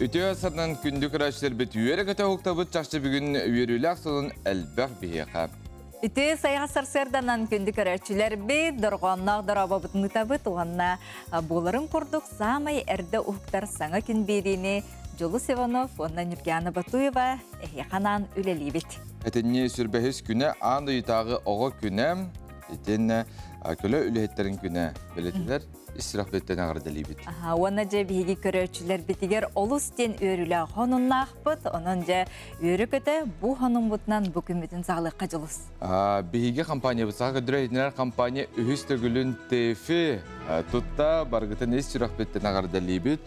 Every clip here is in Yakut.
Үтүө санан күндү көрөөччүлэрбит үөрэ-көтө уһуктабыт чахчы бүгүн үөрүүлээх сонун элбэх биһиэхэ. Үтүө сайҕа сарсыарданан күндү көрөөччүлэрбит, дорҕоонноох дорообобутун ытабыт уонна буоларын курдук саамай эрдэ уһуктар саҥа күн биэриини Дьулус Иванов уонна Нюргиана Батуева эһиэхэ анаан үлэлиибит. Этинни сүрбэһис күнэ аан дойдутааҕы оҕо күнэ итиэннэ көлө үлэһиттэрин күнэ бэлэтилэр ис сүрэхпититтэн эҕэрдэлиибит. Уонна дьэ биһиги көрөөччүлэрбитигэр олус диэн үөрүүлээх хонуннаахпыт. Онон дьэ үөрэ-көтө бу хонуммутунан бу күммүтүн саҕалыахха дьулус. Биһиги компаниябыт Саха көрдөрөр иһитиннэрэр компания үһүс төгүлүн ТЭФИ тутта баргытын ис сүрэхпиттэн эҕэрдэлиибит.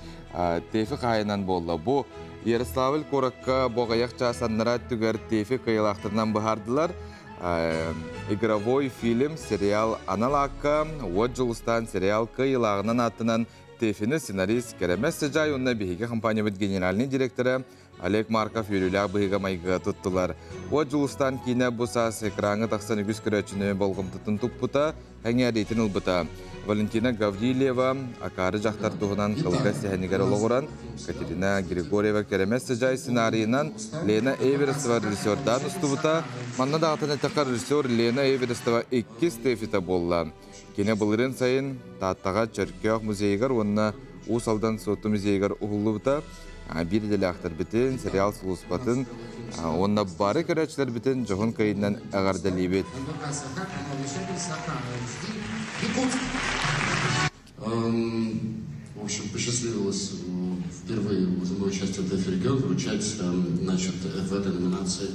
ТЭФИ хаһайынан буолла. Бу Ярославль куоракка бу аҕыйах чаас аннараа өттүгэр ТЭФИ кыайыылаахтарынан быһаардылар. Игровой фильм сериал анал аакка Уот Дьулустаан сериал кыайыылааҕынан ааттанан ТЭФИны сценарист Кэрэмэс Сыдьаай уонна биһиги компаниябыт генеральный директора Олег Марков үөрүүлээх быһыыга-майгыга туттулар. Уот Дьулустаан киинэ бу саас экраҥҥа тахсан үгүс көрөөччүнү болҕомтотун туппута, эҥээриитин ылбыта. Валентина Гаврильева акаары дьахтар туһунан кылгас сэһэнигэр олоҕуран, Катерина Григорьева Кэрэмэс Сыдьаай сценарийынан Лена Эверестова режиссердаан устубута. Манна даҕатан эттэххэ, режиссер Лена Эверестова иккис ТЭФИта буолла. Кини былырыын сайын Тааттаҕа Чөркөөх музейыгар уонна Уус Алдан Суотту музейыгар уһуллубута. Биир идэлээхтэрбитин, сериал сулууспатын уонна бары көрөөччүлэрбитин дьоһун кыайыынан эҕэрдэлиибит. В общем, посчастливилось впервые за мое участие в ТФ «Регион» вручать, значит, в этой номинации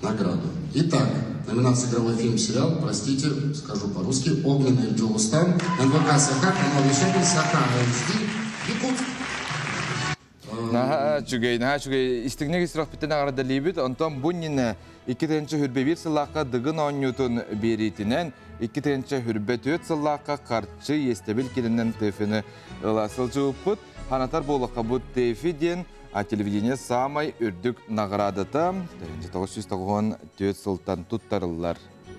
награду. Итак, номинация «Игровой фильм», сериал, простите, скажу по-русски, «Огненный Джулустан», НВК «Саха», канал вещания «Саха HD», Якутск. Наһаа үчүгэй, наһаа үчүгэй. Истиҥник истирэхпиттэн эҕэрдэлиибит. Онтон бу иннинэ 2021 сыллаахха Дыгын оонньуутун биэриитинэн 2024 сыллаахха харчы иэстэбил киринэн ТЭФИны ыла сылдьыбыппыт. Ханатар буоллахха бу ТЭФИ диэн телевидение саамай үрдүк наҕараадата 1994 сылтан туттарыллар.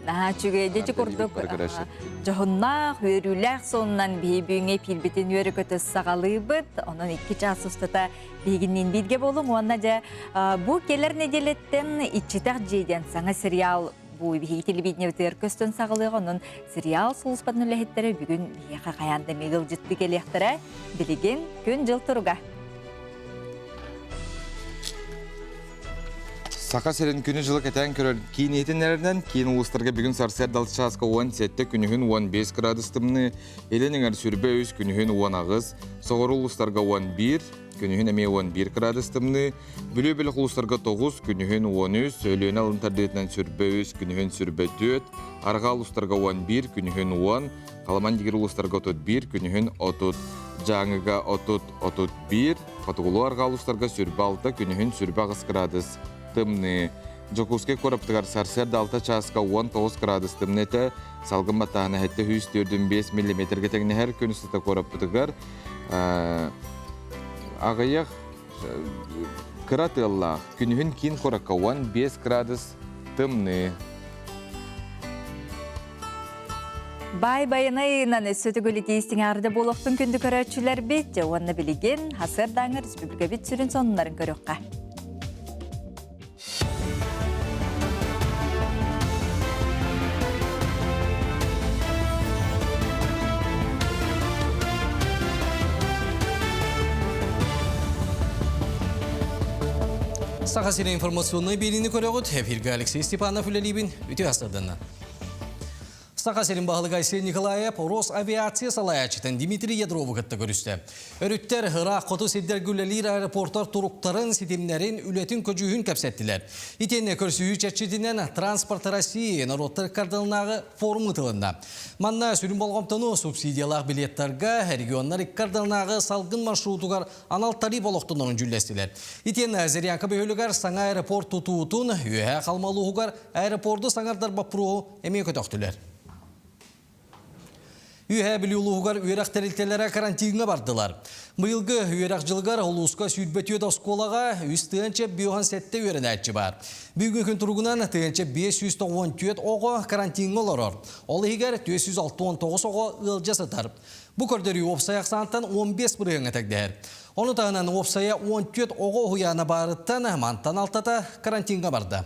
Наһаа үчүгэй дьэ курдук дьоһуннаах, үөрүүлээх сонунан биһи бүгүҥҥү эпиирбитин үөрэ-көтө саҕалыыбыт. Онон икки чаас устата биһигинниин бииргэ буолуҥ уонна дьэ бу кэлэр нэдиэлэттэн Иччитэх дьиэ диэн саҥа сериал бу биһиги телевидениебытыгар көстөн саҕалыаҕа. Онон сериал сулууспатын үлэһиттэрэ бүгүн биһиэхэ хайаан да эмиэ ыалдьыттыы кэлиэхтэрэ. Билигин күн-дьыл туруга. Саха сирин күнү-дьылы кэтээн көрөр киин иһитиннэрэринэн киин улуустарга бүгүн сарсыарда алта чааска 17, күнүһүн 15 градус тымныы, илин эҥэр сүрбэ үс, күнүһүн 18, соҕуруу улуустарга 11, күнүһүн эмиэ 11 градус тымныы, Бүлүү бөлөх улуустарга 9, күнүһүн 13, Өлүөнэ алын тардыытынан сүрбэ үс, күнүһүн сүрбэ түөрт, Арҕаа улуустарга 11, күнүһүн 10, Халаман дигир улуустарга 31, күнүһүн 30, Дьааҥыга 30, 31, Хотугулуу-арҕаа улуустарга сүрбэ алта, күнүһүн сүрбэ аҕыс градус тымныы. Дьокуускай куораппытыгар сарсыарда алта чааска 19 градус тымныы этэ. Салгын баттааһына 745 миллиметргэ тэҥнэһэр. Күн устата куораппытыгар аҕыйах кыра тыаллаах. Күнүһүн киин куоракка 15 градус тымныы. Бай байанайынан өссө төгүл итиистиҥаарда буолуохтун күндү көрөөччүлэрбит уонна билигин хасыардааҥы республикабит сүрүн сонуннарын көрүөххэ. Саха сирин информационнай биэриини көрөҕүт. Эфиргэ Алексей Степанов үлэлиибин. Үтүө астарданна. Саха сирин баһылыга Айсен Николаев Росавиация салайааччытын Дмитрий Ядрову кытта көрүстэ. Өрүттэр ыраах хоту сирдэргэ үлэлиир аэропортар туруктарын, ситимнэрин, үлэтин көдьүүһүн кэпсэттилэр. Итиэннэ көрсүһүү чэрчитинэн Транспорт России норуоттар ыккардылынааҕы форум ыытылынна. Манна сүрүн болҕомтону субсидиялаах билеттарга регионнар ыккардылынааҕы салгын маршрутугар анал тариф олохтонорун дьүүллэстилэр. Итиэннэ Зырянка бөһүөлэгэр саҥа аэропорт тутуутун, Үөһээ Халыма улууһугар аэропорду саҥардар боппуруоһу эмиэ көтөхтүлэр. Үөһээ Бүлүү улууһугар үөрэх тэрилтэлэрэ карантиҥҥа бардылар. Быйылгы үөрэх дьылыгар улууска 24 оскуолаҕа 3 тыһыынча 57 үөрэнээччи баар. Бүгүҥҥү күн туругунан 1594 оҕо карантиҥҥа олорор. Ол иһигэр 469 оҕо ыалдьа сытар. Бу көрдөрүү уопсай ахсаантан 15 бырыһыаҥҥа тэҥнэһэр. Ону таһынан уопсайа 14 оҕо уһуйаана баарыттан мантан алтата карантиҥҥа барда.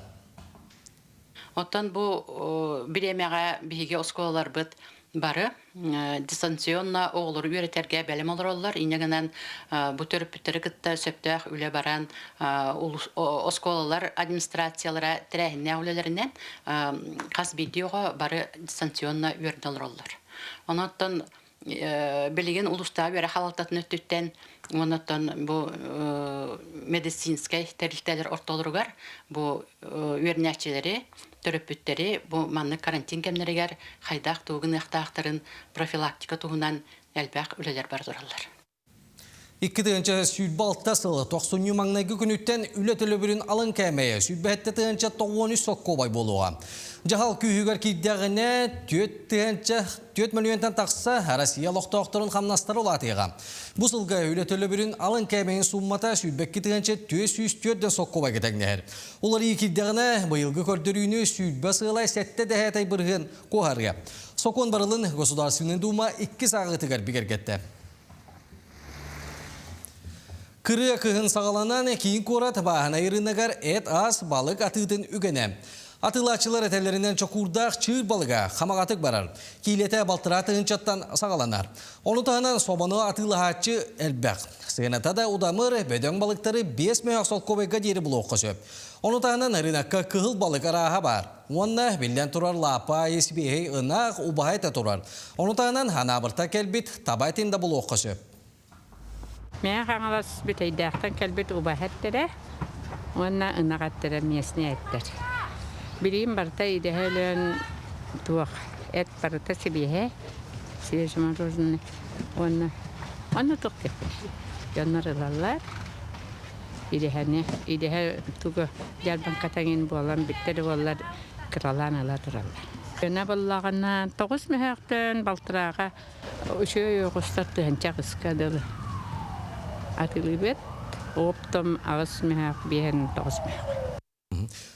Оттон бу бириэмэҕэ биһиги оскуолаларбыт бары дистанционно оҕолору үөрэтэргэ бэлэм олороллор. Инньэ гынан бу төрөппүттэри кытта сөптөөх үлэ баран оскуолалар администрациялара тэрээһиннээх үлэлэринэн хас биирдии оҕо бары дистанционно үөрэнэ олороллор. Онон билигин улуустааҕы үөрэх салалтатын өттүттэн уонна оттон бу медицинскэй тэрилтэлэр ортолоругар бу үөрэнээччилэри, төрөппүттэри бу маннык карантин кэмнэригэр хайдах тугу гыныахтаахтарын профилактика туһунан элбэх үлэлэр бара тураллар. 2026 сыл тохсунньу маҥнайгы күнүттэн үлэ төлөбүрүн алын кээмэйэ 107 тыһыынча 93 солкуобай буолуоҕа. Дьаһал күүһүгэр киирдэҕинэ 4 тыһыынча 4 мөлүйүөнтэн тахса Россия олохтоохторун хамнастара улаатыаҕа. Бу сылга үлэ төлөбүрүн алын кээмэйин сууммата 22 тыһыынча 404 солкуобайга тэҥнэһэр. Уларыйыы киирдэҕинэ быйылгы көрдөрүүнү 20 сыалай 7 дэһээтэй бырыһыан куоһарыа. Сокуон барылын Государственный Дума иккис ааҕыытыгар бигэргэттэ. Кырыа кыһын саҕаланан киин куорат бааһынай ырыынагар эт-ас, балык атыытын үгэнэ. Атыылааччылар этэллэринэн чокуурдаах чыыр балыга хамаҕатык барар. Киилэтэ балтараа тыһыынчаттан саҕаланар. Ону таһынан собону атыылаһааччы элбэх. Сыаната да удамыр, бөдөҥ балыктары 5 мөһөх солкуобайга диэри булуохха сөп. Ону таһынан ырыынакка кыһыл балык арааһа баар. Уонна биллэн турар лааппа сибиэһэй ынах, убаһа этэ турар. Ону таһынан Анаабырта кэлбит таба этин да булуохха сөп. Мэҥэ Хаҥалас Бүтэйдээхтэн кэлбит убаһа эттэрэ уонна ынах эттэрэ местный эттэр. Билигин барыта идэһэ өлөөн туох эт барыта сибиэһэй, свежемороженое уонна онно туох диэхпин дьоннор ылаллар идэһэни идэһэ тугу дьаарбаҥката эҥин буолан бүттэ да буоллар кыралаан ыла тураллар. Гына буоллаҕына тоҕус мөһөөхтөн балтарааҕа Үчүгэй оҕустар тыһыынча аҕыска дылы атыылыыбыт. Оптом аҕыс мөһөөх, биэһин тоҕус мөһөөх.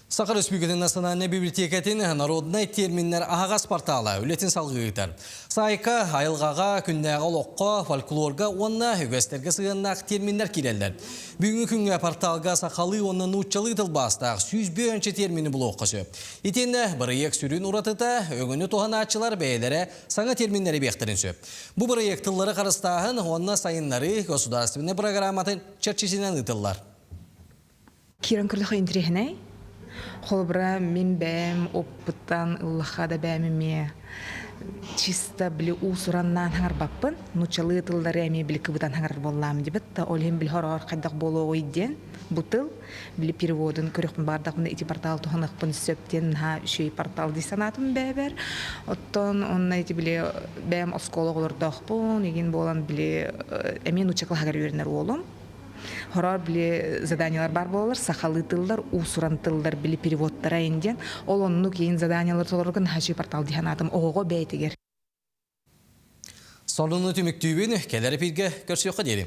Саха Республикатын Национальнай библиотекатын народнай терминнэр аһаҕас портала үлэтин салгыы ыытар. Саайка айылҕаҕа, күннээҕи олоххо, фольклорга уонна үгэстэргэ сыһыаннаах терминнэр киирэллэр. Бүгүҥҥү күҥҥэ порталга сахалыы уонна нууччалыы тылбаастаах 101 термини булуохха сөп. Итиэннэ бырайыак сүрүн уратыта өҥөнү туһанааччылар бэйэлэрэ саҥа терминнэри биэхтэрин сөп. Бу бырайыак тыллары харыстааһын уонна сайыннарыы государственнай программатын чэрчитинэн ыытыллар. Киирэн көрдөххө интэриэһинэй. Холобура, мин бэйэм оппуттан ыллахха да бэйэм эмиэ чисто били уус-ураннаан хаҥарбаппын. Нууччалыы тыллары эмиэ били кыбытан хаҥарар буоллаам дибит. Ол иһин били хороҕор хайдах буолуоҕуй диэн бу тыл били переводун көрүөхпүн баҕардахпына ити портал туһаныахпын сөп диэн наһаа үчүгэй портал дии санаатым бэйэбэр. Оттон онно ити били бэйэм оскуола оҕолордоохпун, игин буолан били эмиэ нуучча кылааһыгар үөрэнэр уолум. Хороор били заданиялар бар буолалар, сахалыы тыллар, уус-уран тыллар били переводтара диэн. Ол оннук иин заданиялар толорорго наһаа үчүгэй портал дии санаатым оҕоҕо бэйэтигэр. Сонуну түмүктүүбүн, кэлэр эпииргэ көрсүөххэ диэри.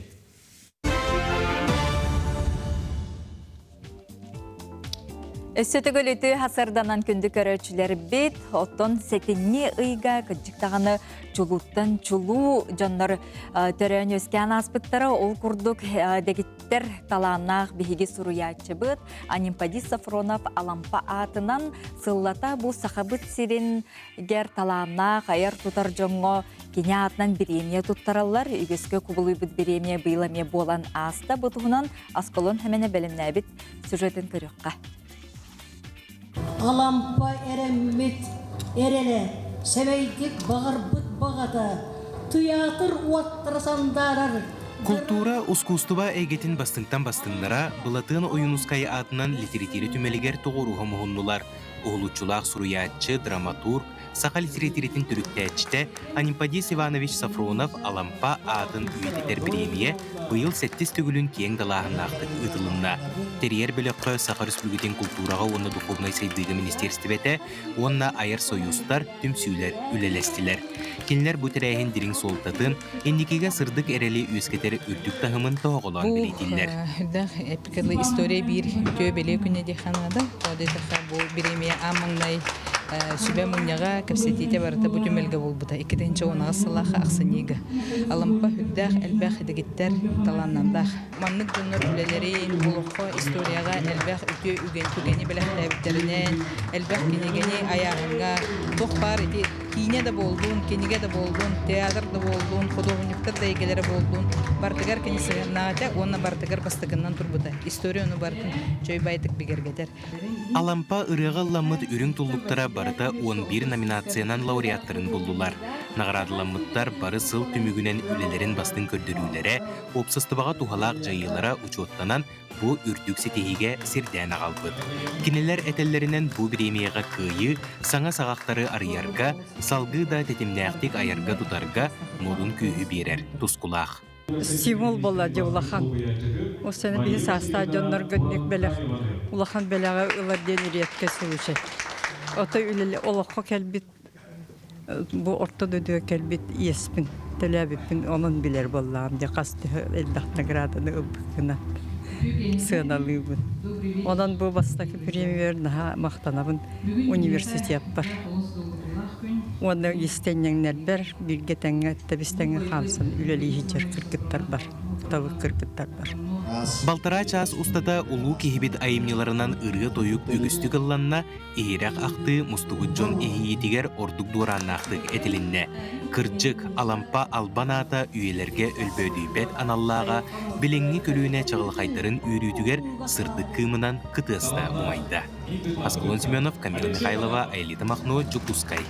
Өссө төгүл үтүө хасарданан күндү көрөөччүлэрбит, оттон сэтинньи ыйга кырдьык даҕаны чулууттан чулуу дьоннор төрөөн үөскээн ааспыттара. Ол курдук дэгиттэр талааннаах биһиги суруйааччыбыт Анимпадис Сафронов Алампа аатынан сыллата бу Сахабыт сирин гэр талааннаах айар-тутар дьоҥҥо кини аатынан бириэмийэ туттараллар. Үгүскэ кубулуйбут бириэмийэ быйыл эмиэ буолан ааста. Бу туһунан Аскалон Хэмэнэ бэлэмнээбит сюжетын көрүөххэ. Алампа эрэммит эрэлэ, сэмэйдик баҕарбыт баҕата, тыйаатыр уоттара сандаарар Култуура, ускуустуба эйгэтин бастыҥтан бастыҥнара Былатыан Ойуунускай аатынан литэрэтиирэ түмэлигэр тоҕуоруһа муһуннулар. Уһулуччулаах суруйааччы, драматург, саха литэрэтиирэтин төрүттээччитэ Анемподист Иванович Сафронов Алампа аатын үйэтитэр бириэмийэ быйыл сэттис төгүлүн киэҥ далааһыннаахтык ыытылынна. Тэрийэр бөлөххө Саха Өрөспүүбүлүкэтин култуураҕа уонна духовнай сайдыыга министиэристибэтэ уонна айар сойуустар, түмсүүлэр үлэлэстилэр. Кинилэр бу тэрээһин дириҥ суолтатын, инникигэ сырдык эрэли үөскэтэр үрдүк таһымын тоһоҕолоон Бу бэлиэтииллэр. үрдэх эпикалы история биир үтүө бэлиэ күнэ диэххэ наада. Тоҕо диэтэххэ бу бириэмийэ аан маҥнай сүбэ мунньаҕа, кэпсэтиитэ барыта бу түмэлгэ буолбута. 2018 сыллаах ахсынньыга. Алампа үрдээх элбэх дэгиттэр талааннардаах. Маннык дьоннор үлэлэрин, олоххо, историяҕа элбэх үтүө үгэн түгэни бэлэхтээбиттэринэн, элбэх кинигэни айааһыҥҥа туох баар ити киинэ да буоллун, кинигэ да буоллун, театр да буоллун, худуоһунньуктар да эйгэлэрэ буоллун, барытыгар кини сыһыаннаах этэ уонна барытыгар бастакыннан турбута. История ону барытын чөй байтык бигэргэтэр. Алампа ырыаҕа ылламмыт үрүҥ туллуктара барыта 11 номинациянан лауреаттарын буллулар. Наҕараадаламмыттар бары сыл түмүгүнэн үлэлэрин бастыҥ көрдөрүүлэрэ, уопсастыбаҕа туһалаах дьайыылара учуоттанан бу үрдүк ситиһиигэ сирдээн аҕалбыт. Кинилэр этэллэринэн бу бириэмийэҕэ кыайыы саҥа саҕахтары арыйарга, салгыы да тэтимнээхтик айарга-тутарга модун күүһү биэрэр тускулаах. Стимул буолла дьэ улахан. Ол сана биһи саастаах дьоннорго инник бэлэх улахан бэлэҕи ылар диэн редкий случай. Отой үлэлэ олоххо кэлбит бу орто дойдуга кэлбит иэспин төлөөбүппүн онон билэр буоллаҕым дьэ хас төһө элбэх награданы ылбыккынан сыаналыыбын. Онон бу бастакы премиябар наһаа махтанабын университеппар. Уонна истэнньэҥнэрбэр бииргэ тэҥҥэ тэбис-тэҥҥэ хаамсан үлэлии сылдьар кыргыттарбар, талык кыргыттарбар. Балтараа чаас устата улуу киһибит айымньыларынан ырыа-тойук үгүстүк ылланна, иһирэх ахтыы мустубут дьон иһийиитигэр ордук дуорааннаахтык этилиннэ. Кырдьык, Алампа албан аата үйэлэргэ өлбөөдүйбэт аналлааҕа билиҥҥи көлүөнэ чаҕылхайдарын үөрүүтүгэр сырдык кыымынан кытыаста умайда. Аскалон Семенов, Камила Михайлова, Аэлита Махно, Дьокуускай.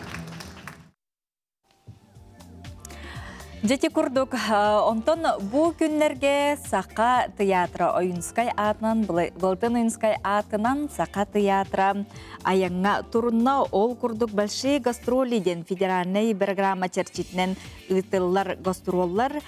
Дьэти курдук, онтон бу күннэргэ Саха театра Ойунскай аатынан, Былтын Ойунскай аатынан Саха театра айаҥҥа турунна. Ол курдук Большие гастроли диэн федеральнай программа чэрчитинэн ыытыллар гастроллар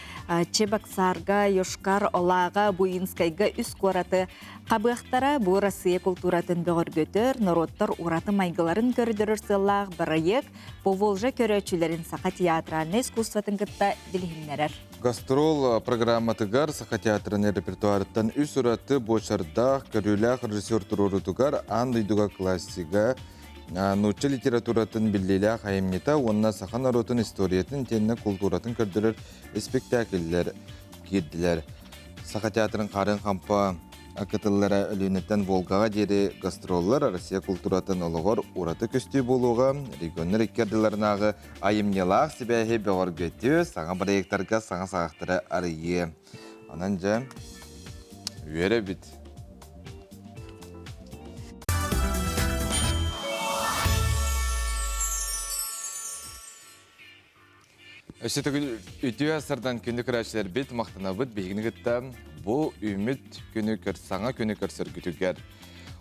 Чебоксарга, Йошкар-Олаҕа, Буинскайга үс куораты Хабыахтара бу Россия култууратын бөҕөргөтөр, норуоттар ураты майгыларын көрдөрөр сыаллаах бырайыак Поволжье көрөөччүлэрин саха театральнай искусствотын кытта билиһиннэрэр. Гастрол программатыгар Саха театрын репертуарыттан үс ураты буочардаах, көрүүлээх режиссер туруорутугар аан дойдуга классига, нуучча литературатын биллиилээх айымньыта уонна саха норуотун историятын итиэннэ култууратын көрдөрөр испиктээкиллэр киирдилэр. Саха театрын Харын Хампа кытыллара Өлүөнэттэн Волгаҕа диэри гастроллар Россия култууратын олоҕор ураты көстүү буолуоҕа, регионнар икки ардыларынааҕы айымньылаах сибээһи бөҕөргөтүө, саҥа проектарга саҥа саҕахтары арыйыа. Онон дьэ, үөрэбит. Өссө төгүл үтүө сардан күндү көрөөччүлэрбит махтанабыт биһигини кытта бу үүммүт күнү саҥа күнү көрсөргүтүгэр.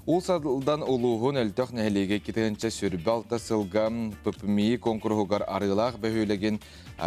Уус Алдан улууһун Өлтөх нэһилиэгэ 2026 сылга ППМИ куонкуруһугар Арыылаах бөһүөлэгин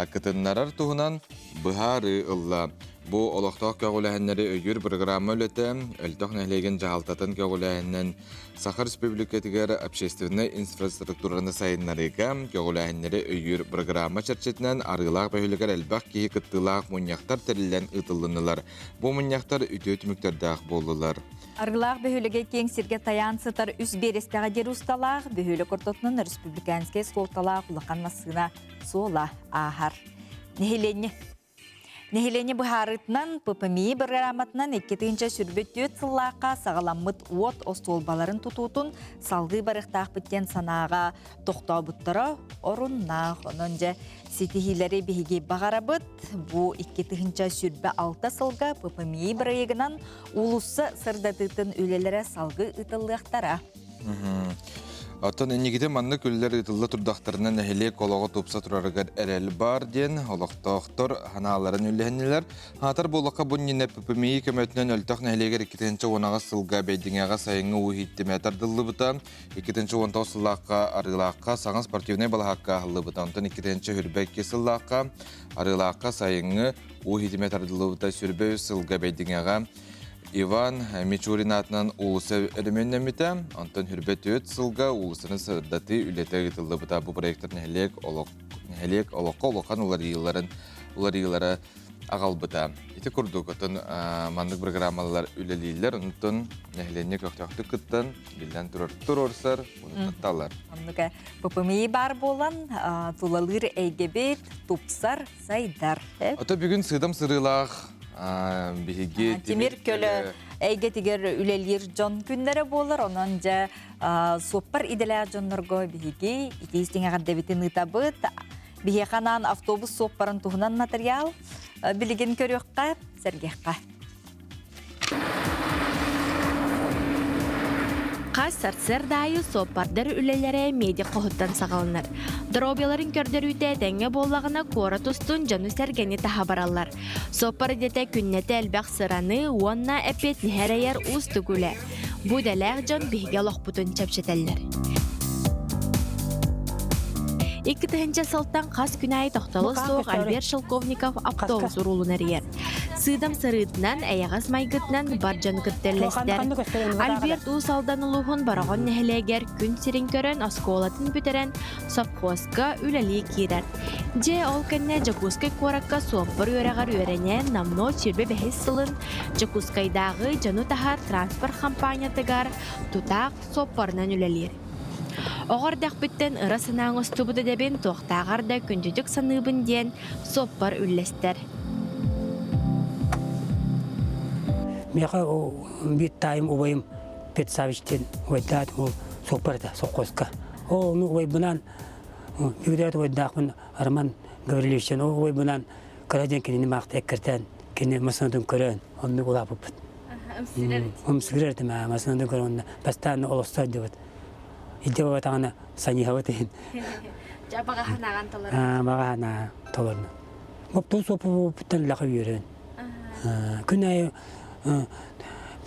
кытыннарар туһунан быһаарыы ылла. Бу олохтоох көҕүлээһиннэри өйүүр программа үлэтэ Өлтөх нэһилиэгин дьаһалтатын көҕүлээһининэн Саха Республикатыгар общественнай инфраструктураны сайыннарыыга көҕүлээһиннэри өйүүр программа чэрчитинэн Арыылаах бөһүөлэгэр элбэх киһи кыттыылаах мунньахтар тэриллэн ыытыллыннылар. Бу мунньахтар үтүө түмүктэрдээх буоллулар. Арыылаах бөһүөлэгэ киэҥ сиргэ тайаан сытар үс биэрэстэҕэ диэри усталаах, бөһүөлэк ортотунан республиканскай суолталаах улахан массыына суола ааһар. Нэһилиэнньэ Нэһилиэнньэ быһаарыытынан ППМИ бырагырааматынан 2024 сыллаахха саҕаламмыт уот остуолбаларын тутуутун салгыы барыахтаахпыт диэн санааҕа тохтообуттара оруннаах. Онон дьэ ситиһиилэри биһиги баҕарабыт. Бу 2026 сылга ППМИ бырайыгынан уулусса сырдатыытын үлэлэрэ салгыы ыытыллыахтара. Оттон инникитин маннык үлэлэр ыытылла турдахтарына нэһилиэк олоҕо тупса турарыгар эрэл баар диэн олохтоохтор санааларын үллэһиннилэр. Хаатар буоллахха бу иннинэ ППМИ көмөтүнэн Өлтөх нэһилиэгэр 2010 сылга Бэйдиҥэҕэ сайыҥҥы уу иһиттимэ тардыллыбыта, 2019 сыллаахха Арыылаахха саҥа спортивнай балаһаакка аһыллыбыта, онтон 2022 сыллаахха Арыылаахха сайыҥҥы уу иһитимэ тардыллыбыта сүрбэ үс сылга Бэйдиҥэҕэ Иван Мичурин аатынан уулусса өрөмүөннэммитэ, онтон хүрбэ түөрт сылга уулуссаны сырдатыы үлэтэ ыытыллыбыта. Бу проектар нэһилиэк олох нэһилиэк олоххо улахан уларыйыыларын уларыйыылара аҕалбыта. Ити курдук, оттон маннык программалар үлэлииллэр, онтон нэһилиэнньэ көхтөөхтүк кыттан, биллэн турар туруорсар, ону татталар. Оннука ППМИ баар буолан, тулалыыр эйгэбит тупсар, сайдар. Ото бүгүн сыдам сырыылаах биһиги тимир көлө эйгэтигэр үлэлиир дьон күннэрэ буолар. Онон дьэ суоппар идэлээх дьоннорго биһиги итии истиҥ эҕэрдэбитин ыытабыт. Биһиэхэ анаан автобус суоппарын туһунан материал билигин көрүөххэ, сэргиэххэ. Хас сарсыарда аайы суоппардар үлэлэрэ медик хоһуттан саҕаланар. Доруобуйаларын көрдөрүүтэ этэҥҥэ буоллаҕына куорат устун дьону-сэргэни таһа бараллар. Суоппар идэтэ күннэтэ элбэх сыраны уонна эппиэтинэһи эрэйэр уустук үлэ. Бу идэлээх дьон биһиги олохпутун чэпчэтэллэр. 2000 сылтан хас күн аайы тохтоло суох Альберт Шелковников автобус уруулун эрийэр. Сыыдам сырыытынан, эйэҕэс майгытынан бар дьону кытта үллэстэр. Альберт Уус Алдан улууһун Бороҕон нэһилиэгэр күн сирин көрөн, оскуолатын бүтэрэн, сопхуоска үлэлии киирэр. Дьэ, ол кэннэ Дьокуускай куоракка суоппар үөрэҕэр үөрэнэн, номнуо 25 сылын Дьокуускайдааҕы дьону таһар транспорт хампаанньатыгар тутаах суоппарынан үлэлиир. Оҕо эрдэхпиттэн ыра санаа оҥостубут идэбин туохтааҕар да күндүтүк саныыбын диэн суоппар үллэстэр. Миэхэ биир таайым убайым Петр Савич диэн убайдаат ол суоппар этэ совхозка. Ол ону убайбынаан үгүрээт убайдаахпын Роман Гаврильевич ол убайбынаан кыра диэн кинини маахта эккиртээн кини массыынатын көрөн оннук улааппыппыт. Ымсыырар этим аа массыынатын көрөн онно бастаан олосто сылдьыбыт. Илдьэ барбатаҕына саньыһабыт иһин. Дьэ баҕаһын толорор. Аа баҕаһын толорно. Оптуобус суоппуттан лаха үөрэн. Күн аайы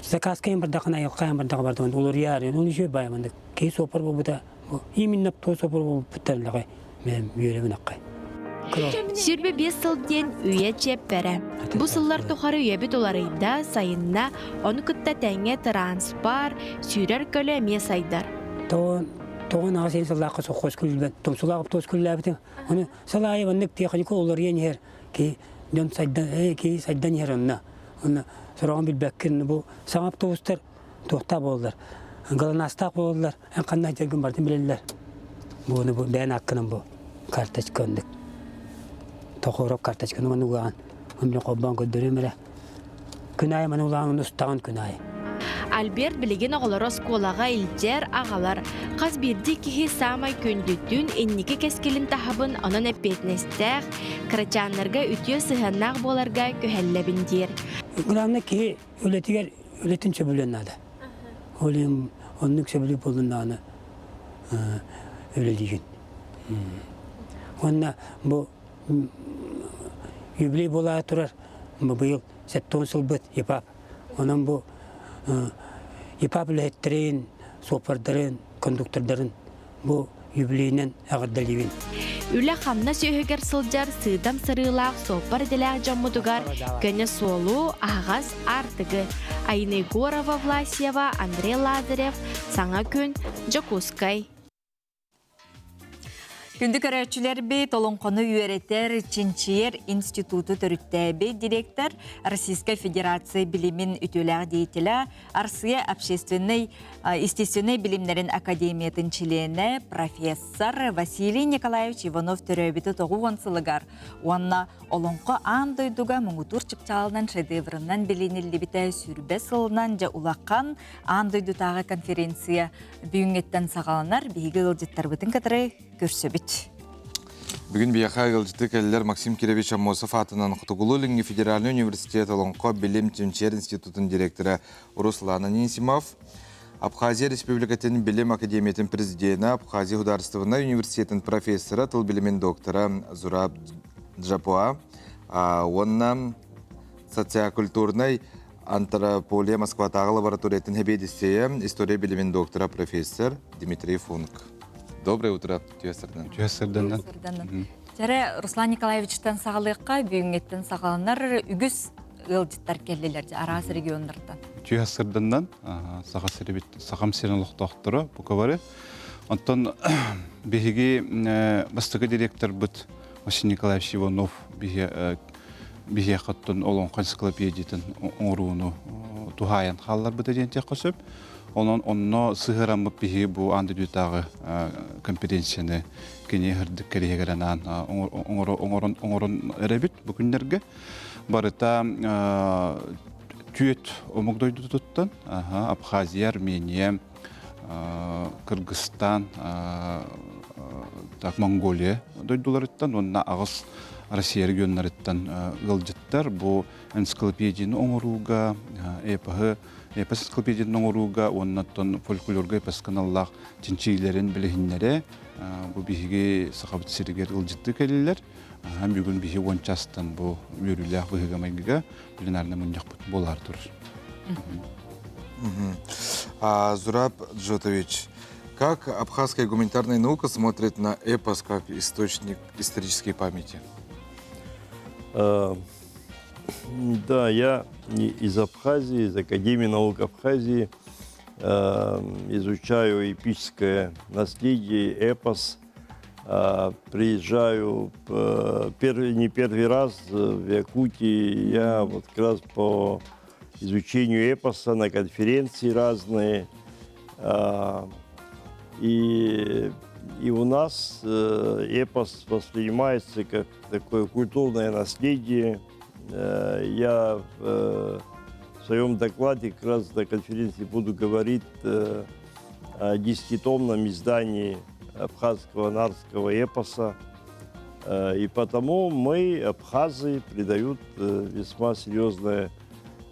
заказка бардахына айылҕа бардаҕа бардаман уларыйаар оны үчүгэй баайаманнык киһи суоппар буолбута именно автобус суоппар буолбуттан лаха мен үөрэбин аккай. 25 сыл диэн үйэ чиэппэрэ. Бу сыллар тухары үйэбит уларыйда, сайынна, ону кытта тэҥҥэ транспар, сүүрэр көлө эмиэ сайдар. Тоҕон тоҕон аҕыс сыллаахха соххос күлбэт, томсулаах автобус күллээбитим. Оны сыл аайы маннык техника уларыйан иһэр киһи дьон сайдан киһи сайдан иһэр онно. Онно сороҕун билбэккин бу саҥа автобустар туохтаах буоллар, галанастаах буоллар, эн ханна сылдьаргын барытын билэллэр. Буону бу бэйэн аккынан бу карточка оннук. Тохоров карточканы маны угаан, онно холбоон көрдөрүөм эрэ. Күн аайы маны улаан устаҕын күн аайы. Альберт билигин оҕолоро оскуолаҕа илдьэр, аҕалар. Хас биирдии киһи саамай күндүтүн, инники кэскилин таһабын, онон эппиэтинэстээх, кырачааннарга үтүө сыһыаннаах буоларга күһэллэбин диир. Главное киһи үлэтигэр үлэтин сөбүлүөн наада. Ол иһин оннук сөбүлүүр буоллун үлэлиигин. Уонна бу юбилей буолаа турар быйыл 70 сылбыт ИПАП. Онон бу ИПАП үлэһиттэрин, суоппардарын, кондуктордарын бу юбилейинэн эҕэрдэлиибин. Үлэ-хамнас үөһүгэр сылдьар сыыдам сырыылаах суоппар идэлээх дьоммутугар көнө суолу, аһаҕас аартыгы. Айна Егорова, Власьева, Андрей Лазарев, Саҥа күн, Дьокуускай. Күндү көрөөччүлэрбит, олоҥхону үөрэтэр, чинчийэр институту төрүттээбит директор, Российскай Федерация билимин үтүөлээх деятеля, Арсыя общественнай естественнэй билимнэрин академиятын чилиэнэ, профессор Василий Николаевич Иванов төрөөбүтэ 90 сылыгар уонна олоҥхо аан дойдуга муҥутуур чыпчаалынан шедеврынан билиниллибитэ сүрбэ сылынан дьэ улахан аан дойдутааҕы конференция Бүгүҥҥүттэн саҕаланар биһиги ыалдьыттарбытын кытары көрсөбүт. Бүгүн биһиэхэ ыалдьыты кэллэр Максим Кирович Аммосов аатынан Хотугулуу-Илиҥҥи федеральнай университет Олоҥхо билим чинчийэр институтун директора Руслан Анисимов, Абхазия Республикатын Билим Академиятын президенэ, Абхазия Государственнай университетын профессора, тыл билимин доктора Зураб Джапуа уонна социокультурнай Антрополия Москватааҕы лабораториятын сэбиэдиссэйэ, история билимин доктора, профессор Дмитрий Функ. Доброе утро, Үтүө сырдан. Үтүө сырданнан. Дьэрэ Руслан Николаевичтан саҕалыахха, бүгүҥҥүттэн саҕаланар үгүс ыалдьыттар кэллилэр араас регионнартан. Үтүө сырданнан Саха сирибит Сахам сирин олохтоохторо бука бары. Онтон биһиги бастакы директорбыт Василий Николаевич Иванов биһи. Биһиэхэ оттон олоҥхо энциклопедиятын оҥорууну туһаайан хаалларбыта диэн этиэххэ сөп. Онон онно сыһыараммыт биһиги бу аан дойдутааҕы конференцияны кини ырдык кэриһигэр анаан оҥорон оҥорон эрэбит бу күннэргэ. Барыта түөт омук дойдутуттан Абхазия, Армения, Кыргызстан, так Монголия дойдуларыттан уонна аҕыс Россия регионнарыттан ыалдьыттар бу энциклопедияны оҥорууга, эпоһы эпос энциклопедиятын оҥорууга уонна оттон фольклорга эпоска аналлаах чинчийиилэрин билиһиннэрэ бу биһиги Сахабыт сиригэр ыалдьыттыы кэллилэр. Бүгүн биһи уон чаастан бу үөрүүлээх быһыыга-майгыга пленарный мунньахпыт буолаары турар. Зураб Джотович, как абхазская гуманитарная наука смотрит на эпос как источник исторической памяти? Да, я из Абхазии, из Академии наук Абхазии, изучаю эпическое наследие, эпос. Приезжаю первый, не первый раз в Якутии, я вот как раз по изучению эпоса на конференции разные. И, и у нас эпос воспринимается как такое культурное наследие. Я в своем докладе как раз на конференции буду говорить о десятитомном издании абхазского нартского эпоса. И потому мы, абхазы, придают весьма серьезное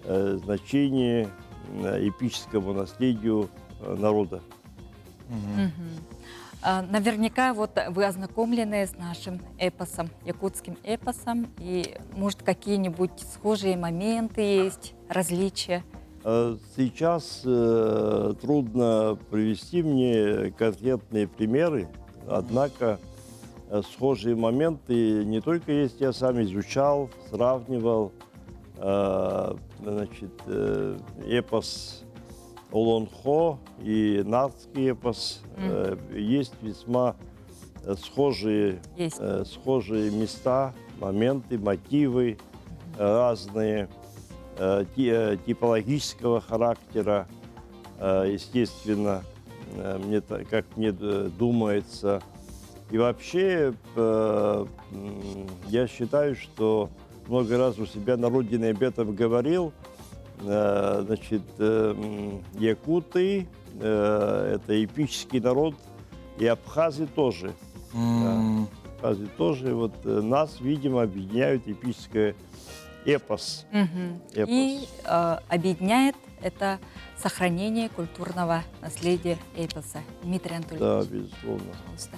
значение эпическому наследию народа. Наверняка вот вы ознакомлены с нашим эпосом, якутским эпосом, и, может, какие-нибудь схожие моменты есть, различия? Сейчас трудно привести мне конкретные примеры, однако схожие моменты не только есть, я сам изучал, сравнивал, значит, эпос Олонхо и нартский эпос. Есть весьма схожие, есть. схожие места, моменты, мотивы разные, типологического характера, естественно, мне, как мне думается. И вообще, я считаю, что много раз у себя на родине об этом говорил, значит, якуты – это эпический народ, и абхазы тоже. Да, абхазы тоже. Вот нас, видимо, объединяют эпическое эпос. Эпос. И э, объединяет это сохранение культурного наследия эпоса. Дмитрий Анатольевич. Да, безусловно. Пожалуйста.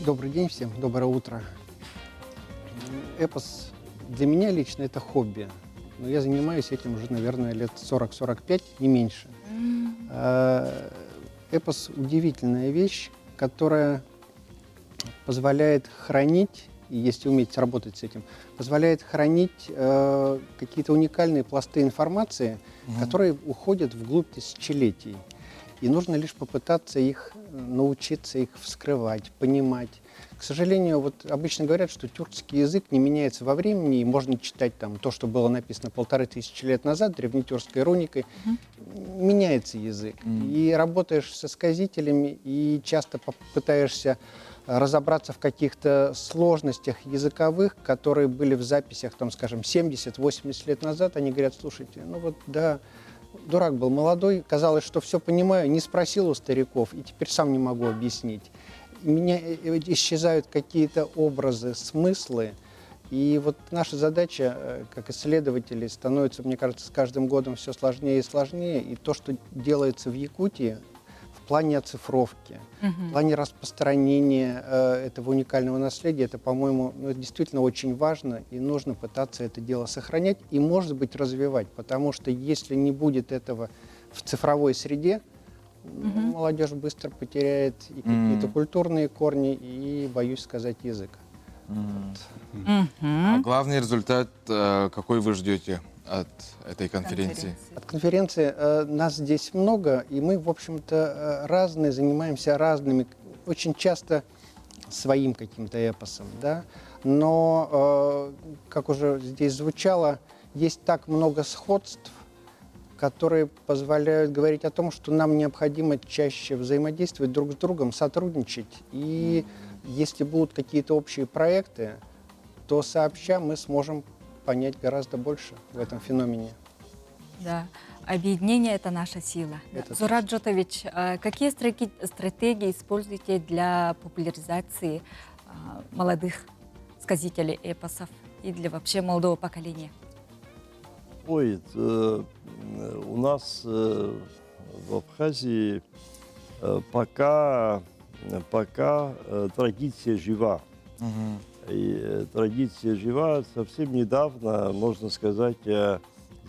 Добрый день всем, доброе утро. Эпос для меня лично это хобби. Но я занимаюсь этим уже, наверное, лет 40-45, не меньше. Эпос – удивительная вещь, которая позволяет хранить, и если уметь работать с этим, позволяет хранить какие-то уникальные пласты информации, которые уходят вглубь тысячелетий. И нужно лишь попытаться их научиться их вскрывать, понимать. К сожалению, вот обычно говорят, что тюркский язык не меняется во времени, и можно читать там то, что было написано 1500 лет назад, древнетюркской руникой. Меняется язык. И работаешь со сказителями, и часто пытаешься разобраться в каких-то сложностях языковых, которые были в записях, там, скажем, 70-80 лет назад. Они говорят, слушайте, ну вот да, дурак был молодой, казалось, что все понимаю, не спросил у стариков, и теперь сам не могу объяснить. У меня исчезают какие-то образы, смыслы, и вот наша задача, как исследователей, становится, мне кажется, с каждым годом все сложнее и сложнее. И то, что делается в Якутии в плане оцифровки, в плане распространения этого уникального наследия, это, по-моему, ну, это действительно очень важно, и нужно пытаться это дело сохранять и, может быть, развивать, потому что если не будет этого в цифровой среде, молодежь быстро потеряет и какие-то культурные корни, и, боюсь сказать, язык. А главный результат, какой вы ждете от этой конференции? От конференции нас здесь много, и мы, в общем-то, разные, занимаемся разными, очень часто своим каким-то эпосом, да. Но, э, как уже здесь звучало, есть так много сходств, которые позволяют говорить о том, что нам необходимо чаще взаимодействовать друг с другом, сотрудничать. И если будут какие-то общие проекты, то сообща мы сможем понять гораздо больше в этом феномене. Да. Объединение – это наша сила. Это Зурат Джотович, какие стратегии используете для популяризации молодых сказителей эпосов и для вообще молодого поколения? Ой, у нас в Абхазии пока, пока традиция жива. И традиция жива. Совсем недавно, можно сказать, я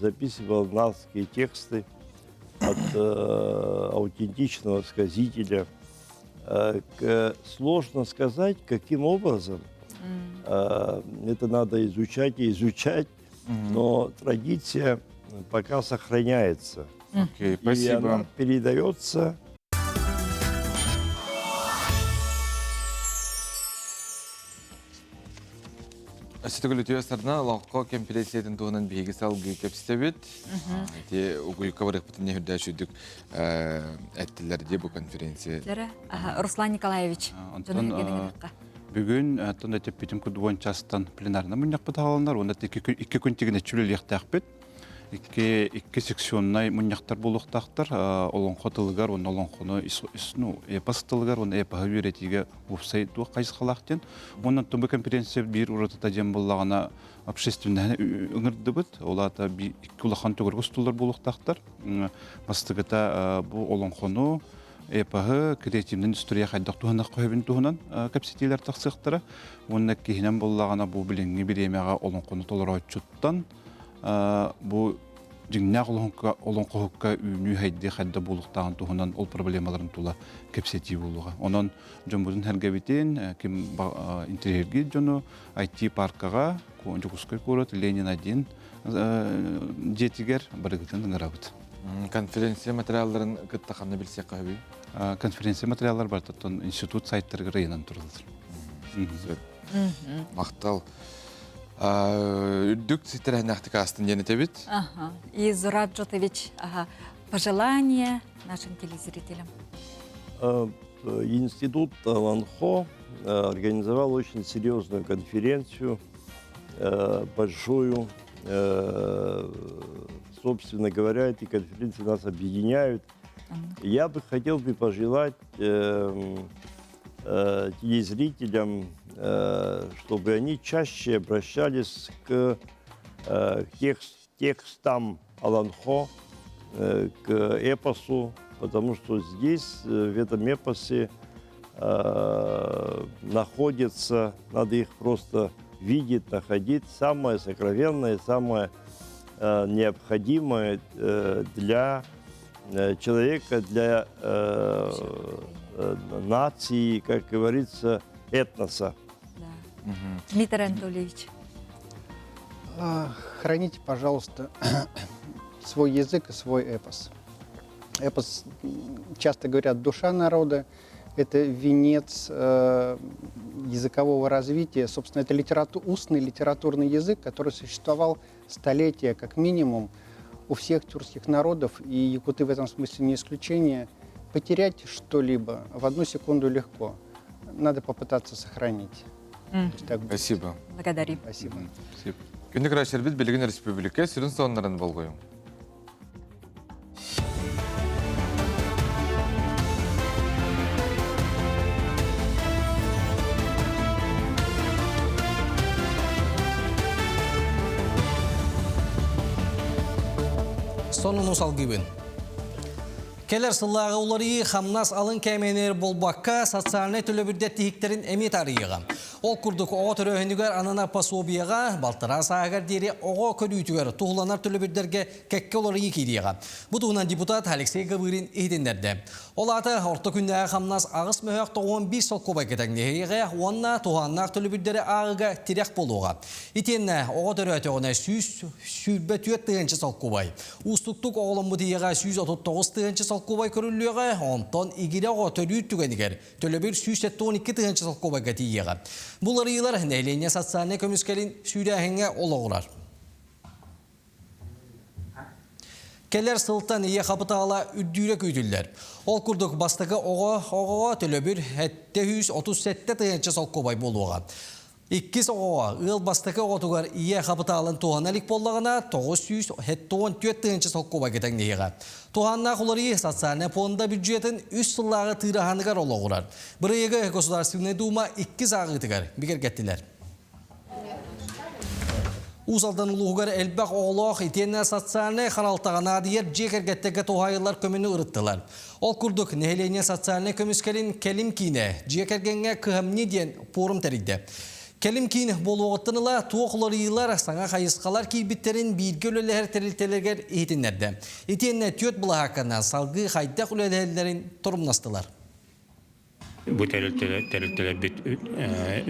записывал нартские тексты от аутентичного сказителя. Сложно сказать, каким образом. Это надо изучать и изучать, но традиция пока сохраняется. Окей, И спасибо. она передается. Өссө төгүл үтүө сарна олоҥхо кэмпириэнсийэтин туһунан биһиги салгыы кэпсэтэбит. Ити угуйка барыахпытын үрдэ сүдүк эттилэр дии бу конференция. Руслан Николаевич, Онтон бүгүн оттон этиппитим кудуон частан пленарна мунньахпыт хааланар, уонна икки күн тигинэччи үлэлиэхтээхпит. Икки икки секционнай мунньахтар буолуохтаахтар. Олоҥхо тылыгар уонна олоҥхону ну, эпос тылыгар уонна эпоһы үөрэтиигэ уопсай туох хайысхалаах диэн. Уонна бу конференция биир уратыта диэн буоллаҕына общественноһы ыҥырдыбыт. Ол аата икки улахан төгүрүк устуулар буолуохтаахтар. Бастакыта бу олоҥхону эпоһы креативнай индустрия хайдах туһанах көһөбүн туһунан кэпсэтиилэр тахсыахтара. Уонна киһинэн буоллаҕына бу билиҥҥи бириэмэҕэ олоҥхону толорооччуттан бу дьиҥнээх олоҥхоһукка үүнүү хайдыы хайда буолуохтааҕын туһунан ол проблемаларын тула кэпсэтии буолуоҕа. Онон дьоммутун сэргэбитин, ким интэриэһиргиир дьону IT-паркаҕа Дьокуускай куорат Ленин 1 дьиэтигэр барыгытын ыҥырабыт. Конференция материалларын кытта ханна билсиэххэ сөбүй? Конференция материаллар барытыттан институт сайттарыгар ыйанан тураллар. Махтал. Үрдүк ситэрэннэхтик астын диэн этэбит. И Зураб Джотович, ага, пожелания нашим телезрителям. Институт Ланхо организовал очень серьезную конференцию, большую. Собственно говоря, эти конференции нас объединяют. Я бы хотел бы пожелать телезрителям, чтобы они чаще обращались к текстам Олонхо, к эпосу, потому что здесь, в этом эпосе, находится, надо их просто видеть, находить, самое сокровенное, самое необходимое для человека, для нации, как говорится, этноса. Да. Дмитрий Анатольевич. Храните, пожалуйста, свой язык и свой эпос. Эпос, часто говорят, душа народа, это венец языкового развития. Собственно, это устный литературный язык, который существовал столетия как минимум у всех тюркских народов, и якуты в этом смысле не исключение. Потерять что-либо в одну секунду легко. Надо попытаться сохранить. Спасибо. Благодарим. Спасибо. Спасибо. Күндү көрөөччүлэрбит билигин республика сүрүн сонуннарын болҕойуҥ. Сонуну салгыыбын. Кэлэр сыллааҕы уларыйыы хамнас алын кээмэйинэр буолбакка, социальнай төлөбүрдэр тиһиктэрин эмиэ таарыйыаҕа. Ол курдук оҕо төрөөһүнүгэр ананар пособиеҕа балтараа сааһыгар диэри оҕо көрүүтүгэр туһуланар төлөбүрдэргэ кэккэ уларыйыы киириэҕэ. Бу туһунан депутат Алексей Гавырин иһитиннэрдэ. Ол аата орто күннээҕи хамнас аҕыс мөһөөх 95 солкуобайга тэҥнэһиэҕэ уонна туһааннаах төлөбүрдэри ааҕыыга тирэх буолуоҕа. Итиэннэ оҕо төрөөтөҕүнэ 124 тыһыынча солкуобай. Уустуктук оҕоломмут ийэҕэ 139 тыһыынча солкуобай көрүллүөҕэ, онтон игирэ оҕо төрүүр түгэнигэр төлөбүр 172 тыһыынча солкуобайга тиийиэҕэ. Буларыйылар нэһилиэнньэ социальнай көмүскэлин сүүрээһиҥҥэ олоҕурар. Кэлэр сылтан ийэ хапытаала үрдүүрэ күүтүллэр. Ол курдук бастакы оҕо оҕоҕо төлөбүр 737 тыһыынча солкуобай буолуоҕа. Иккис оҕоҕо ыал бастакы оҕотугар ийэ хапытаалын туһана илик буоллаҕына 974 тыһыынча солкуобайга тэҥнэһиэҕэ. Туһааннаах уларыйыы социальнай пуонда бюджетын үс сыллааҕы тыыраһаныгар олоҕурар. Бырайыагы Государственнай Дума иккис ааҕыытыгар бигэргэттилэр. Уус Алдан улууһугар элбэх оҕолоох итиэннэ социальнай харалтаҕа наадыйар дьиэ кэргэттэргэ туһаайыллар көмөнү ырыттылар. Ол курдук, нэһилиэнньэ социальнай көмүскэлин кэлим киинэ дьиэ кэргэҥҥэ кыһамньы диэн пуорум тэрийдэ. Кэлим киин буолуоҕуттан ыла туох уларыйыылар, саҥа хайысхалар киирбиттэрин бииргэ үлэлэһэр тэрилтэлэригэр иһитиннэрдэ. Итиэннэ түөрт былаһаакканан салгыы хайдах үлэлэһэллэрин торумнастылар. Бу тэрилтэлэрбит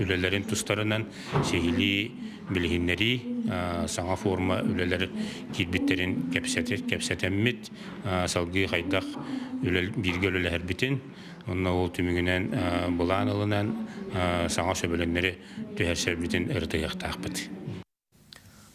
үлэлэрин тустарынан сиһилии билиһиннэрии, саҥа форма үлэлэр киирбиттэрин кэпсэтэммит, салгыы хайдах бииргэ үлэлэһэрбитин, онно ол түмүгүнэн былаан ылынан саҥа сөбүлэҥнэри түһэрсэрбитин ырытыһыахтаахпыт.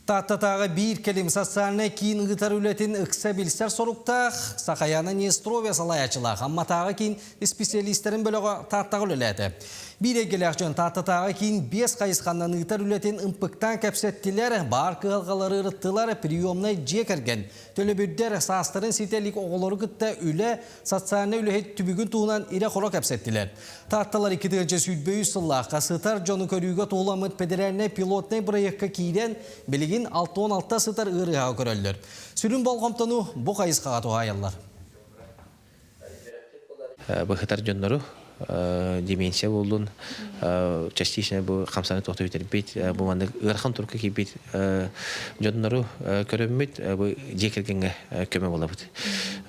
Тааттатааҕы биир кэлим социальнай киин ыытар үлэтин ыкса билсэр соруктаах Сахаяна Нестровия салайааччылаах Амматааҕы киин исписэлиистэрин бөлөҕө Тааттаҕа үлэлээтэ. Биир эйгэлээх дьон Тааттатааҕы киин биэс хайысханнан ыытар үлэтин ымпыктаан кэпсэттилэр, баар кыһалҕалары ырыттылар, приемнай дьиэ кэргэн, төлөбүрдэр, саастарын ситэ илик оҕолору кытта үлэ, социальнай үлэһит түбүгүн туһунан ирэ-хоро кэпсэттилэр. Таатталар 2023 сыллаахха сытар дьону көрүүгэ туһуламмыт федеральнай пилотнай бырайыакка киирэн, билигин 66 сытар ыарыһаҕы көрөллөр. Сүрүн болҕомтону бу хайысхаҕа туһаайаллар. Быһытар дьоннору деменция буоллун, частично бу хамсаны тохто бүтэрбит, бу маннык ыарахан турукка киирбит дьоннору көрөммүт, бу дьиэ кэргэҥҥэ көмө буолабыт.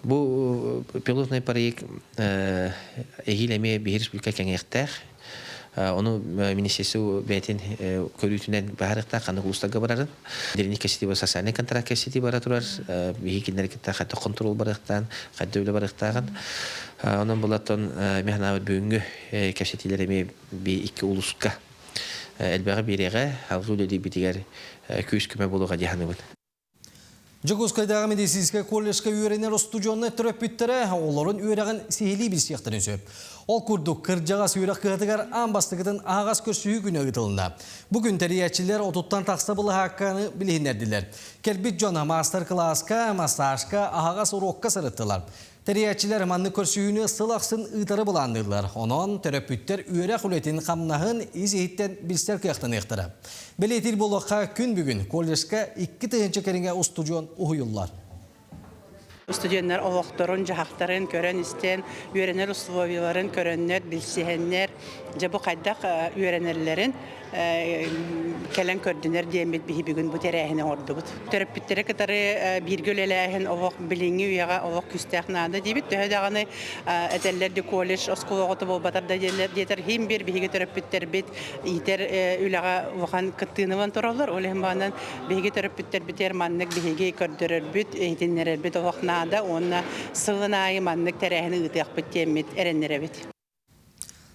Бу пилотный проект эһиил эмиэ биһи республика кэҥиэхтээх. Ону министерство бэйэтин көрүүтүнэн баһарыахтаах ханнык улуустарга барарын. Дириник кэсити социальный контракт кэсити бара турар. Биһи кинилэри кытта хайдах контрол барыахтаан, хайдах үлэ барыахтааҕын. Онон булаттан механаабыт бүгүҥҥү кэпсэтиилэр эмиэ би икки улууска элбэҕи биэриэҕэ, алгыы үлэлиирбитигэр күүс-көмө буолуоҕа дии саныыбын. Дьокуускайдааҕы медицинскэй колледжка үөрэнэр устудьуоннар төрөппүттэрэ оҕолорун үөрэҕин сиһилии билсиэхтэрин сөп. Ол курдук, кырдьаҕас үөрэх кыһатыгар аан бастакытын аһаҕас көрсүһүү күнэ ыытылынна. Бу күн тэрийээччилэр отуттан тахса былаһаакканы билиһиннэрдилэр. Кэлбит дьон маастар-кылааска, массажка, аһаҕас уруокка сырыттылар. Тэрийээччилэр маннык көрсүһүүнү сыл ахсын ыытары былаанныыллар. Онон төрөппүттэр үөрэх үлэтин хамнаһын ис-иһиттэн билсэр кыахтаныахтара. Бэлиэтиир буолуохха, күн бүгүн колледжка 2000 кэриҥэ устудьуон уһуйуллар. Студеннар олохторун, дьаһахтарын көрөн-истэн, үөрэнэр условияларын көрөннөр, билсиһэннэр, дьэ бу хайдах үөрэнэллэрин кэлэн көрдүнэр диэммит биһи бүгүн бу тэрээһини оҥордубут. Төрөппүттэри кытары бииргэ үлэлээһин олох билиҥҥи үйэҕэ олох күүстээх наада диибит. Төһө даҕаны этэллэр ди колледж оскуола оҕото буолбатар да диэтэр иһин биир биһиги төрөппүттэрбит иитэр үлэҕэ улахан кыттыыны ылан тураллар. Ол иһин баҕанан биһиги төрөппүттэрбитигэр маннык биһиги көрдөрөрбүт, иһитиннэрэрбит олох наада уонна сылын аайы маннык тэрээһини ыытыахпыт диэммит эрэннэрэбит.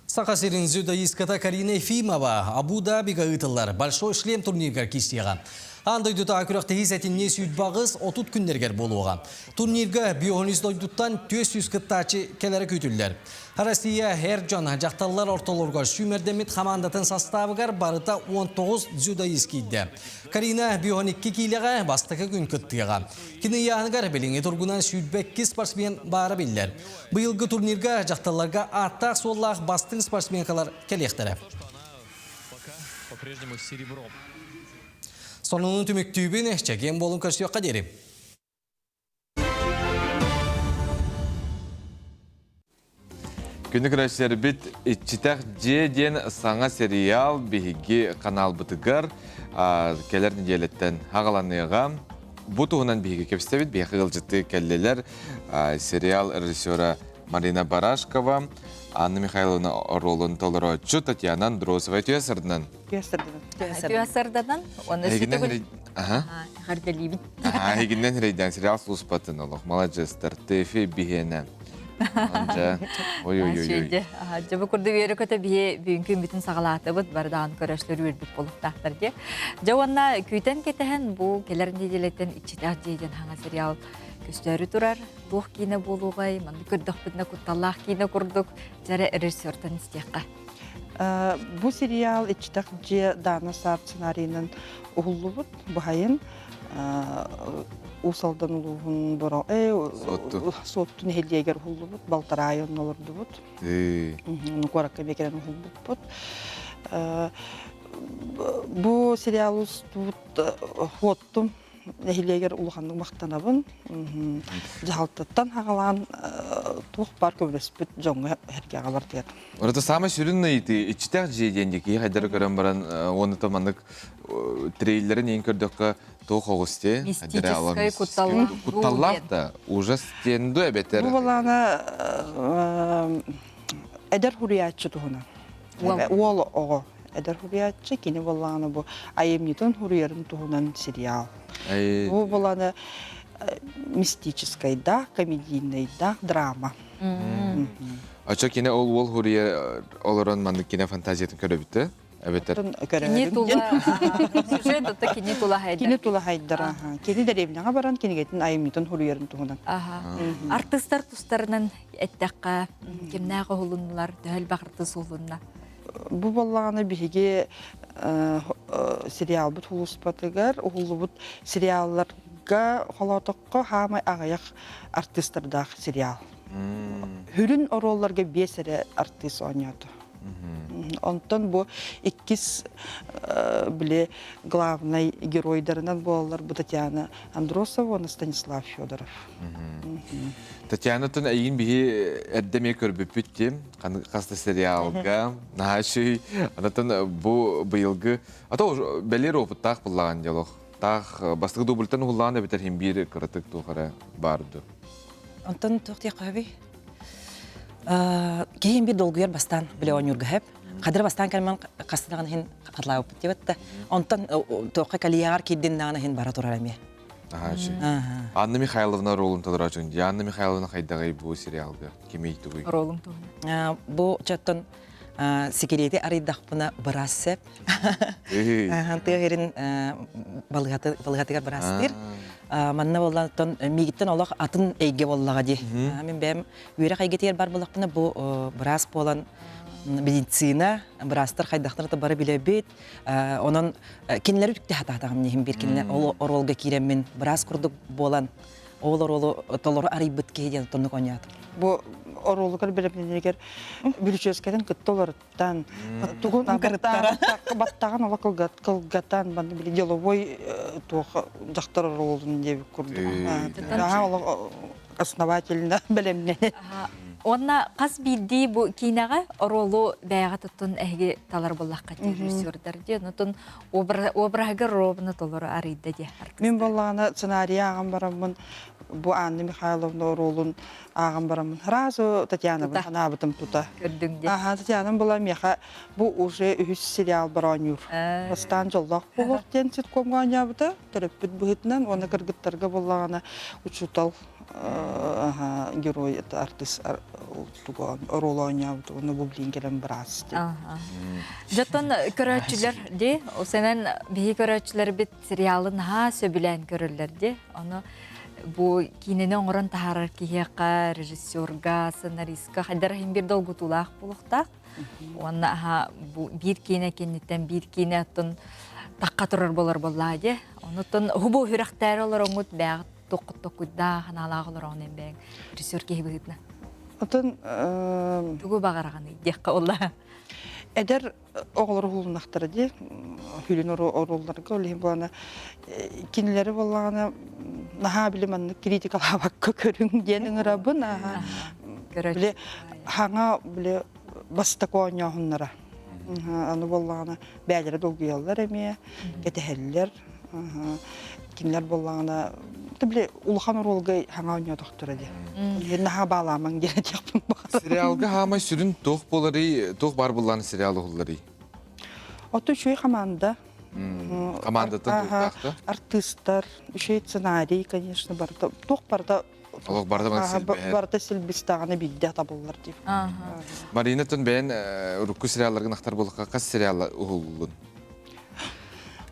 Саха сирин дзюдоистката Карина Ефимова Абу-Дабига ыытыллар Большой шлем турниргар киирсиэҕэ. Аан дойдутааҕы күрэхтэһии сэтинньи сүүрбэ 30 күннэригэр буолуоҕа. Турнирга биоһунис дойдуттан 400 кыттааччы кэлэрэ күүтүллэр. Россия эр дьон дьахталлар ортолоругар сүүмэрдэммит хамаандатын састаабыгар барыта 19 дзюдоист киирдэ. Карина биоһун 2 киилэҕэ бастакы күн кыттыаҕа. Кини ыйааһыныгар билиҥҥи тургунан 22 спортсмен баара биллэр. Быйылгы турнирга дьахталларга ааттаах-суоллаах бастыҥ спортсменкалар кэлиэхтэрэ. Сонунун түмүктүүбүн, чэгиэн буолун көрсүөххэ диэри. Күнү көрөөччүлэрбит Иччитэх дьиэ диэн саҥа сериал биһиги каналбытыгар кэлэр нэдиэлэттэн аҕаланыаҕа. Бу туһунан биһиги кэпсэтэбит. Биһиэхэ ыалдьыттыы кэллилэр сериал режиссера Марина Барашкова, Анна Михайловна оруолун толорооччу Татьяна Андросова үтүө сырдынан. Үтүө сырданан. Уонна эҕэрдэлиибит. Эһигиннэн эрэйдээн сериал сулуспатын олох маладьыастар ТФ биһиэнэ. Анжа. Ой ой ой ой. Дьэ бу курдук үөрэ көтө биһи бүгүнкү бүтүн саҕалаатыбыт бардаан көрөшлөр үөрбүт болуктаахтар дии. Дьэ уонна күүтэн кэтэһэн бу кэлэр неделеттен иччитэх дьиэ диэн хаҥа сериал көстөөрү турар. Туох киинэ буолуоҕай, маннык көрдөхпүтүнэ кутталлаах киинэ курдук дьэрэ режиссертан истиэххэ. Бу сериал иччитэх дьиэ Дана Саар сценарийынан уһуллубут. Быһайын Уус Алдан улууһун боро Суотту нэһилиэгэр уһуллубут, балтараа онно олордубут. Ону куоракка бекерен уһулбуппут. Бу сериал устубут хуоттум нэһилиэгэр улаханнык махтанабын. Дьаһалтаттан хаҕалаан туох баар көмөлөспүт дьоҥҥо эргэҕэ бардыгар. Орото самый сүрүн ыйытыы иччитэх дьиэ диэн киһи хайдары көрөн баран уонна то маннык трейлерин ең көрдөххө туох оҕус те Мистическай кутталлаах кутталлаах да ужас диэн ду эбэтэр Бу балаана эдэр хуруйааччы туһунан. Уол оҕо эдэр хуруйааччы кини боллаана бу айымньытын хуруйарын туһунан сериал. Бу боллаана мистическайдаах, комедийнайдаах драма. Очо кине ол уол хуруйа олорон маннык кине фантазиятын көрөбүтэ? Эбэтэр Кини тула сюжет ото кини тула хайдар. Кини тула хайдар. Кини дэриэбинэҕэ баран кинигэтин айымньытын хуруйарын туһунан. Артыстар тустарынан эттэххэ кимнээх уһулуннулар, төһө элбэх артыыс уһулунна? Бу буоллаҕына биһиги сериалбыт улууспатыгар уһуллубут сериалларга холоотоххо хаамай аҕыйах артыыстардаах сериал. Хүрүн оруолларга биэс эрэ артыыс оонньоото. Онтон бу иккис били главнай геройдарынан буолаллар бу Татьяна Андросова уонна Станислав Федоров. Татьянатын эйигин биһи эрдэ эмиэ көрбүппүт дии хас да сериалга наһаа үчүгэй анатан бу быйылгы а то бэлиэр опыттаах буллаҕан диалог таах бастакы дубльтан уһуллаҕан эбэтэр хин биир кыратык туох эрэ баар ду Онтон туох диэххэ сөбүй? Киһим бир долгуйар бастаан биле оонньуурга сөп. Хадыр бастаан кэлмэн хастаҕын иһин хатлаабыппыт диэбит да. Онтон туохха кэлиэҕэр киирдин даҕаны иһин бара турар эмиэ. Анна Михайловна ролун толороочун. Анна Михайловна хайдаҕый бу сериалга? Кимий тугуй? Ролун туһунан. Бу чоттон секрети арыйдахпына быраас сеп. Тыа сирин балыһатыгар быраастыыр. Манна буоллан миигиттэн олох атын эйгэ буоллаҕа дии. Мин бэйэм үөрэх эйгэтигэр бар буоллахпына бу быраас буолан медицина, быраастар хайдахтара да бары билэбит. Онон кинилэри үтүктэ хатаатаҕым иһин биир кинилэр ол оруолга киирэммин быраас курдук буолан ол оруолу толору арыйбыт киһи диэн оннук оонньоотум. Бу оруолугар бэлэмнэнэригэр бүрүчүөскэтин кытта уларыттан тугун баттаҕын ола кылгатан манна били деловой туох дьахтар оруолун диэбит курдук основательно бэлэмнэнэн Уонна хас биирдии бу киинэҕэ оруолу бэйэҕэ туттун эһиги талар буоллахха режиссердар дии. Онутун обраһыгар ровно толору арыйда дии. Мин буоллаҕына сценарийы ааҕан бараммын бу Анна Михайловна оруолун ааҕан бараммын сразу Татьянабын санаабытым тута. Көрдүҥ дии. Аха, Татьянам была миэхэ бу уже үһүс сериал оонньуур. Бастаан дьоллоох буолуох диэн ситкомҥа оонньообута төрөппүт быһыытынан уонна кыргыттарга буоллаҕына учуутал герой это артист оруол оонньообут уонна бу билин кэлэн быраас Дьоттон көрөөччүлэр ди осенен биһи көрөөччүлэрбит сериалы наһаа сөбүлээн көрөллөр ди ону бу киинэни оҥорон таһаарар киһиэхэ режиссерга сценаристка хайдар иһин бир долгутуулаах буолуохтаах уонна аха бу биир киинэ кэнниттэн биир киинэ оттон тахха турар болор буоллаа ди онуттан хубу үрэхтээри олороҥҥут бэҕит токкуйдаах ханаалаах олороҕун эмбэҥ режиссер киһи быһыытына Отон тугу баҕараҕыный диэххэ олла эдэр оҕолор уһулуннахтара дии хүлүн оруолларга ол иһин буолана кинилэри буоллаҕына наһаа били маннык критикалаабакка көрүҥ диэн ыҥырабын аха били хаҥа били бастакы оонньооһуннара аны буоллаҕына бэйэлэрэ долгуйаллар эмиэ кэтэһэллэр кинилэр буоллаҕына били улахан оруолга хаҥа оонньоотохторо дии наһаа баалаамаҥ диэн этиэхпин баҕарабын Сериалга хаамай сүрүн туох буоларый, туох баар буллааны сериал уһулларый? Ото үчүгэй хамаанда. Командата туохтаах да? Артыыстар, үчүгэй сценарий, конечно, барыта, туох барыта. Олох барыта бары силбэһэр. Барыта силбистэҕинэ биирдэ табыллар дип. Марина тон бэйэн урукку сериалларгын ахтар буоллахха хас сериал уһуллун?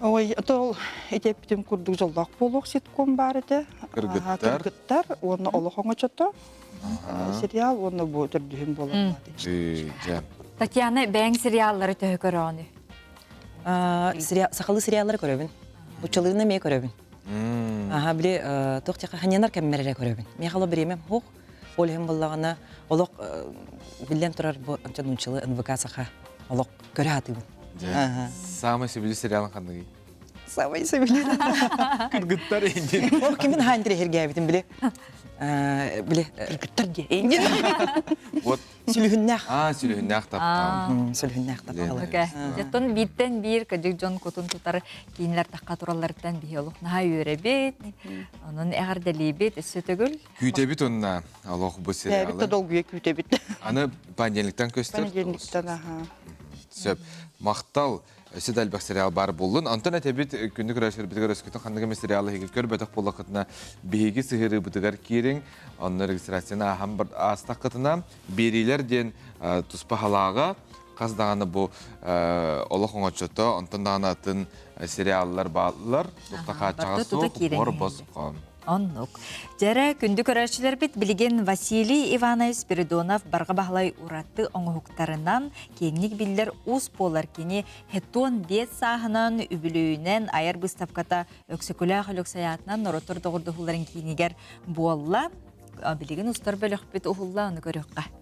Ой, тол итеппитим курдук жоллоох буолуох ситком баар этэ. Кыргыттар. Кыргыттар уонна олох оҥочото сериал уонна бу төрдүһүн буолар. Татьяна, бэйэҥ сериаллары төһө көрөҕүнүй? Сахалыы сериаллары көрөбүн. Уччалыырын эмиэ көрөбүн. Аха, били туох тиэхэ ханьанар кэммэр эрэ көрөбүн. Миэхэ олох бириэмэм суох. Ол иһин буоллаҕына олох биллэн турар бу ончон нууччалыы НВК саха олох көрө сатыыбын. Самый сөбүлүүр сериалын ханныгый? Самый сөбүлүүр. Кыргыттар индин. Ол кимин хаан тирэһиргээбитин били. Били кыргыттар диэ. Индин. Вот Сүлүһүннээх. Аа, сүлүһүннээх таптал. Сүлүһүннээх таптал. Оттон бииртэн биир кыдьык дьон кутун тутар киинлэр тахха туралларыттан биһи олох наһаа үөрэбит. Онон эҕэрдэлиибит өссө төгүл. Күүтэбит онна олох бу сериалы. Бэйэбит да долгуйа күүтэбит. Аны понедельниктан көстөр. Понедельниктан, аха. Сөп. Махтал. Өссө да элбэх сериал баар буоллун. Онтон этэбит күндү көрөөччүлэрбитигэр өскөтүн ханнык эмэ сериалы эһиги көрбөтөх буоллаххытына биһиги сыһыарыыбытыгар киириҥ. Онно регистрацияны ааһан аастаххытына биэриилэр диэн туспа халааҕа хас даҕаны бу олох оҥоччото, онтон даҕаны атын сериаллар бааллар. Тухта хааччаҕа суох, буор босхо. Оннук. Дьэрэ, күндү көрөөччүлэрбит билигин Василий Иванович Спиридонов Барҕа Баһылай ураты оҥоһуктарынан киэҥник биллэр уус буолар кини 75 сааһынан үбүлүөйүнэн айар быыстапката Өксөкүлээх Өлөксөй аатынан норуоттар доҕордоһууларын киинигэр буолла. Билигин устар бөлөхпүт уһулла, ону көрүөххэ.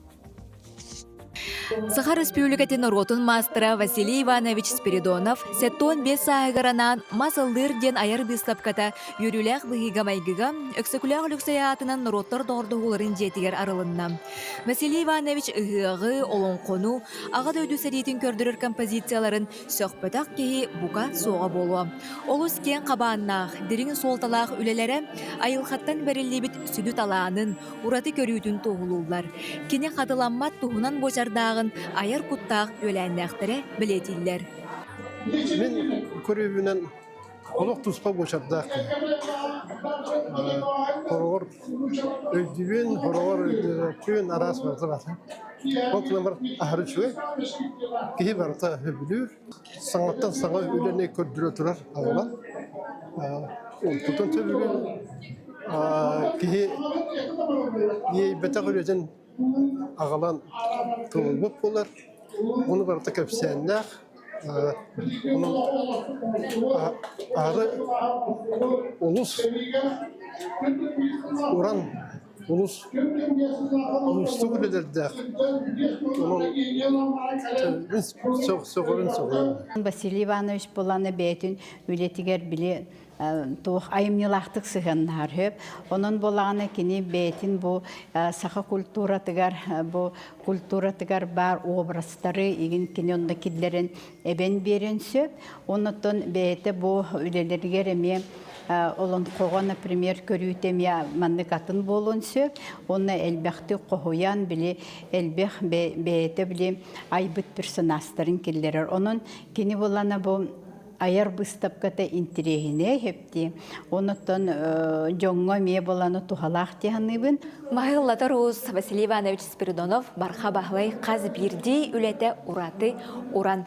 Саха Өрөспүүбүлүкэтин норуотун маастара Василий Иванович Спиридонов 75 сааһыгар анаан «Мас ыллыыр» диэн айар быыстапката үөрүүлээх быһыыга-майгыга Өксөкүлээх Өлөксөй аатынан норуоттар доҕордоһууларын дьиэтигэр арылынна. Василий Иванович ыһыаҕы, олоҥхону, Аҕа дойду сэриитин көрдөрөр композицияларын сөхпөтөх киһи бука суоҕа буолуо. Олус киэҥ хабааннаах, дириҥ суолталаах үлэлэрэ айылҕаттан бэриллибит сүдү талаанын, ураты көрүүтүн туоһулууллар. Кини хатыламмат туһунан буочардааҕын айар куттаах үөлээннээхтэрэ бэлиэтииллэр. Мин көрүүбүнэн олох туспа буочардаах киһи. Хороҕор өйдүүбүн, хороҕор өйдөөбөппүн, араас барыта баата. Ол гынан баран аһары үчүгэй. Киһи барыта сөбүлүүр. Саҥаттан саҥа үлэни көрдөрө турар аҕалан. Онтутун сөбүлүүр. Киһи иэйбэтэх үлэтин аҕалан тылылбыт буолар. Ону барыта кэпсээннээх. Онон аһары олус уран Улус уустук үлэлэрдээх. Онон сөҕөрүн сөҕөрүн. Василий Иванович буланы бэйэтин үлэтигэр били туох айымньылаахтык сыһыаннаһар сөп. Онон буолаҕына кини бэйэтин бу саха культуратыгар бу культуратыгар баар образтары игин кини онно киллэрэн эбэн биэрэн сөп. Оннуттан бэйэтэ бу үлэлэригэр эмиэ олонхоҕо, например, көрүүтэ эмиэ маннык атын буолуон сөп. Уонна элбэхтик хоһуйан, били элбэх бэйэтэ били айбыт персонажтарын киллэрэр. Онон кини булана бу айар быыстапката интириэһинэй хэпти. Онуттан дьоҥҥо эмиэ буланы туһалаах дии саныыбын. Маһыллатар уус Василий Иванович Спиридонов Барха Баһылай хас биирдии үлэтэ ураты уран.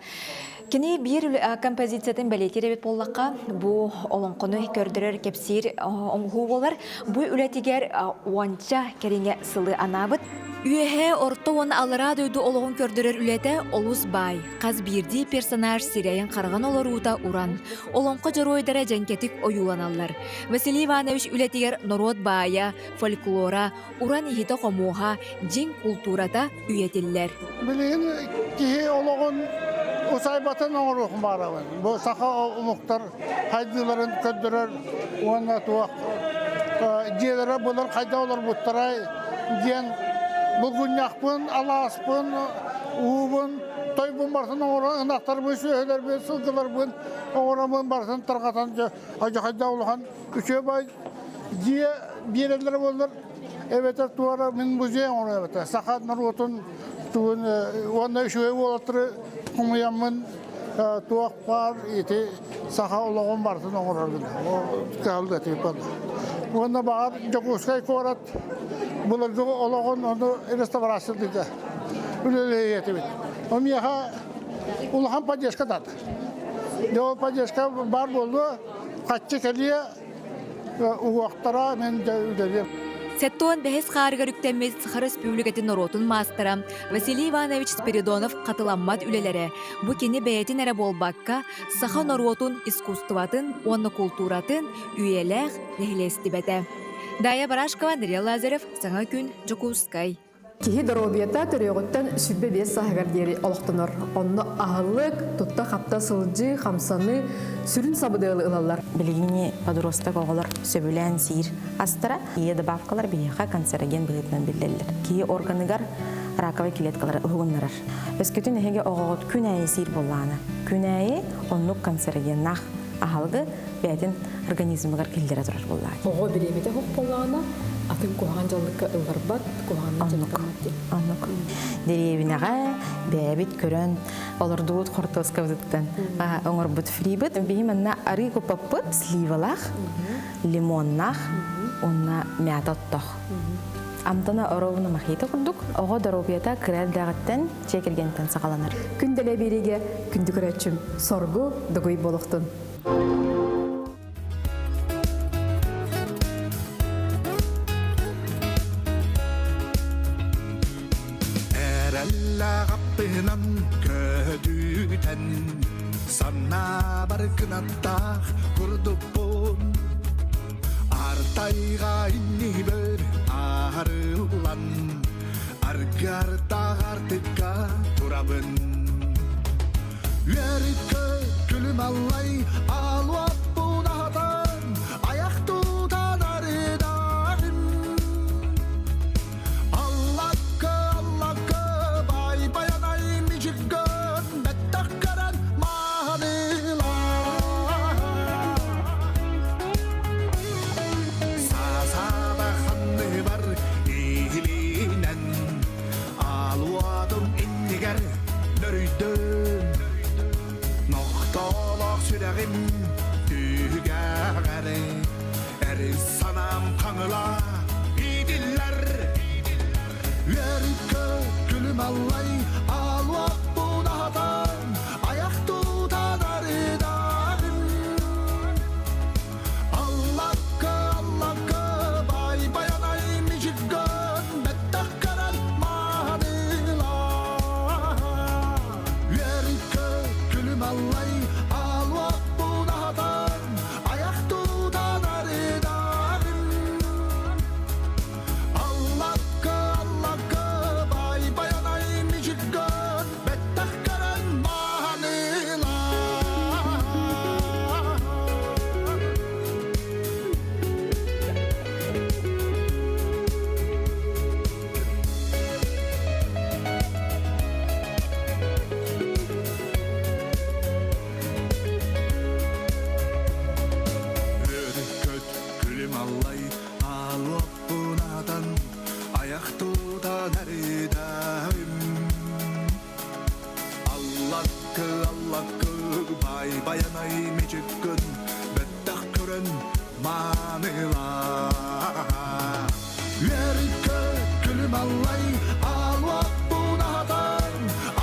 Кини биир композициятын бэлиэтиир эбит буоллахха, бу олоҥхону көрдөрөр, кэпсиир оҥоһуу буолар. Бу үлэтигэр уонча кэриҥэ сылы анаабыт. Үөһээ орто уонна аллараа дойду олоҕун көрдөрөр үлэтэ олус баай. Хас биирдии персонаж сирэйин-хараҕын олоруута уран. Олоҥхо дьоруойдара дьэҥкэтик ойууланаллар. Василий Иванович үлэтигэр норуот баайа, фольклора, уран иһитэ-хомуоһа, дьиҥ култуурата үйэтиллэр. Билигин киһи олоҕун усайбатын оҥоруох баарабын. Бу саха омуктар хайдыыларын көрдөрөр уонна туох дьиэлэрэ былыр хайда олорбуттарай диэн булгунньахпын, алааспын, уубун, тойбун барытын оҥорон ынахтарбын, сүөһүлэрбин, сылгыларбын оҥороммун барытын тарҕатан хайда улахан үчүгэй дьиэ биэрэллэрэ буоллар эбэтэр туора мин музей оҥоро эбэтэр саха норуотун тугун уонна үчүгэй уолаттары хомуйаммын туох баар ити саха олоҕун барытын оҥорор гына кыһаллы типа. Уонна баҕар Дьокуускай куорат былыргы олоҕун ону реставрациялыырга үлэлэһиэ этибит. Ол миэхэ улахан поддержка дата. Дьэ ол поддержка баар буолуо, хаччы кэлиэ, угуохтара мен дьэ үлэлиэм. Сэттуон бэһис хаарыгар үктэммит Саха Республикатын норуотун маастара Василий Иванович Спиридонов хатыламмат үлэлэрэ бу кини бэйэтин эрэ буолбакка, саха норуотун искусствотын уонна култууратын үйэлээх нэһилиэстибэтэ. Дая Барашкова, Андрей Лазарев, Саҥа күн, Дьокуускай. Киһи доруобуйата төрүөҕүттэн 25 сааһыгар диэри олохтонор. Онно аһылык, тутта-хапта сылдьыы, хамсаныы сүрүн сабыдыалы ылаллар. Билигини подросток оҕолор сөбүлээн сиир астара. Ийэ добавкалар биһиэхэ канцероген быһыытынан биллэллэр. Киһи органыгар раковай клеткалары уһугуннарар. Өскөтүн эһиги оҕоҕут күн аайы сиир буоллаҕына, күн аайы оннук канцерогеннаах аһылыгы бэйэтин организмыгар киллэрэ турар буоллаҕа. Оҕо бириэмэтэ суох буоллаҕына, атын куһаҕан дьаллыкка ылларбат, куһаҕаннык дьаллыктаммат диэн. Оннук. Дэриэбинэҕэ бэйэбит көрөн олордубут хортуоскабытыттан оҥорбут фрибыт. Биһи манна арыы куппаппыт сливалаах, лимоннаах уонна мята оттоох. Амтана оруобуна мохито курдук. Оҕо доруобуйата кыра эрдэҕиттэн дьиэ кэргэнтэн саҕаланар. Күн дэлэ биэриигэ күндү көрөөччүм, соргу дугуй буолуохтун. Эрэллээх аттыһынан көтүүтэн санаабар кынаттаах курдукпун Артайга иннибэр аарыллан аргартаах артыкка турабын Үөрүккө күлүм аллай алуаппун аһатан аяқ тутан арыдағым Аллакка аллакка бай баянай мижиггөн бэттэх көрөн маанылаа Саасаба ханныбар иһилинэн Алуадым иннигэр нөрүйдүм Нохтолох сүрэҕим түһүгэҕэр Эрис санаам хаҥыла иитиллэр Үөрүккэ күлүм аллай алуаппун аһатан Аяқ тутан арыдарым Аллакка, аллакка, бай баянай мижиггөн, бэттэх көрөн маанылаа. Үөрүккэ күлүм аллай, алуаппун аһатан, аяқ тутан арыдарым. Аллакка, аллакка, бай баянай мижиггөн, бэттэх көрөн маанылаа. Өркөт күлүм аллай алуоппунатан аяқ тутан әридәм Аллаккы, аллаккы, бай баянай мечеккін, бөттақ көрін маныла. Өркө күлүм аллай, алуаппун аһатан,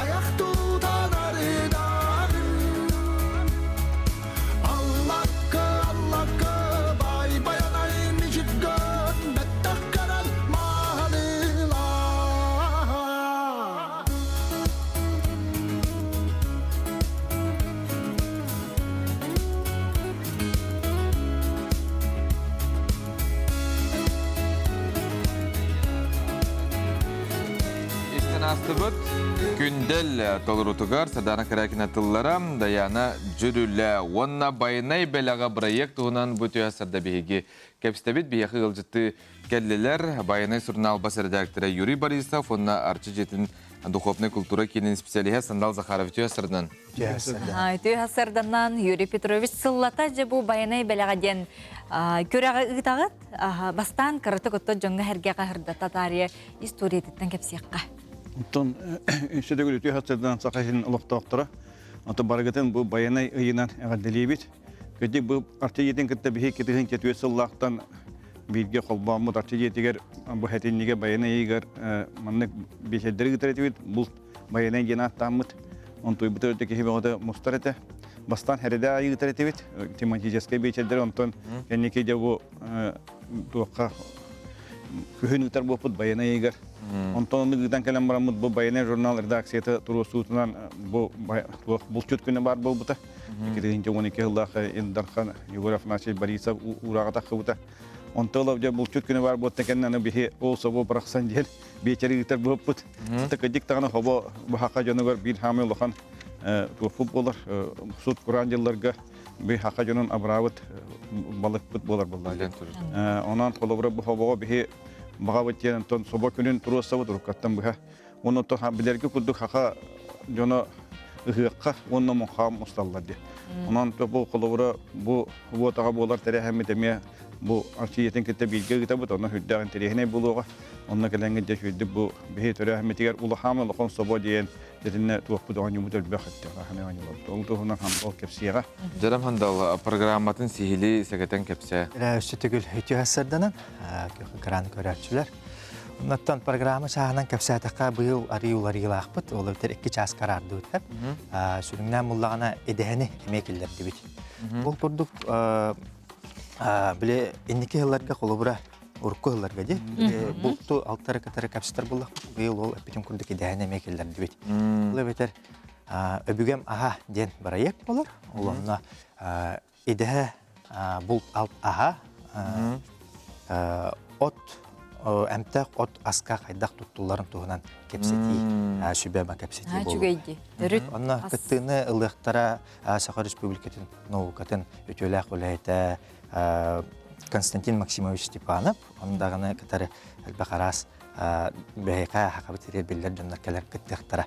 аяқ тутан арыдарым. Аллаккы, аллаккы, бай баянай мечеккін, бөттақ көрін маныла. Истэн астыбыт Күндэл толорутугар Садана Каракина тыллара Даяна Дьүрүлэ уонна Байанай бэлэҕэ проект туһунан бу түһэ сарда биһиги кэпсэтэбит биһиэхэ ыалдьытты кэллилэр. Байанай сурунаал бас редактора Юрий Борисов уонна Арчы дьиэтин духовнай культура киинин специалиһа Сандал Захаров үтүө сарынан. Үтүө сарданан Юрий Петрович сыллата дьэ бу Байанай бэлэҕэ диэн күрэҕи ыытаҕыт. Бастаан кыратык отто дьоҥҥо сэргэҕэ сырдата таарыйа историятыттан кэпсиэххэ. Оттон үсүдөгүл үтүө сарданан Саха сирин олохтоохторо. Ото барыгытын бу Байанай ыйынан эҕэрдэлиибит. Кырдьык бу Арчы дьиэтин кытта биһи кытыһын 4 сыллаахтан бииргэ холбооммут Арчы дьиэтигэр бу хэтиннигэ байанай ыйыгар маннык биэчэрдэри ыытар этибит. Булт байанай диэн ааттааммыт. Онтуйбут өртө киһи бөҕөтө мустар этэ. Бастаан хэрэдэ аайы ыытар этибит. Тематическай биэчэрдэри онтон кэнники дьэ бу туохха күһүн ыытар буолпут байанай ыйыгар. Онтон оннук ыытан кэлэн бараммыт бу байанай журнал редакцията туруорсуутунан бу булчут күнэ баар буолбута. 2012 сыллаах Ил Дархан Егор Афанасьевич Борисов уураҕа таххыбыта. Онто ыла дьэ булчут күнэ баар буолта кэннэ аны биһи ол собо бырахсан диэн биэчэри ыытар буолпут. Кыдьык даҕаны хобо баһаха дьонугар биир хаамай улахан туохпут буолар сут кураан дьылларга би хаха дьонун абыраабыт балыкпыт буолар буолла. Онон холобура бу хобоҕо биһи баҕабыт диэн онтон собо күнүн туруорсабыт уруккаттан быһа. Онон билэргэ курдук хаха дьоно ыһыахха уонна муҥхаҕа мусталлар диye. Онон бу холобура бу уотаҕа буолар тэрээһиммит эмиэ бу Арчиятын кытта бииргэ ыытабыт, онно сүрдээх интэриэһинэй буолуоҕа. Онно кэлэҥҥит дьэ сүүрдүк бу биһи төрөөһүммүтүгэр улахан улахан собо диэн дэтиннэ туохпут оонньуубут элбэх этте хаханы оонньуулабыт. Ол туһунан ол кэпсиэҕэ. Дьарам Хандал программатын сиһили сэгэтэн кэпсээ. Өссө төгүл үтүө сарданан экран көрөөччүлэр. Оннуттан программа чааһынан кэпсээтэххэ быйыл арыы уларыылаахпыт. Ол эбэтэр икки чаас караардыбыт. Сүрүннээн буллаҕына идэһэни эмиэ киллэрдибит. Ол курдук били инники сылларга холобура урукку сылларга ди булту алтары кытары кэпсэтэр буллахпыт быйыл ол эппитим курдук идэһэни эмиэ киллэрдибит. Ол эбэтэр өбүгэм аһа диэн бырайыак болар. Ол онно идэһэ булт алт аһа от эмтээх от аска хайдах туттулларын туһунан кэпсэтии сүбэ-ама кэпсэтии буолуо. Үчүгэй Төрүт Онно кыттыыны ылыахтара Саха Республикатын наукатын үтүөлээх үлэһитэ Константин Максимович Степанов, он даҕаны кытары элбэх араас бэһиэхэ хахабыт сиригэр биллэр дьоннор кэлэр кыттыахтара.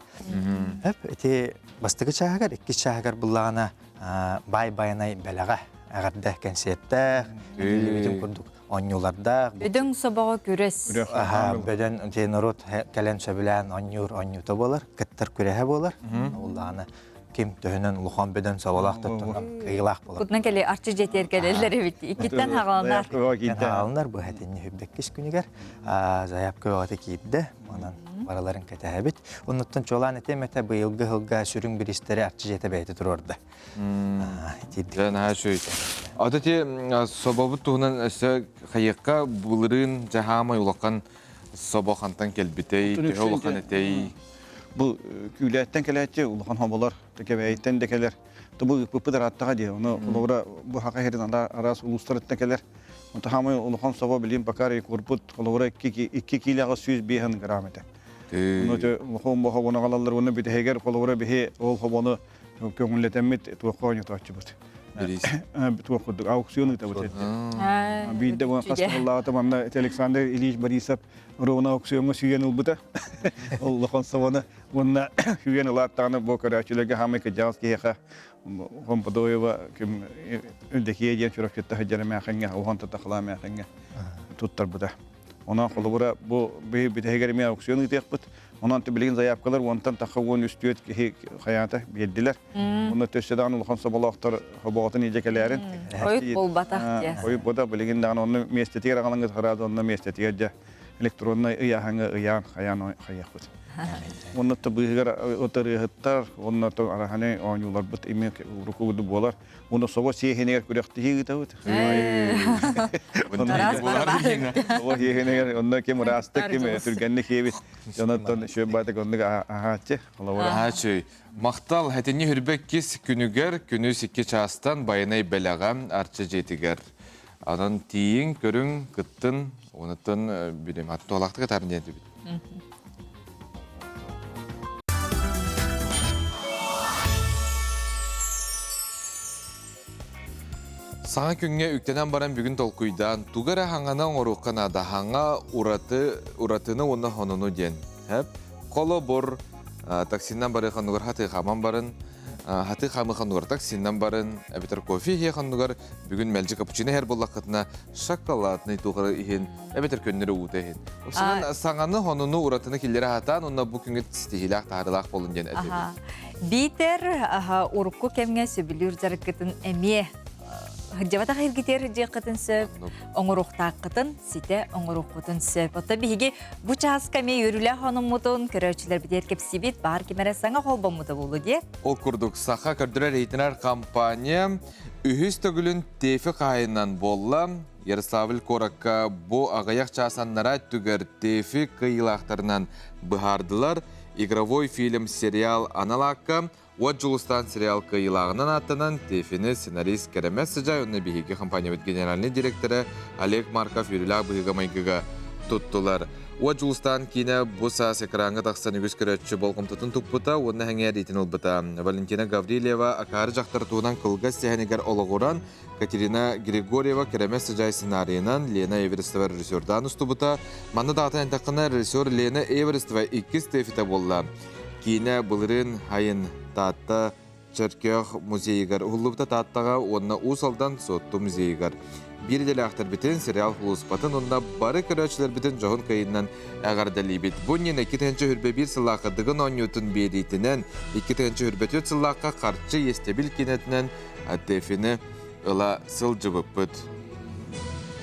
Ити бастакы чааһыгар, иккис чааһыгар буллаҕына баай байанай бэлэҕэ эҕэрдэ кэнсиэртээх, бүтүн курдук оонньуулардаах. Бөдөҥ собоҕо күрэс. Бөдөн народ кэлэн сөбүлээн оонньуур оонньуута буолар, кыттар күрэһэ буолар. Уллааны ким төһөнөн улахан бөдөн соболоох тоттонон кыйылаах буолар. Кутунан кэле арчы жетер келелер эбит. Иккиттен хагаланар. Хагаланар бу хэтинни хүббеккис күнүгэр заявка өҕөтө киирдэ. Онон бараларын кэтэһэбит. Оннуттан чуолаан этиэм этэ быйылгы сылга сүрүн бириистэри Арчы дьиэтэ бэйэтэ туруорда. Дьэ, наһаа үчүгэй. Ата ти собобут туһунан өссө хайыахха былырыын дьаһаамай улахан собо хантан кэлбитэй, төһө улахан этэй? Бу күүлээттэн кэлээччи улахан хоболор, кэбээйиттэн да кэлэр. Бу ыыппыппыт ырааттаҕа дии. Ону холобура бу хака иһэрин араас улуустарыттан кэлэр. Онто хаамай улахан собо билим пока рекордпут холобура 2 киилэҕэ 105 грамм этэ. Ону улахан бу хобону аҕалаллар уонна бүтэһигэр холобура биһи ол хобону көҥүллэтэммит туохха оонньотооччубут. Туох курдук аукцион ыытабыт этэ. Биирдэ бу хас сыллааҕыта манна Александр Ильич Борисов ровно аукциоҥҥа сүүйэн ылбыта. Ол улахан собону Уонна сүгэн ылааттаҕына бу көрөөччүлэргэ хаамай кырдьаҕас киһиэхэ Хомподоева ким Дэкиэ диэн Чурапчытта сылдьар эмээхиҥҥэ уһан татахлаа эмээхиҥҥэ туттарбыта. Онон холобура бу бүтэһигэр эмиэ аукцион ыытыахпыт. Онон билигин заявкалар уонтан тахха 13 киһи хайаата биэрдилэр. Онно төссө даҕаны улахан соболоохтор хобоҕотун илдьэ кэлээрин. Хойут буолбатах диye. Хойут буолбатах билигин даҕаны онно миэстэтигэр аҕалаҥҥыт хараада онно миэстэтигэр дьэ электроннай ыйааһыҥҥа ыйаан хайаан хайыахпыт. Онно быыһыгар ырыаһыттар, онно араханы оонньууларбыт эмиэ урукку буолар. Уонна собо сиэһинигэр күрэхтэһии ыытабыт. Собо сиэһинигэр онно ким ыраастык, ким түргэнник иэбит. Онон шөббатык оннук аһааччы. Аһааччы. Махтал хэтинни хүрбэк кис күнүгэр күнүс икки чаастан байанай бэлэҕэ Арчы дьиэтигэр. Онон тиийиҥ, көрүҥ, кыттын, онуттан билим аттуалаахтык атарын диэн этибит. Саҥа күҥҥэ үктэнэн баран бүгүн толкуйдаан, тугу эрэ хаҥана оҥоруохха наада, хаҥа ураты, уратыны уонна хонону диэн. Холобур, таксинан барыы хонугар хатыы хаман барын, хатыы хамы хонугар таксинан барын, эбэтэр кофе иһиэ хонугар бүгүн мэлдьи капучино иһэр буоллаххытына шоколадный туохары иһин, эбэтэр көннөрү уута иһин. Саҥаны, саҥаны хонуну уратыны киллэрэ сатаан, уонна бу күҥҥүт ситиһиилээх таһаарыылаах буолун диэн этэбин. Биитэр урукку кэмҥэ сөбүлүүр дьарыккытын эмиэ. Сылдьыбатах иргитиэр сылдьыаххытын сөп, оҥоруохтааххытын ситэ оҥоруоххутун сөп. Оттон биһиги бу чааска эмиэ үөрүүлээх хонуммутун, көрөөччүлэрбитигэр кэпсиибит, баар ким эрэ саҥа холбоммута буолуо диэ. Ол курдук, Саха көрдөрөр иһитинэр компания үһүс төгүлүн ТЭФИ хаһайынан буолла. Ярославль куоракка бу аҕыйах чаас аннараа өттүгэр ТЭФИ кыайыылаахтарынан быһаардылар. Игровой фильм сериал анал аакка Уот Дьулустаан сериал кыайыылааҕынан ааттанан, ТЭФИ-ни сценарист Кэрэмэс Сыдьаай уонна биһиги компаниябыт генеральнай директора Олег Марков үөрүүлээх быһыыга-майгыга туттулар. Уот Дьулустаан киинэ бу саас экраҥҥа тахсан үгүс көрөөччү болҕомтотун туппута уонна сэҥээриитин ылбыта. Валентина Гаврильева акаары дьахтар туһунан кылгас сэһэнигэр олоҕуран, Катерина Григорьева Кэрэмэс Сыдьаай сценарийынан Лена Эверестова режиссердаан устубута. Манна даҕатан эттэххинэ, режиссер Лена Эверестова иккис ТЭФИтэ буолла. Киинэ былырыын айын Таатта Чөркөөх музейыгар уһуллубута Тааттаҕа уонна Уус Алдан Суотту музейыгар. Биир идэлээхтэрбитин, сериал сулууспатын уонна бары көрөөччүлэрбитин дьоһун кыайыынан эҕэрдэлиибит. Бу иннинэ 2021 сыллаахха Дыгын оонньуутун биэриитинэн, 2024 сыллаахха харчы иэстэбил киинэтинэн ТЭФИ-ни ыла сылдьыбыппыт.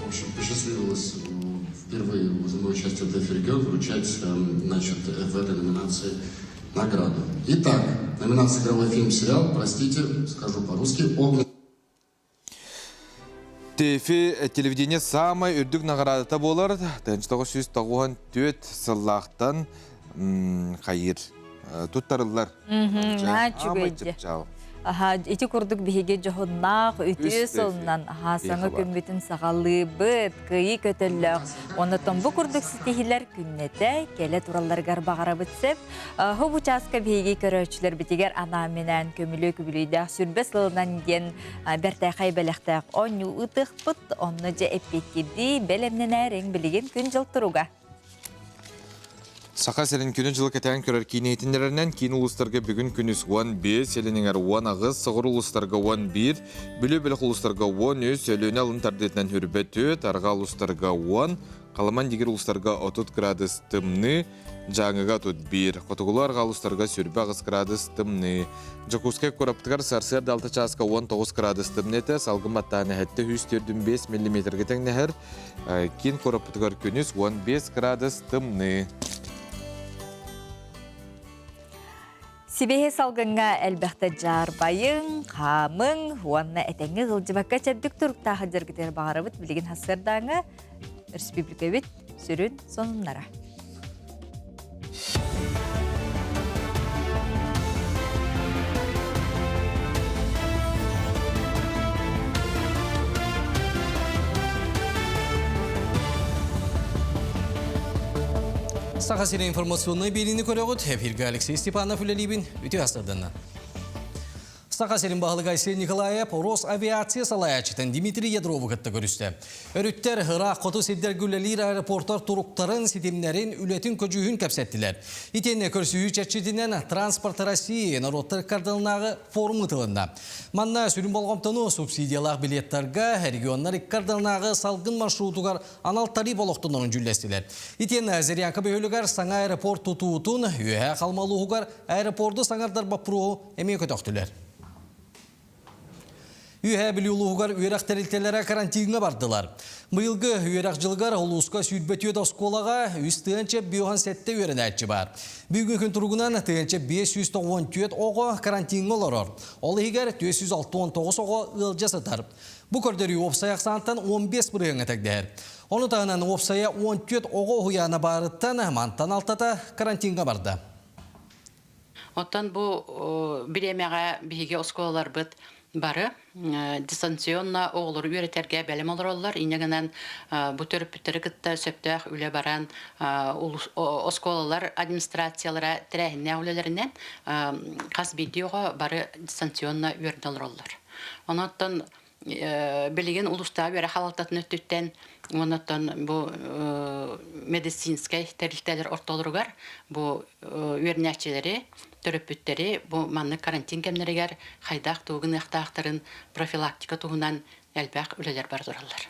В общем, посчастливилось впервые за мое участие в ТЭФИ регион вручать, значит, в этой номинации награду. Итак, номинация «Игровой фильм, сериал», простите, скажу по-русски, «Огненный ТЭФИ телевидение самай үрдүк наҕараадата буолар. 1994 сыллаахтан хайыр туттарыллар. Наһаа үчүгэй Аха, ити курдук биһиги дьоһуннаах үтүө сылынан аха саҥа күммүтүн саҕалыыбыт, кыайыы көтөллөөх. Оннотон бу курдук ситиһилэр күннэтэ кэлэ туралларыгар баҕарабыт сөп. Ху бу чааска биһиги көрөөччүлэрбитигэр анаан-минээн көмүлүө күбүлүйдээх сүрбэ сылынан диэн бэртээхэй бэлэхтээх оонньуу ыытыахпыт. Онно дьэ эппиэттиирдии бэлэмнэнээриҥ билигин күн-дьыл туруга. Саха сирин күнү-дьылы кэтээн көрөр киин иһитиннэрэринэн киин улуустарга бүгүн күнүс 15, Илин эҥэр 18, соҕуруу улуустарга 11, Бүлүү бөлөх улуустарга 13, Өлүөнэ алын тардыытынан Хүрбэ 4, Арҕаа улуустарга 10, Халаман дигир улуустарга 30 градус тымныы, Дьааҥыга 31, Хотугулуу арҕаа улуустарга сүрбэ 8 градус тымныы. Дьокуускай куораппытыгар сарсыарда 6 чааска 19 градус тымныы этэ, салгын баттаан эһэттэ 145 миллиметргэ тэҥнэһэр. Киин куораппытыгар күнүс 15 градус тымныы. Сибиэһи салгыҥҥа элбэхтэ дьаарбайыҥ, хаамыҥ уонна этэҥҥэ ыалдьыбакка чэбдик туруктаах дьаргытыгар баҕарабыт билигин сарсыардааҥҥа республикабыт сүрүн сонуннара. Саха сирин информационнай биэриини көрөҕүт. Эфиргэ Алексей Степанов үлэлиибин. Үтүө астарданна. Саха сирин баһылыга Айсен Николаев Росавиация салайааччытын Дмитрий Ядрову кытта көрүстэ. Өрүттэр ыраах хоту сирдэргэ үлэлиир аэропортар туруктарын, ситимнэрин, үлэтин көдьүүһүн кэпсэттилэр. Итиэннэ көрсүһүү чэрчитинэн Транспорт России норуоттар ыккардылынааҕы форум ыытылынна. Манна сүрүн болҕомтону субсидиялаах билеттарга регионнар ыккардылынааҕы салгын маршрутугар анал тариф олохтонорун дьүүллэстилэр. Итиэннэ Зырянка бөһүөлэгэр саҥа аэропорт тутуутун, Үөһээ Халыма улууһугар аэропорду саҥардар боппуруоһу эмиэ көтөхтүлэр. Үөһээ Бүлүү улууһугар үөрэх тэрилтэлэрэ карантиҥҥа бардылар. Быйылгы үөрэх дьылыгар улууска 24 оскуолаҕа 3 507 үөрэнээччи баар. Бүгүҥҥү күн туругунан 1594 оҕо карантиҥҥа олорор. Ол иһигэр 469 оҕо ыалдьа сытар. Бу көрдөрүү уопсай ахсаантан 15 бырыһыаҥҥа тэҥнэһэр. Ону таһынан уопсайа 14 оҕо уһуйаана баарыттан мантан алтата карантиҥҥа барда. Оттон бу бириэмэҕэ биһиги оскуолаларбыт бары дистанционно оҕолору үөрэтэргэ бэлэм олороллор. Инньэ гынан бу төрөппүттэри кытта сөптөөх үлэ баран оскуолалар администрациялара тэрээһиннээх үлэлэринэн хас биирдии оҕо бары дистанционно үөрэнэ олороллор. Онон билигин улуустааҕы үөрэх салалтатын өттүттэн уонна бу медицинскэй тэрилтэлэр ортолоругар бу үөрэнээччилэри, төрөппүттэри бу маннык карантин кэмнэригэр хайдах тугу гыныахтаахтарын профилактика туһунан элбэх үлэлэр бара тураллар.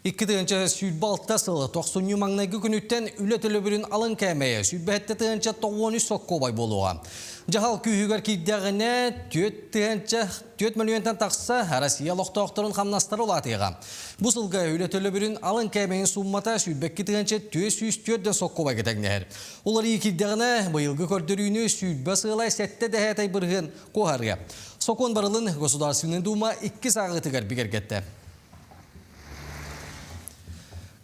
2026 сылы тохсунньу маҥнайгы күнүттэн үлэ төлөбүрүн алын кээмэйэ 107 тыһыынча 93 солкуобай буолуоҕа. Дьаһал күүһүгэр киирдэҕинэ 4 тыһыынча 4 мөлүйүөнтэн тахса Россия олохтоохторун хамнастара улаатыаҕа. Бу сылга үлэ төлөбүрүн алын кээмэйин сууммата 22 тыһыынча 404 солкуобайга тэҥнэһэр. Уларыйыы киирдэҕинэ быйылгы көрдөрүүнү 20 сыалай 7 дэһээтэй бырыһыан куоһарыа. Сокуон барылын Государственный Дума иккис ааҕыытыгар бигэргэттэ.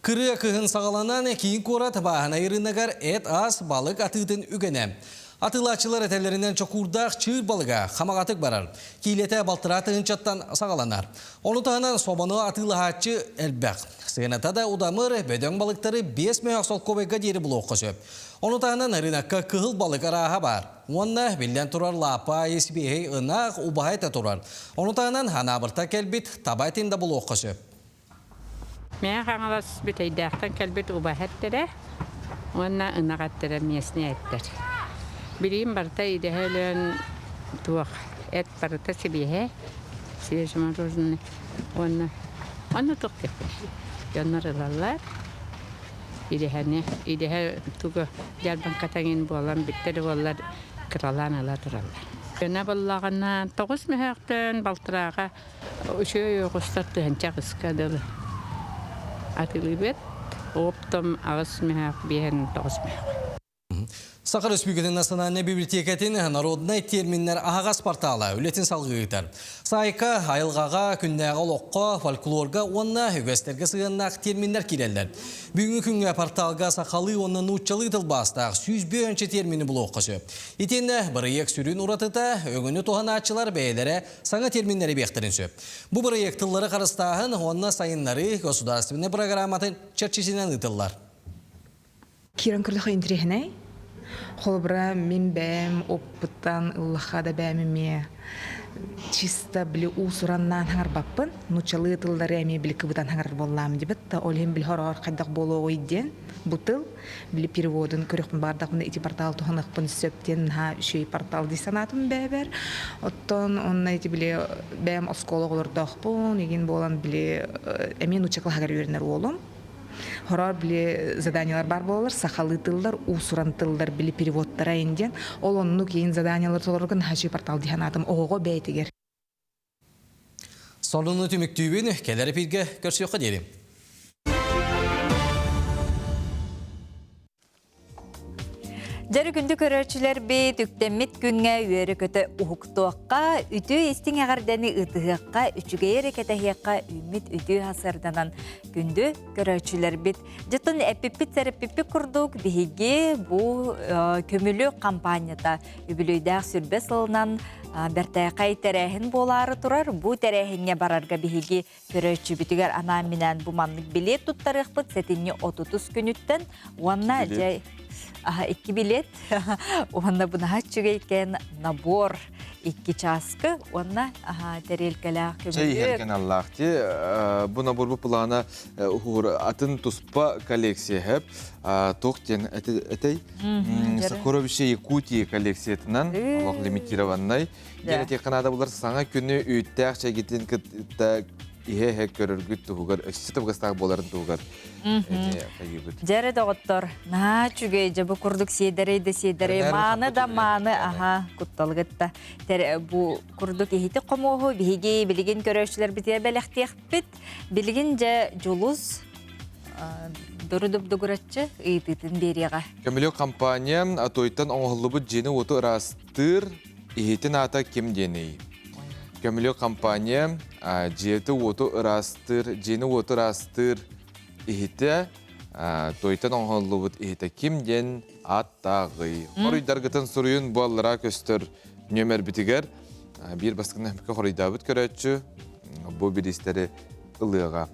Кырыа кыһын саҕаланан киин куорат бааһынай ырыынагар эт-ас, балык атыытын үгэнэ. Атыылааччылар этэллэринэн чокуурдаах чыыр балыга хамаҕатык барар. Киилэтэ балтараа тыһыынчаттан саҕаланар. Ону таһынан собону атыылаһааччы элбэх. Сыаната да удамыр, бөдөҥ балыктары 5 мөһөх солкуобайга диэри булуохха сөп. Ону таһынан ырыынакка кыһыл балык арааһа баар. Уонна биллэн турар лаапа, сибиэһэй ынах, убаһа этэ турар. Ону таһынан Анаабырта кэлбит таба этин да булуохха сөп. Мэҥэ Хаҥалас Бүтэйдээхтэн кэлбит убаһа эттэрэ уонна ынах эттэрэ местный эттэр. Билигин барыта идэһэ өлөөн туох эт барыта сибиэһэй, свежемороженый уонна онно туох диэхпиний дьоннор ылаллар идэһэни идэһэ тугу дьаарбаҥката эҥин буолан бүттэ да буоллар кыралаан ыла тураллар. Көнө буоллаҕына тоҕус мөһөөхтөн балтарааҕа Үчүгэй оҕустар тыһыынча аҕыска дылы атыылыыбыт. Оптом аҕыс мөһөөх, биэһин тоҕус мөһөөх. Саха Республикатын Национальнай библиотекатын народнай терминнэр аһаҕас портала үлэтин салгыы ыытар. Саайка айылҕаҕа, күннээҕи олоххо, фольклорга уонна үгэстэргэ сыһыаннаах терминнэр киирэллэр. Бүгүҥҥү күҥҥэ порталга сахалыы уонна нууччалыы тылбаастаах 101 термини булуохха сөп. Итиэннэ бырайыак сүрүн уратыта өҥөнү туһанааччылар бэйэлэрэ саҥа терминнэри биэхтэрин сөп. Бу бырайыак тыллары харыстааһын уонна сайыннарыы государственнай программатын чэрчитинэн ыытыллар. Киирэн көрдөххө интэриэһинэй. Холобура, мин бэйэм оппуттан ыллахха да бэйэм эмиэ чисто били уус-ураннаан хаҥарбаппын. Нууччалыы тыллары эмиэ били кыбытан хаҥарар буоллаам дибит да ол иһин били хороҕор хайдах буолуоҕуй диэн бу тыл били переводун көрүөхпүн баҕардахпына ити портал туһаныахпын сөп диэн наһаа үчүгэй портал дии санаатым бэйэбэр. Оттон онно ити били бэйэм оскуола оҕолордоохпун, игин буолан били эмиэ нуучча кылааһыгар үөрэнэр уолум. Хороор били заданиялар бар буолалар, сахалыы тыллар, уус-уран тыллар били переводтара диэн. Ол оннук иин заданиялар толорорго наһаа үчүгэй портал дии санаатым оҕоҕо бэйэтигэр. Сонуну түмүктүүбүн, кэлэр эпииргэ көрсүөххэ диэри. Дьэрі күндү көрөөччүлэрбит, үктэммит күҥҥэ үөрэ-көтө уһуктуохха, үтүө истиҥ эҕэрдэни ытыһыахха, үчүгэйи эрэ кэтэһиэххэ үүммүт үтүө хасыарданан күндү көрөөччүлэрбит. Дьытын эппиппит-сэрэппиппит курдук биһиги бу көмүлү компанията үбүлүөйдээх сүрбэ сылынан бэртээхэй тэрээһин буолаары турар. Бу тэрээһиҥҥэ барарга биһиги көрөөччүбүтүгэр анаан-минээн бу маннык билиэт туттарыахпыт сэтинньи 30 күнүттэн уонна дьэ икки билиэт уонна бу наһаа үчүгэйкэн набор икки чааскы уонна тэриэлкэлээх көмүлүөк. Чэй иһэрген аллаах ти бу набор бу плана атын туспа коллекция хэп туох диэн этэй Сокровище Якутии коллекциятынан олох лимитированнай. Диэн этиэххэ наада булар саҥа күнү үүттээх чэйгитин кытта иһэ-иһэ көрөргүт туһугар өссө табыгастаах буоларын туһугар хайыыбыт. Дьэрэ доҕоттор, наһаа үчүгэй дьэ бу курдук сиэдэрэй да сиэдэрэй, мааны да мааны, аха, кутталгытта. Бу курдук иһити хомуоһу биһиги билигин көрөөччүлэрбитигэр бэлэхтиэхпит. Билигин дьэ Дьулус дуру-дубдугураччы ыйытыытын биэриэҕэ. Көмүлүөк компания атойтан оҥоһуллубут дьиэни-уоту ыраастыыр иһитин аата ким диэний? Көмүлүөк компания дьиэти-уоту ыраастыыр, дьиэни-уоту ыраастыыр иһитэ тойтон оҥоһуллубут иһитэ ким диэн ааттааҕый? Хоруйдаргытын суруйун буоллара көстөр нүөмэрбитигэр биир бастакы хоруйдаабыт көрөөччү бу бириистэри ылыаҕа.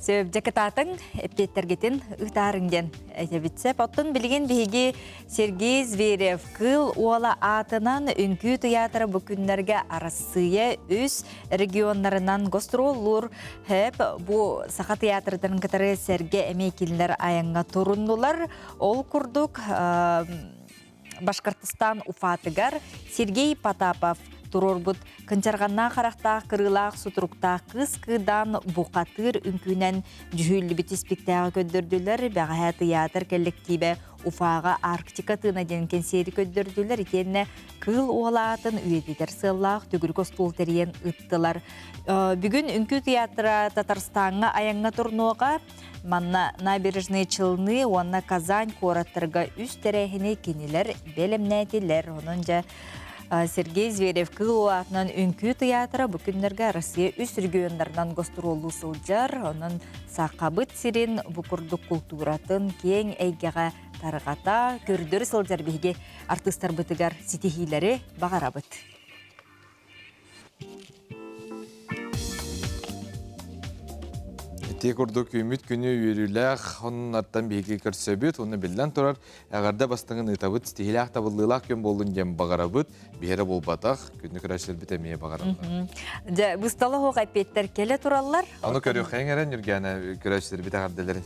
Сөп, дьэ кытаатыҥ, эппиэттэргитин ыытаарыҥ диэн этэбит сөп. Оттон билигин биһиги Сергей Зверев Кыыл Уола аатынан Үҥкүү тыйаатыра бу күннэргэ Арассыыйа үс регионнарынан гастроллуур ХЭП бу Саха тыйаатырдарын кытары сэргэ эмиэ кинилэр айаҥҥа туруннулар. Ол курдук Башкортостан Уфатыгар Сергей Потапов туруорбут кынчарҕаннаах харахтаах кырыылаах сутуруктаах кыыс кыыдаан бухатыыр үҥкүүнэн дьүһүйүллүбүт испиктээҕи көрдөрдүлэр. Бэҕэһээ тыйаатыр кэллэктиибэ Уфаҕа Арктика тыына диэн кэнсиэри көрдөрдүлэр итиэннэ Кыыл уола аатын үйэтитэр сыаллаах төгүрүк остуол тэрийэн ыыттылар. Бүгүн үҥкүү театра Татарстаҥҥа айаҥҥа турнуоҕа. Манна Набережные Челны уонна Казань куораттарга үс тэрээһини кинилэр бэлэмнээтилэр. Онон дьэ Сергей Зверев Кыыл аатынан үҥкүү тыйаатыра бу күннэргэ Россия үс регионнарынан гостуруоллуу сылдьар. Онон Сахабыт сирин бу курдук култууратын киэҥ эйгэҕэ тарҕата, көрдөрө сылдьар биһиги артыыстарбытыгар ситиһиилэри баҕарабыт. Ити курдук үүммүт күнү үөрүүлээх оннуттан биһиги көрсөбүт уонна биллэн турар эҕэрдэ бастыҥын ыытабыт, ситиһиилээх табыллыылаах күн буоллун диэн баҕарабыт. Биһиэрэ буолбатах, күннү көрөөччүлэрбит эмиэ баҕараллар. Дьэ, быстала оһох эппиэттэр кэлэ тураллар. Ону көрүөххэйиҥ эрэ, Ньүргээнэ, көрөөччүлэрбит эҕэрдэлэрин.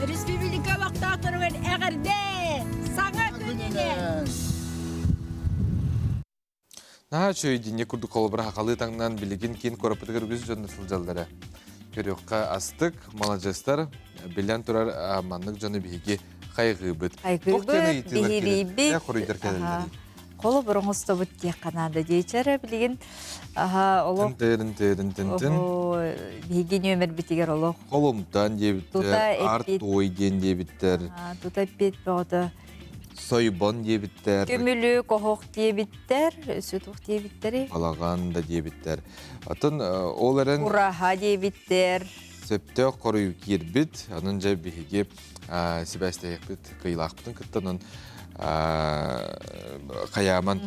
Республика олохтоохторугар эҕэрдэ! Саҥа күнүнэн! Наһаа үчүгэй дьиҥҥэ курдук холобура хахалыы таҥнан билигин киин куораппытыгар үгүс дьоннор сылдьаллара. Көрүөххэ астык, маладьыастар, биллэн турар маннык дьону биһиги хайҕыыбыт. Хайгыыбыт, биһириибит. Хоруйдар кэлэллэр. Холобур оҥостобут диэххэ наада диэчэрэ билигин олох Тын тын тын тын. Биһиги нүөмэрбитигэр олох. Холумтан диэбиттэр, арт-той диэн диэбиттэр. Тута эппиэт бөҕөтө. Сойбон диэбиттэр. Көмүлү коһох диэбиттэр, сүтух диэбиттэри. Балаҕан да диэбиттэр. Атын ол эрэн Ураһа диэбиттэр. Сөптөөх хоруй киирбит. Анын дьэ биһиги сибээстэһиэхпит кыйылаахпытын кытта хайааман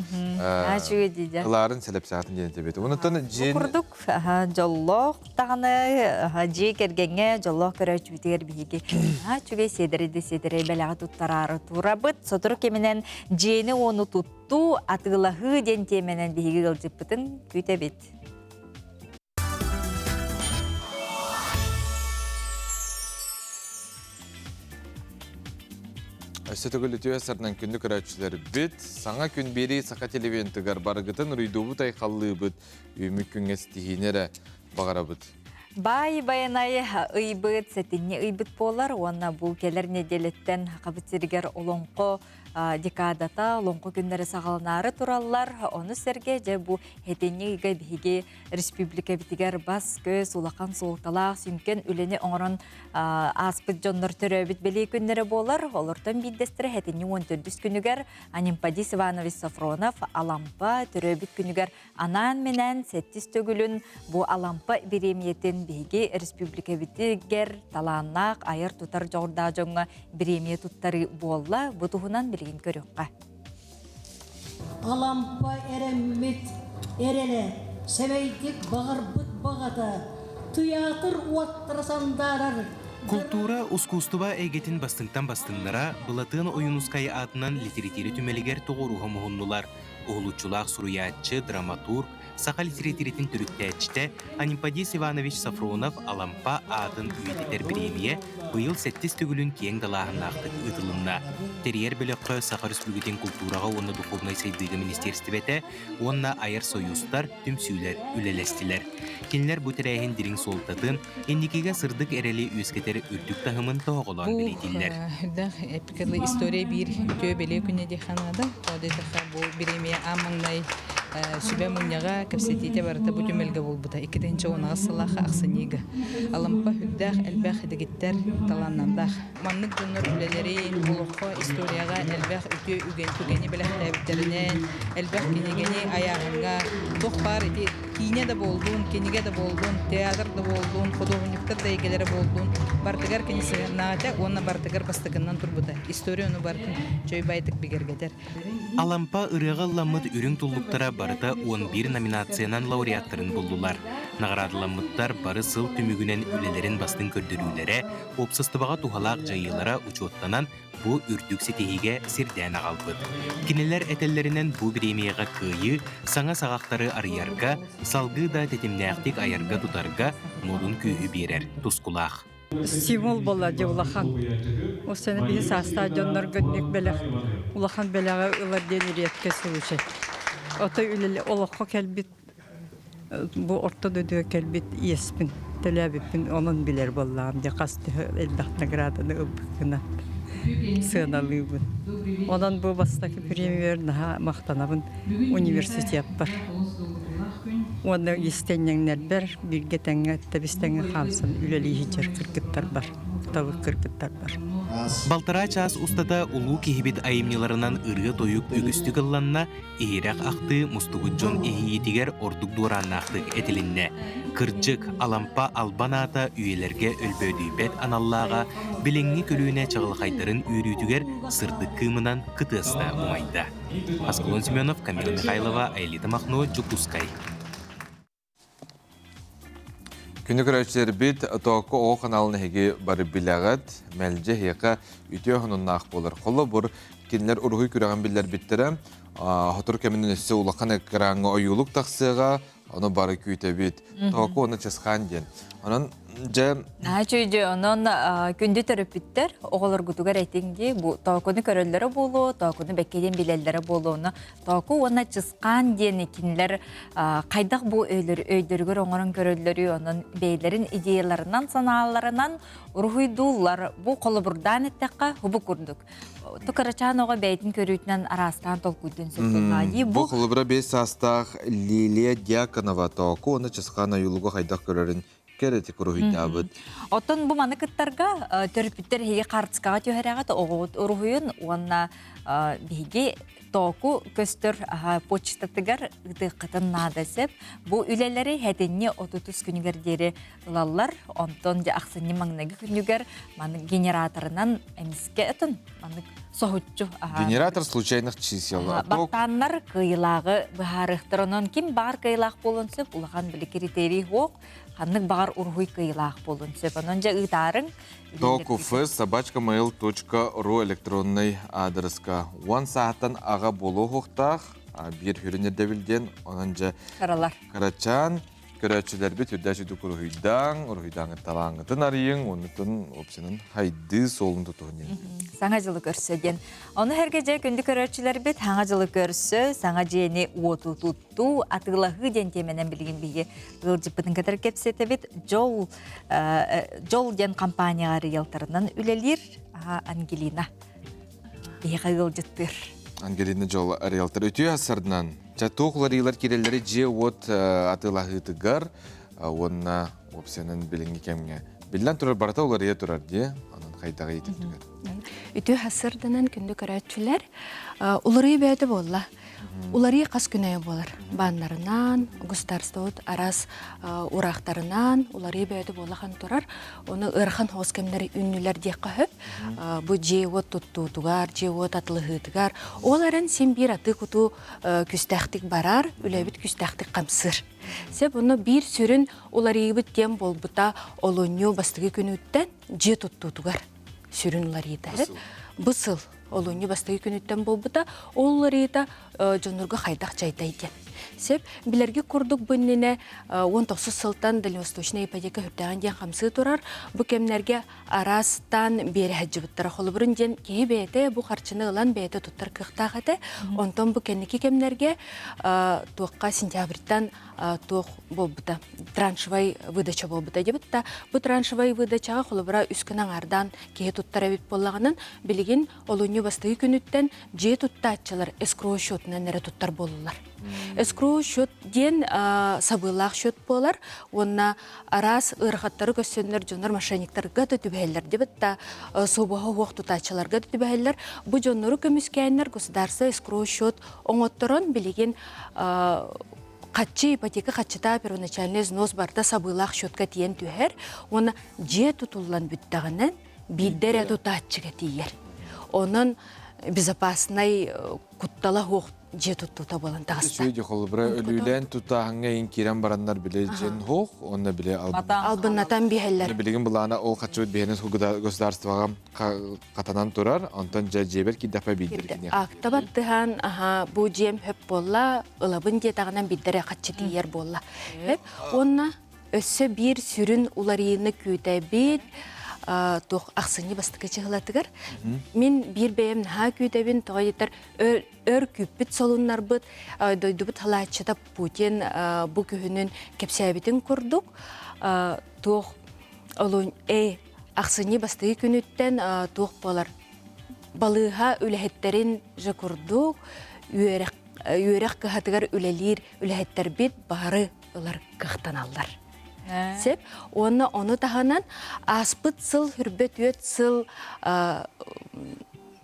ылаарын сэлэпсэҕитин диэн этэбит. Онуттан дьиэн курдук дьоллоох даҕаны дьиэ кэргэҥҥэ дьоллоох көрөөччүбүтүгэр биһиги үчүгэй сиэдэрэй да сиэдэрэй бэлэҕи туттараары турабыт. Сотору кэминэн дьиэни уону туттуу, атыылаһыы диэн тиэмэнэн биһиги ыалдьыппытын күүтэбит. Өссө төгүл үтүө сарынан күндү көрөөччүлэрбит, саҥа күн биэрии саха телевизионтыгар барыгытын уруйдуубут айхаллыыбыт, үүмүк күҥҥэ ситиһиини эрэ баҕарабыт. Баай Байанай ыйбыт, сэтинньи ыйбыт буолар уонна бу кэлэр нэдиэлэттэн Хабыт сиригэр олоҥхо декадата, олоҥхо күннэрэ саҕаланаары тураллар. Ону сэргэ дьэ бу сэтинньи ыйга биһиги республикабытыгар бас-көс улахан суолталаах сүҥкэн үлэни оҥорон ааспыт дьоннор төрөөбүт бэлиэ күннэрэ буолар. Олортон биирдэстэрэ сэтинньи 14 күнүгэр Анемподист Иванович Софронов Алампа төрөөбүт күнүгэр анаан-минээн сэттис төгүлүн бу Алампа бириэмийэтин биһиги республикабытыгар талааннаах айар-тутар дьоҕурдаах дьоҥҥо бириэмийэ туттарыы буолла. Бу туһунан билигин көрүөххэ. Алампа эрэммит эрэлэ, сэмэйдик баҕарбыт баҕата, тыйаатыр уоттара сандаарар Култуура, ускуустуба эйгэтин бастыҥтан бастыҥнара Былатыан Ойуунускай аатынан литэрэтиирэ түмэлигэр тоҕуоруһа муһуннулар. Уһулуччулаах суруйааччы, драматург, саха литэрэтиирэтин төрүттээччитэ Анемподист Иванович Софронов Алампа аатын үйэтитэр бириэмийэ быйыл сэттис төгүлүн киэҥ далааһыннаахтык ыытылынна. Тэрийэр бөлөххө Саха Өрөспүүбүлүкэтин култуураҕа уонна духовнай сайдыыга министиэристибэтэ уонна айар сойуустар, түмсүүлэр үлэлэстилэр. Кинилэр бу тэрээһин дириҥ суолтатын, инникигэ сырдык эрэли үөскэтэр үрдүк таһымын тоһоҕолоон бэлиэтииллэр. Үрдэх эпикалы история биир үтүө бэлиэ күнэ диэххэ наада. Тоҕо диэтэххэ бу бириэмийэ аан маҥнай сүбэ мунньаҕа кэпсэтиитэ барыта бу түмэлгэ буолбута. 2018 сыллаах ахсынньыга. Алампа үрдээх элбэх дэгиттэр талааннардаах. Маннык дьоннор үлэлэрин, олоххо, историяҕа элбэх үтүө үгэн түгэни бэлэхтээбиттэринэн, элбэх кинигэни айааһыҥҥа туох баар ити киинэ да буоллун, кинигэ да буоллун, театр да буоллун, худуоһунньуктар да эйгэлэрэ буоллун, барытыгар кини сыһыаннаах этэ уонна барытыгар бастакыннан турбута. История ону барытын чөй баайдык бигэргэтэр. Алампа ырыаҕа ылламмыт үрүҥ туллуктара. барыта 11 номинациянан лауреаттарын буллулар. Наҕараадаламмыттар бары сыл түмүгүнэн үлэлэрин бастыҥ көрдөрүүлэрэ, уопсастыбаҕа туһалаах дьайыылара учуоттанан бу үрдүк ситиһиигэ сирдээн аҕалбыт. Кинилэр этэллэринэн бу бириэмийэҕэ кыайыы саҥа саҕахтары арыйарга, салгыы да тэтимнээхтик айарга-тутарга модун күүһү биэрэр тускулаах. Стимул буолла дьэ улахан. Ол сана биһи саастаах дьоннорго инник бэлэх улахан бэлэҕи ылар диэн редкий случай. Отой үлэлэ олоххо кэлбит бу орто дойдуга кэлбит иэспин төлөөбүппүн онон билэр буоллаҕым дьэ хас төһө элбэх награданы ылбыккына сыаналыыбын. Онон бу бастакы премиябар наһаа махтанабын университеппар. Уонна истэнньэҥнэрбэр бииргэ тэҥҥэ тэбис-тэҥҥэ хаамсан үлэлии сылдьар кыргыттарбар, талык кыргыттарбар. Балтараа чаас устата улуу киһибит айымньыларынан ырыа-тойук үгүстүк ылланна, иһирэх ахтыы мустубут дьон иһийиитигэр ордук дуорааннаахтык этилиннэ. Кырдьык, Алампа албан аата үйэлэргэ өлбөөдүйбэт аналлааҕа билиҥҥи көлүөнэ чаҕылхайдарын үөрүүтүгэр сырдык кыымынан кытыаста умайда. Аскалон Семенов, Камила Михайлова, Аэлита Махно, Дьокуускай. Күнү көрөөччүлэрбит Тоокко оҕо каналын эһиги бары билэҕит, мэлдьи эһиэхэ үтүө сонуннаах буолар. Холобур, кинилэр уруһуй күрэҕин биллэрбиттэрэ, сотору кэминэн өссө улахан экраҥҥа ойуулук тахсыаҕа, ону бары күүтэбит. Току уонна Чысхаан диэн. Онон дьэ Наачуйдьу, онон күндү төрөппүттэр оҕолоргутугар этиҥ дии, бу тоокуну көрөллөрө буолуо, тоокуну бэккэ диэн билэллэрэ буолуо, ону тооку уонна чысхаан диэн кинилэр хайдах бу өйдөрүгэр оҥорон көрөллөрүй, онон бэйэлэрин идеяларынан, санааларынан уруһуйдууллар. Бу холобурдаан эттэххэ, хубу курдук. Тукарачаан оҕо бэйэтин көрүүтүнэн араастаан толкуйдун сөп дии. Бу холобура 5 саастаах Лилия Дьяконова тооку уонна Чысхаан ойуулугу хайдах көрөрүн кэрэтик уруһуйдаабыт. Оттон бу маны кыттарга төрөппүттэр эһиги хаартыскаҕа түһэрэҕит оҕоҕут уруһуйун уонна биһиги тооку көстөр почтатыгар ыытыаххытын наада сөп. Бу үлэлэри хэтинньи 30 күнүгэр диэри ылаллар. Онтон дьэ ахсынньы маҥнайгы күнүгэр маны генераторынан эмискэ ытын маннык соһуччу Генератор случайных чисел. Баттааннар кыайылааҕы быһаарыахтар. Онон ким баҕар кыайылаах буолуон сөп, улахан били критерий суох, ханнык баҕар уруһуй кыайылаах буолуон сөп. Онон дьэ ыытаарыҥ. Токуф собачка.mail.ru электронный аадырыска уон сааттан аҕа буолуохтаах биир хүрүн ирдэбил диэн онон дьэ Каралар. Карачаан Көрөөччүлэрбит үрдээч үрдүк уруһуйдааҥ, уруһуйдааҥҥыт талааҥҥытын арыйыҥ, оннуттан опсинын хайдыы суолун тутуһун диэн. Саҥа дьылы көрсө диэн. Ону сэргэ дьэ күндү көрөөччүлэрбит саҥа дьылы көрсө, саҥа дьиэни уоту туттуу, атыылаһыы диэн тиэмэнэн билигин биһиги ыалдьыппытын кытары кэпсэтэбит. Дьол, Дьол диэн компанияҕа риэлторынан үлэлиир Ангелина. Биһиэхэ ыалдьыттыыр. Ангелина Дьол риэлтор үтүө сарынан Чэ, туох уларыйыылар киирэллэри дьиэ-уот атыылаһыытыгар уонна уопсайынан билиҥҥи кэмҥэ биллэн турар барыта уларыйа турар дии, онон хайдаҕый итинтигэр? Үтүө сарсыарданан күндү көрөөччүлэр, уларыйыы бэйэтэ буолла. Уларыйыы хас күн аайы буолар. Бааннарынан, государствобут араас ураахтарынан уларыйыы бэйэтэ буолахан турар. Ону ыарахан соҕус кэмнэр үүннүлэр диэххэ сөп. Бу дьиэ-уот туттуутугар, дьиэ-уот атылыһыытыгар. Ол эрэн син биир атыы-кутуу күстээхтик барар, үлэбит күстээхтик хамсыыр. Сөп, онно биир сүрүн уларыйыыбыт диэн буолбута олунньу бастакы күнүттэн дьиэ туттуутугар сүрүн уларыйыыта. Бу сыл олунньу бастакы күнүттэн буолбута, ол уларыйыыта дьоннорго хайдах дьайдай диэн. Сөп, билэрги курдук бу иннинэ 19 сылтан дальневосточная ипотека үрдээҕин диэн хамсыы турар. Бу кэмнэргэ араастаан биэрэ сылдьыбыттара. Холобурун диэн киһи бэйэтэ бу харчыны ылан бэйэтэ туттар кыахтаах этэ. Онтон бу кэнники кэмнэргэ туохха сентябрьтан туох буолбута траншевай выдача буолбута диэбит да бу траншевай выдачаҕа холобура үс күн аҥаардаан киһи туттар эбит буоллаҕынан билигин олунньу бастакы күнүттэн дьиэ туттааччылар эскроу счетунан эрэ туттар буоллулар. Эскроу счет диэн сабыылаах счет буолар уонна араас ыарахаттары көрсөннөр дьоннор мошенниктарга да түбэһэллэр дебит да суобаһа уох тутааччыларга да түбэһэллэр. Бу дьоннору көмүскээннэр государство эскроу счет оҥотторон билигин хаччы ипотека хаччыта первоначальный взнос барыта сабыылаах счетка тиийэн түһэр уонна дьиэ тутуллан бүттэҕинэн биирдэ эрэ тутааччыга тиийэр. Онон безопасный куттала суох. дьиэ туттуута буолан таҕыста. Үчүгэй холобура өлүүлээн тутааһыҥҥа иин киирэн бараннар били дьин хуох, онно били албыннатан биһэллэр. Билигин былаана ол хаччыбыт биһэнэ государствоҕа хатанан турар, онтон дьэ дьиэбэр киирдэхпэ биирдэр киниэх. Акта баттыһан, аха, бу дьиэм хөп буолла, ылабын диэтэҕинэн биирдэрэ хаччы тиийэр буолла. Уонна Өссө биир сүрүн уларыйыыны күүтэбит туох ахсынньы бастакы чыһылатыгар. Мин биир бэйэм наһаа күүтэбин, тоҕо диэтэр өр күүппүт солуннарбыт дойдубут халааччыта Путин бу күһүнүн кэпсээбитин курдук туох олун эй ахсынньы бастакы күнүттэн туох буолар балыыһа үлэһиттэрин же курдук үөрэх үөрэх кыһатыгар үлэлиир үлэһиттэрбит бары ылар кыахтаналлар. Сеп. Уонна ону таһынан ааспыт сыл хүрбэ түөт сыл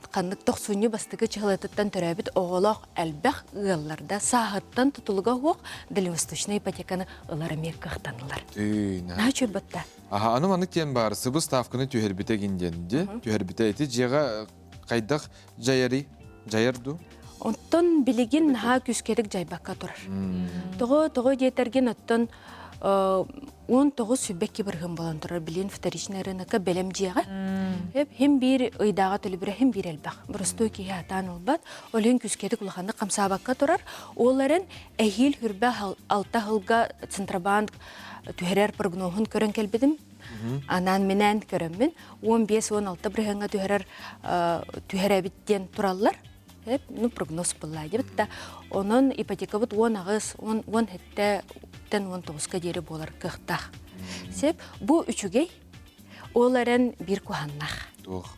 ханнык тохсунньу бастакы чыһылатыттан төрөөбүт оҕолоох элбэх ыалларда сааһыттан тутулуга суох дальневосточнай ипотеканы ылар эмиэ кыахтанылар. Наһаа үчүгэй Аха, аны маннык диэн баар, сыбы ставканы түһэрбитэ гин диэн, ди түһэрбитэ ити дьиэҕэ хайдах дьайарый? Дьайар дуу? Оттон билигин наһаа күүскэтик дьайбакка турар. Тоҕо тоҕо диэтэргин оттон 19 сүбэкки бырыһын болон турар билин вторичный рынокка бэлэм дьиэҕэ. Хим биир ыйдааҕа төлөбүрэ хим биир элбэх. Боростуой киһи атаан ылбат. Ол иһин күүскэтик улаханнык хамсаабакка турар. Ол эрэн эһиил хүрбэ алта сылга Центробанк түһэрэр прогноһун көрөн кэлбитим. Анаан-минээн көрөммүн 15-16 бырыһыаҥҥа түһэрэр түһэрэбит диэн тураллар. Ну, прогноз булла дебит да. Онон ипотекабыт 18, 17 тэн 19-ка диэри буолар кыахтаах. Сеп, бу үчүгэй, ол эрэн биир куһаннах. Туох?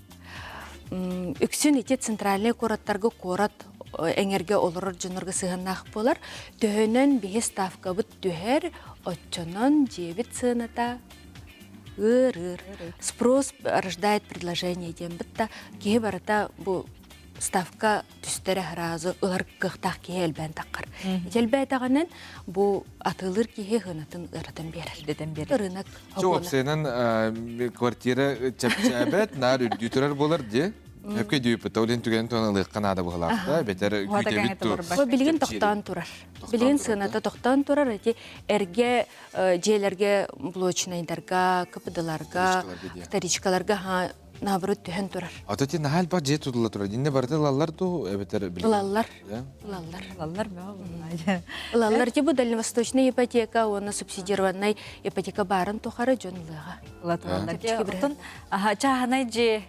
Үксүн ити центральный куораттарга куорат эҥэргэ олорор дьоннорго сыһыаннаах буолар. Төһөнөн биһи ставкабыт түһэр, оччонон дьиэбит сыаната ыыр-ыыр. Спрос рождает предложение диэн бытта киһи барыта бу ставка түстэрэ сразу ылар кыахтаах киһи элбээн таххар. Элбээтэҕинэн бу атыылыыр киһи сыанатын ыаратан биэрэр. Үрдэтэн биэрэр. Рынок Чо уопсайынан квартира чэпчээбэт, наар үрдүү турар буолар дии. Өпкө дүйүппүт, ол иһин түгэн туһан ылыахха наада быһылаах бэтэр күүтэбит ту. Бу билигин тохтоон турар. Билигин сыаната тохтоон турар. Эти эргэ дьиэлэргэ блочнайдарга, КПДларга, вторичкаларга наоборот түһэн турар. Ата ти наһаа элбэх дьиэ тутулла турар. Инне барыта ылаллар дуу, эбэтэр Ылаллар. Ылаллар. Ылаллар бөҕө Ылаллар. Ти бу дальневосточная ипотека уонна субсидированная ипотека баарын тухары дьон ылыаҕа. Ыла тураллар. Оттон чааһынай дьиэ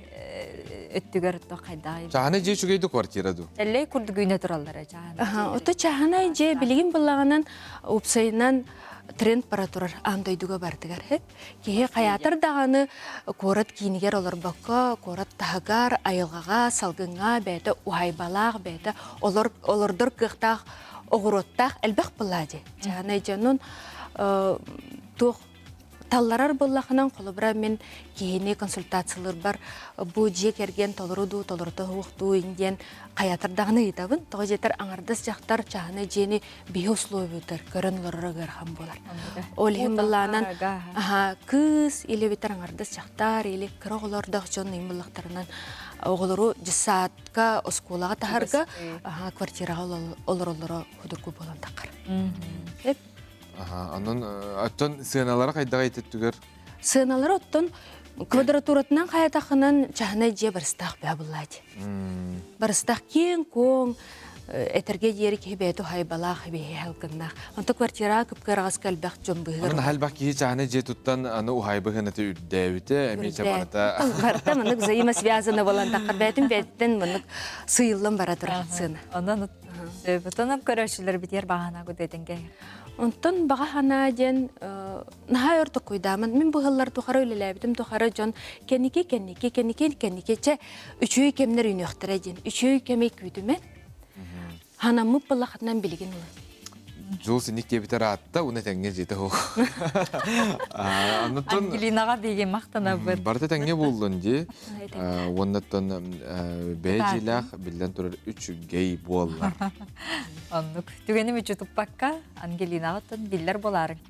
өттүгэр хайдаҕый? Чааһынай дьиэ үчүгэй ду квартира ду? Эллэй курдук үүнэ тураллар чааһынай. Ото чааһынай дьиэ билигин былаҕынан уопсайынан тренд бара турар аан дойдуга бардыгар. Киһи хайаатар даҕаны куорат киинигэр олорбокко, куорат таһыгар, айылҕаҕа, салгыҥҥа бэйэтэ уһайбалаах, бэйэтэ олор, олордор кыахтаах оҕуруоттаах элбэх былаа дии. Чааһынай дьонун туох талларар буоллахынан холобура мин киһини консультациялыырбар бу дьиэ кэргэн толору дуу толорута суох дуу диэн хайаатар даҕаны ыйытабын тоҕо диэтэр аҥардас дьахтар чааһынай дьиэни биһи условиятар көрөн олороро ыарахан буолар. Ол иһин былаанан аха кыыс или битэр аҥардас дьахтар или кыра оҕолордоох дьон ыйын буллахтарынан оҕолору дьыссаатка оскуолаҕа таһарга аха квартираҕа олороллоро худургу буолан таххар. Аха, онон оттон сыаналара хайдах түгэр? Сыаналара оттон квадратуратынан хайатахынан чаһынай дьиэ барыстаах бөһө буллаати. Барыстаах киэҥ-куоҥ, этэргэ диэри киһи бэйэтэ уһайбалаах, биһи халгыннаах. Онто квартираҕа кып-кыараҕаска элбэх дьон быһыгар. Аны элбэх киһи чаһынай дьиэ туттан аны уһайба гынаты үрдээбитэ, эмиэ барыта. Барыта маннык взаимосвязаны болан таххар бэйтин бэйтин маннык сыйыллан бара турар сыана. Онон Онон көрөөччүлэр битиэр баҕана гудетинге. Онтон баҕа санаа диэн наһаа өр токуйдаамын. Мин быһыллар тухары үлэлээбитим тухары дьон кэнники кэнники кэнники кэнники чэ үчүгэй кэмнэр үүнүөхтэрэ диэн үчүгэй кэми күүтүмэн ханаммыт балахатынан билигин ылын. Жул синик диэбитер аатта, уна тэҥҥэ дьиэтэ хоох. Ангелинаҕа биһиги махтанабыт. Барыта тэҥҥэ буоллун дии. Уоннаттан бэйэ дьиэлээх биллэн турар үчүгэй буоллар. Оннук. Түгэни мүччү туппакка Ангелинаҕа биллэр буолаарыҥ.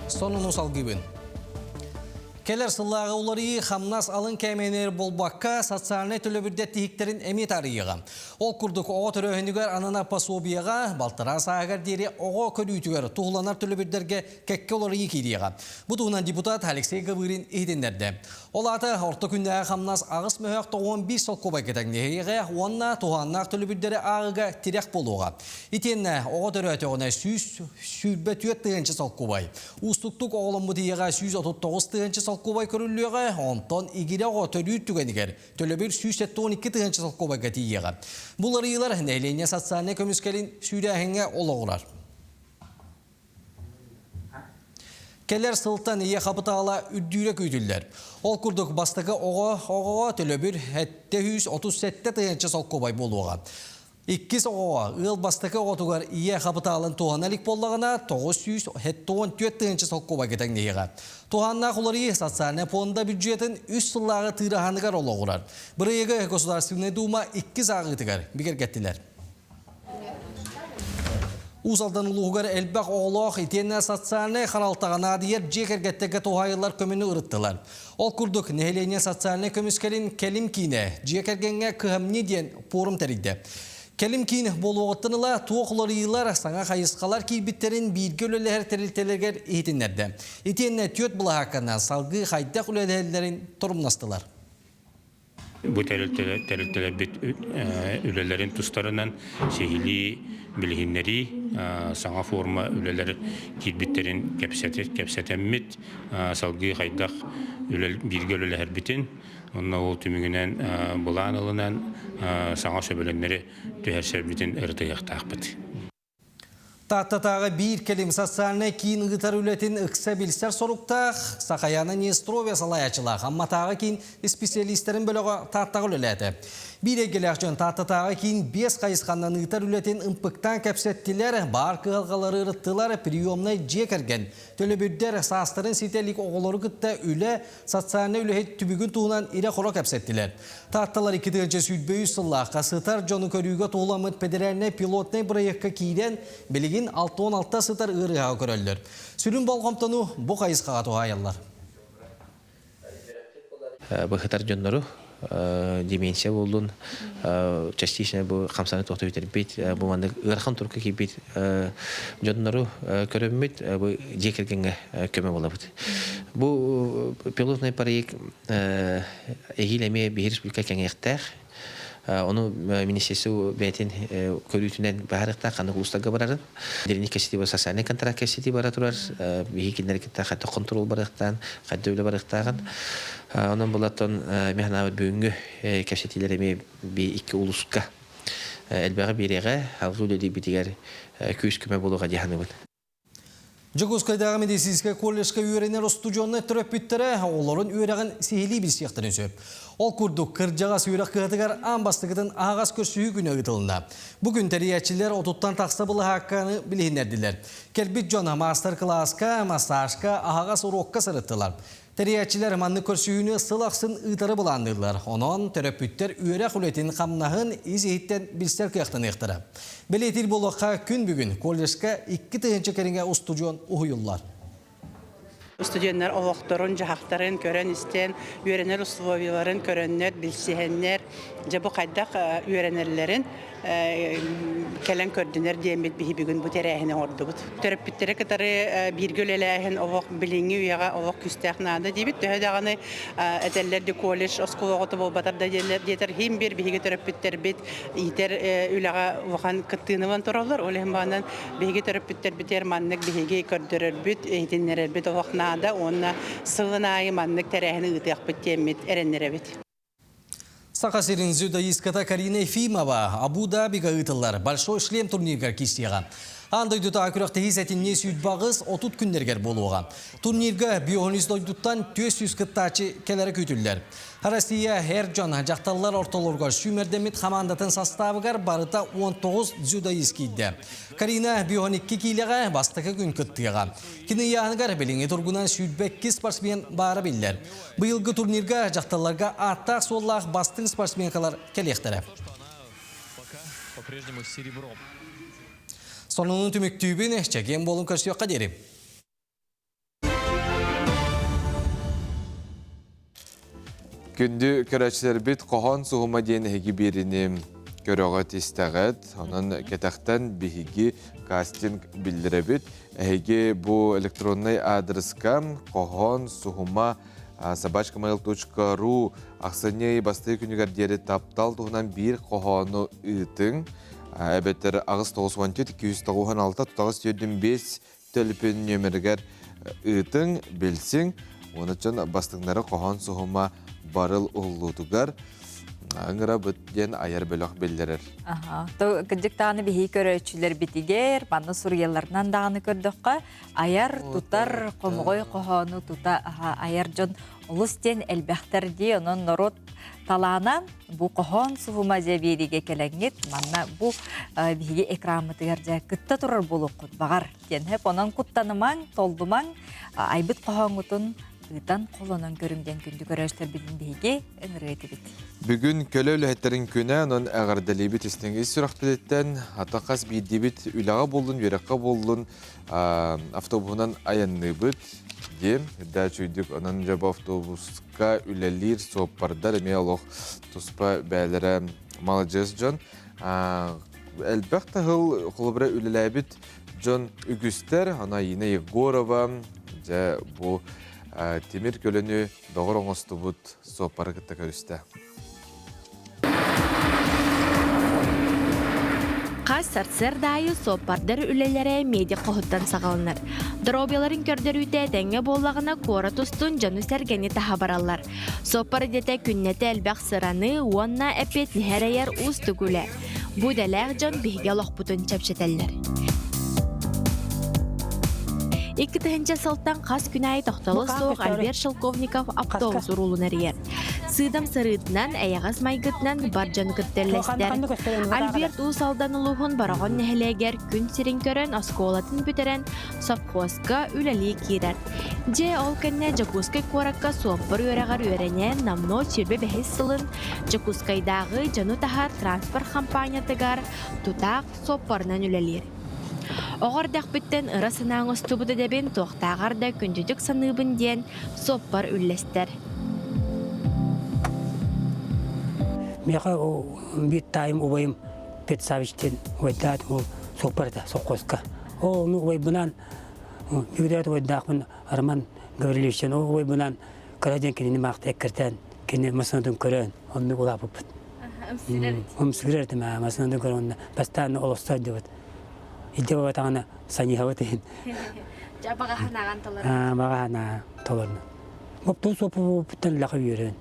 Сонуну салгыыбын. Кэлэр сыллааҕы уларыйыы хамнас алын кээмэйинэр буолбакка, социальнай төлөбүрдэр тиһиктэрин эмиэ таарыйыаҕа. Ол курдук оҕо төрөөһүнүгэр ананар пособиеҕа балтараа сааһыгар диэри оҕо көрүүтүгэр туһуланар төлөбүрдэргэ кэккэ уларыйыы киириэҕэ. Бу туһунан депутат Алексей Гавырин иһитиннэрдэ. Ол аата орто күннээҕи хамнас аҕыс мөһөөх 95 солкуобайга тэҥнэһиэҕэ уонна туһааннаах төлөбүрдэри ааҕыыга тирэх буолуоҕа. Итиэннэ оҕо төрөөтөҕүнэ 124 тыһыынча солкуобай. Уустуктук оҕоломмут ийэҕэ 139 тыһыынча солкуобай көрүллүөҕэ, онтон игирэ оҕо төрүүр түгэнигэр төлөбүр 172 тыһыынча солкуобайга тиийиэҕэ. Бу уларыйыылар нэһилиэнньэ социальнай көмүскэлин сүүрээһиҥҥэ олоҕурар. Кэлэр сылтан ийэ хапытаала үрдүүрэ күүтүллэр. Ол курдук бастакы оҕо оҕоҕо төлөбүр 737 тыһыынча солкуобай буолуоҕа. Иккис оҕоҕо ыал бастакы оҕотугар ийэ хапытаалын туһана илик буоллаҕына 974 тыһыынча солкуобайга тэҥнэһиэҕэ. Туһааннаах уларыйыы социальнай пуонда бюджетын үс сыллааҕы тыыраһаныгар олоҕурар. Бырайыагы Государственнай Дума иккис ааҕыытыгар бигэргэттилэр. Уус Алдан улууһугар элбэх оҕолоох итиэннэ социальнай харалтаҕа наадыйар дьиэ кэргэттэргэ туһаайыллар көмөнү ырыттылар. Ол курдук, нэһилиэнньэ социальнай көмүскэлин кэлим киинэ дьиэ кэргэҥҥэ кыһамньы диэн пуорум тэрийдэ. Кэлим киин буолуоҕуттан ыла туох уларыйыылар, саҥа хайысхалар киирбиттэрин бииргэ үлэлэһэр тэрилтэлэригэр иһитиннэрдэ. Итиэннэ түөрт былаһаакканан салгыы хайдах үлэлэһэллэрин торумнастылар. Бу тэрилтэлэрбит үлэлэрин тустарынан сиһилии билиһиннэрии, саҥа форма үлэлэр киирбиттэрин кэпсэтэммит, салгыы хайдах бииргэ үлэлэһэрбитин, онно ол түмүгүнэн былаан ылынан саҥа сөбүлэҥнэри түһэрсэрбитин ырытыһыахтаахпыт. Тааттатааҕы биир кэлим социальнай киин ыытар үлэтин ыкса билсэр соруктаах Сахаяна Нестровия салайааччылаах Амматааҕы киин исписэлиистэрин бөлөҕө Тааттаҕа үлэлээтэ. Биир эйгэлээх дьон Тааттатааҕы киин биэс хайысханнан ыытар үлэтин ымпыктаан кэпсэттилэр, баар кыһалҕалары ырыттылар, приемнай дьиэ кэргэн, төлөбүрдэр, саастарын ситэ илик оҕолору кытта үлэ, социальнай үлэһит түбүгүн туһунан ирэ-хоро кэпсэттилэр. Таатталар 2023 сыллаахха сытар дьону көрүүгэ туһуламмыт федеральнай пилотнай бырайыакка киирэн, билигин 66 сытар ыарыһаҕы көрөллөр. Сүрүн болҕомтону бу хайысхаҕа туһаайаллар. Быһытар дьоннору деменция буоллун, частично бу хамсаны тохто бүтэрбит, бу маннык ыарахан турукка киирбит дьоннору көрөммүт, бу дьиэ кэргэҥҥэ көмө буолабыт. Бу пилотный проект эһиил эмиэ биһи республика кэҥиэхтээх. Ону министерство бэйэтин көрүүтүнэн баһарыахтаах ханнык улуустарга барарын. Дириник кэсити бар социальный контракт кэсити бара турар. Биһи кинилэри кытта хайдах контрол барыахтаан, хайдах үлэ барыахтааҕын. Онон булаттан мин санаабыт бүгүҥҥү кэпсэтиилэр эмиэ би икки улууска элбэҕи биэриэҕэ, алгыы үлэлиирбитигэр күүс-көмө буолуоҕа дии саныыбын. Дьокуускайдааҕы медицинскэй колледжка үөрэнэр устудьуоннар төрөппүттэрэ оҕолорун үөрэҕин сиһилии билсиэхтэрин сөп. Ол курдук, кырдьаҕас үөрэх кыһатыгар аан бастакытын аһаҕас көрсүһүү күнэ ыытылынна. Бу күн тэрийээччилэр отуттан тахса былаһаакканы билиһиннэрдилэр. Кэлбит дьон маастар-кылааска, массажка, аһаҕас уруокка сырыттылар. Тэрийээччилэр маннык көрсүһүүнү сыл ахсын ыытары былаанныыллар. Онон төрөппүттэр үөрэх үлэтин хамнаһын ис-иһиттэн билсэр кыахтаныахтара. Бэлиэтиир буолуохха, күн бүгүн колледжка 2000 кэриҥэ устудьуон уһуйуллар. Студеннар олохторун-дьаһахтарын көрөн-истэн, үөрэнэр условияларын көрөннөр, билсиһэннэр, дьэ бу хайдах үөрэнэллэрин кэлэн көрдүнэр диэммит биһи бүгүн бу тэрээһини оҥордубут. Төрөппүттэри кытары бииргэ үлэлээһин олох билиҥҥи үйэҕэ олох күүстээх наада диибит. Төһө даҕаны этэллэр ди колледж оскуола оҕото буолбатар да диэннэр диэтэр иһин биир биһиги төрөппүттэрбит иитэр үлэҕэ улахан кыттыыны ылан тураллар. Ол иһин баҕанан биһиги төрөппүттэрбитигэр маннык биһиги көрдөрөрбүт, иһитиннэрэрбит олох наада уонна сылын аайы маннык тэрээһини ыытыахпыт диэммит эрэннэрэбит. Саха сирин дзюдоистката Карина Ефимова Абу-Дабига ыытыллар Большой шлем турниргар киирсиэҕэ. Аан дойдутааҕы күрэхтэһии сэтинньи сүүрбэҕис 30 күннэригэр буолуоҕа. Турнирга биоһунис дойдуттан 400 кыттааччы кэлэрэ күүтүллэр. Россия эр дьон дьахталлар ортолоругар сүүмэрдэммит хамаандатын састаабыгар барыта 19 дзюдоист киирдэ. Карина биоһун икки киилэҕэ бастакы күн кыттыаҕа. Кини ыйааһыныгар билиҥҥи тургунан 22 спортсмен баара биллэр. Быйылгы турнирга дьахталларга ааттаах-суоллаах бастыҥ спортсменкалар кэлиэхтэрэ. Сонунун түмүктүүбүн, чэгиэн буолун көрсүөххэ диэри. Күндү көрөөччүлэрбит хоһоон суһума диэн эһиги биэрини көрөҕөт истэҕит. Онон кэтэхтэн биһиги кастинг биллэрэбит. Эһиги бу электроннай аадырыска хоһоон суһума собачкamail.ru ахсынньы бастыы күнүгэр диэри таптал туһунан биир хоһоону ыытыҥ. Эбэтэр 894 296 тутаҕыс 45 төлөпүөн нүөмэригэр ыытыҥ, билсиҥ. Уонна бастыҥнары хоһоон суһума барыл уһуллуутугар ыҥырабыт диэн айар бөлөх биллэрэр. Аха. То кырдьык даҕаны биһиги көрөөччүлэрбитигэр манна суруйалларынан даҕаны көрдөххө айар, тутар, хомоҕой хоһоону тута айар дьон олус диэн элбэхтэр дии. Онон норуот талаана бу хоһоон суһума дьэ биэриигэ кэлэҥҥит манна бу биһиги экраммытыгар дьэ кытта турар буолуоххут баҕар диэн сөп. Онон куттанымаҥ, толлумаҥ, айбыт хоһооҥҥутун ыытан холонон көрүҥ диэн күндү көрөөччүлэрбитин биһиги ыҥырыа этибит. Бүгүн көлө үлэһиттэрин күнэ, онон эҕэрдэлиибит истиҥ ис сүрэхпититтэн, ата хас биирдиибит үлэҕэ буоллун, үөрэххэ буоллун, автобуһунан айанныыбыт диэн үрдээ үчүйдүк онон дьэ бу автобуска үлэлиир суоппардар эмиэ олох туспа бээлэрэ маладьыас дьон элбэх таһыл холобура үлэлээбит дьон үгүстэр ана Ина Егорова дьэ бу тимир көлөнү доҕор оҥостубут суоппары кытта көрүстэ. Хас сарсыарда аайы суоппардар үлэлэрэ медик хоһуттан саҕаланар. Доруобуйаларын көрдөрүүтэ этэҥҥэ буоллаҕына куорат устун дьону-сэргэни таһа бараллар. Суоппар идэтэ күннэтэ элбэх сыраны уонна эппиэтинэһи эрэйэр уустук үлэ. Бу идэлээх дьон биһиги олохпутун чэпчэтэллэр. 2000 сылтан хас күн аайы тохтоло суох Альберт Шелковников автобус уруулун эрийэр. Сыыдам сырыытынан, эйэҕэс майгытынан бар дьону кытта үллэстэр. Альберт Уус Алдан улууһун Бороҕон нэһилиэгэр күн сирин көрөн, оскуолатын бүтэрэн, сопхуоска үлэлии киирэр. Дьэ, ол кэннэ Дьокуускай куоракка суоппар үөрэҕэр үөрэнэн, номнуо 25 сылын Дьокуускайдааҕы дьону таһар транспорт хампаанньатыгар тутаах суоппарынан үлэлиир. Оҕо эрдэхпиттэн ыра санаа оҥостубут идэбин туохтааҕар да күндүтүк саныыбын диэн суоппар үллэстэр. Миэхэ биир таайым убайым Петр Савич диэн убайдаат ол суоппар этэ совхозка. Ол ону убайбынаан үгүрээт убайдаахпын Роман Гаврильевичтан ол убайбынаан кыра диэн кинини маахта эккиртээн кини массыынатын көрөн оннук улааппыппыт. Ымсыырар этим массыынатын көрөн онно бастаан олоссо дебит. Илдьэ бабатаҕына саньыһабыт иһин. Дьэ баҕаһанааҕан толорор. Баҕаһанаа толорно. Оптуон суоппуттан лаха үөрэн.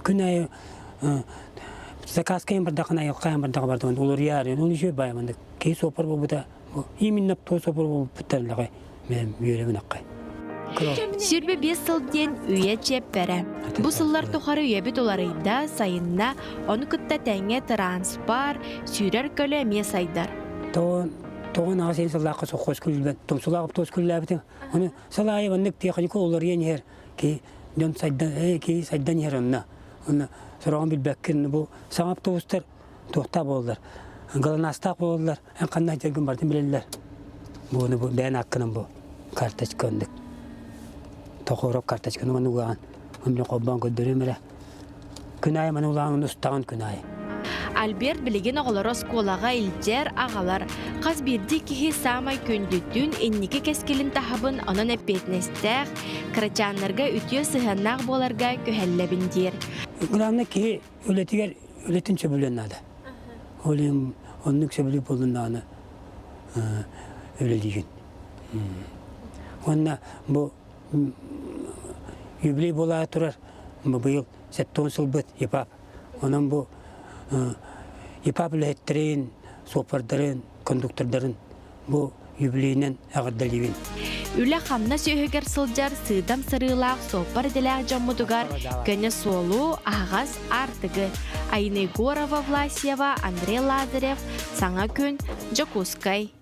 Күн айы заказка бардахына айылқайын бардаға бардығын уларыяр, оны еще баймандык. Кей сопор болбута, именно то сопор болбуттан лаха мен үөрэмин аккай. 25 сыл диэн үйэ чиэппэрэ. Бу сыллар тухары үйэбит уларыйда, сайынна, ону кытта тэҥҥэ транспар, сүүрэр көлө эмиэ сайдар. Тоҕон тоҕон аҕыс сыллаахха соххос күлбэт, томсулаах оптуос күллээбитим. Оны сыл аайы маннык техника уларыйан иһэр ки дьон сайдан ки сайдан иһэр онно. Онно сороҕун билбэккин бу саҥа автобустар туохтаах буоллар, галанастаах буоллар, эн ханна сылдьаргын барытын билэллэр. Буону бу бэйэн аккынан бу карточка оннук. Тохоров карточканы маны угаҕын, онно холбоон көрдөрүөм эрэ. Күн аайы маны улаан устаҕын күн аайы. Альберт билигин оҕолоро оскуолаҕа илдьэр, аҕалар. Хас биирдии киһи саамай күндүтүн, инники кэскилин таһабын, онон эппиэтинэстээх, кырачааннарга үтүө сыһыаннаах буоларга күһэллэбин диир. Главное киһи үлэтигэр үлэтин сөбүлүөн наада. Ол иһин оннук сөбүлүүр буоллун даҕаны үлэлиигин. Уонна бу юбилей буолаары турар быйыл 70 сылбыт ИПАП. Онон бу ИПАП үлэһиттэрин, суоппардарын, кондуктордарын бу юбилейинэн эҕэрдэлиибин. Үлэ-хамнас үөһүгэр сылдьар сыыдам сырыылаах суоппар идэлээх дьоммутугар көнө суолу, аһаҕас аартыгы. Айна Егорова, Власьева, Андрей Лазарев, Саҥа күн, Дьокуускай.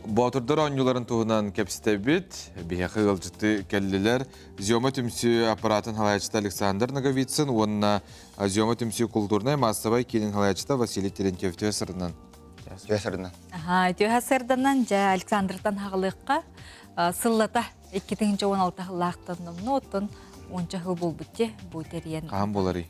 Боотурдар оонньууларын туһунан кэпсэтэбит. Биһиэхэ ыалдьыты кэллилэр. Зиома түмсүү аппаратын халайааччыта Александр Ноговицын уонна Зиома түмсүү култуурнай-маассабай киинин халайааччыта Василий Терентьев түһэ сырынан. Түһэ сырынан. Аха, түһэ сырданан дьэ Александртан хаҕылыахха сыллата 2016 сыллаахтан номнуо оттон Онча хыл болбутте бу терien. Хаһан буоларый?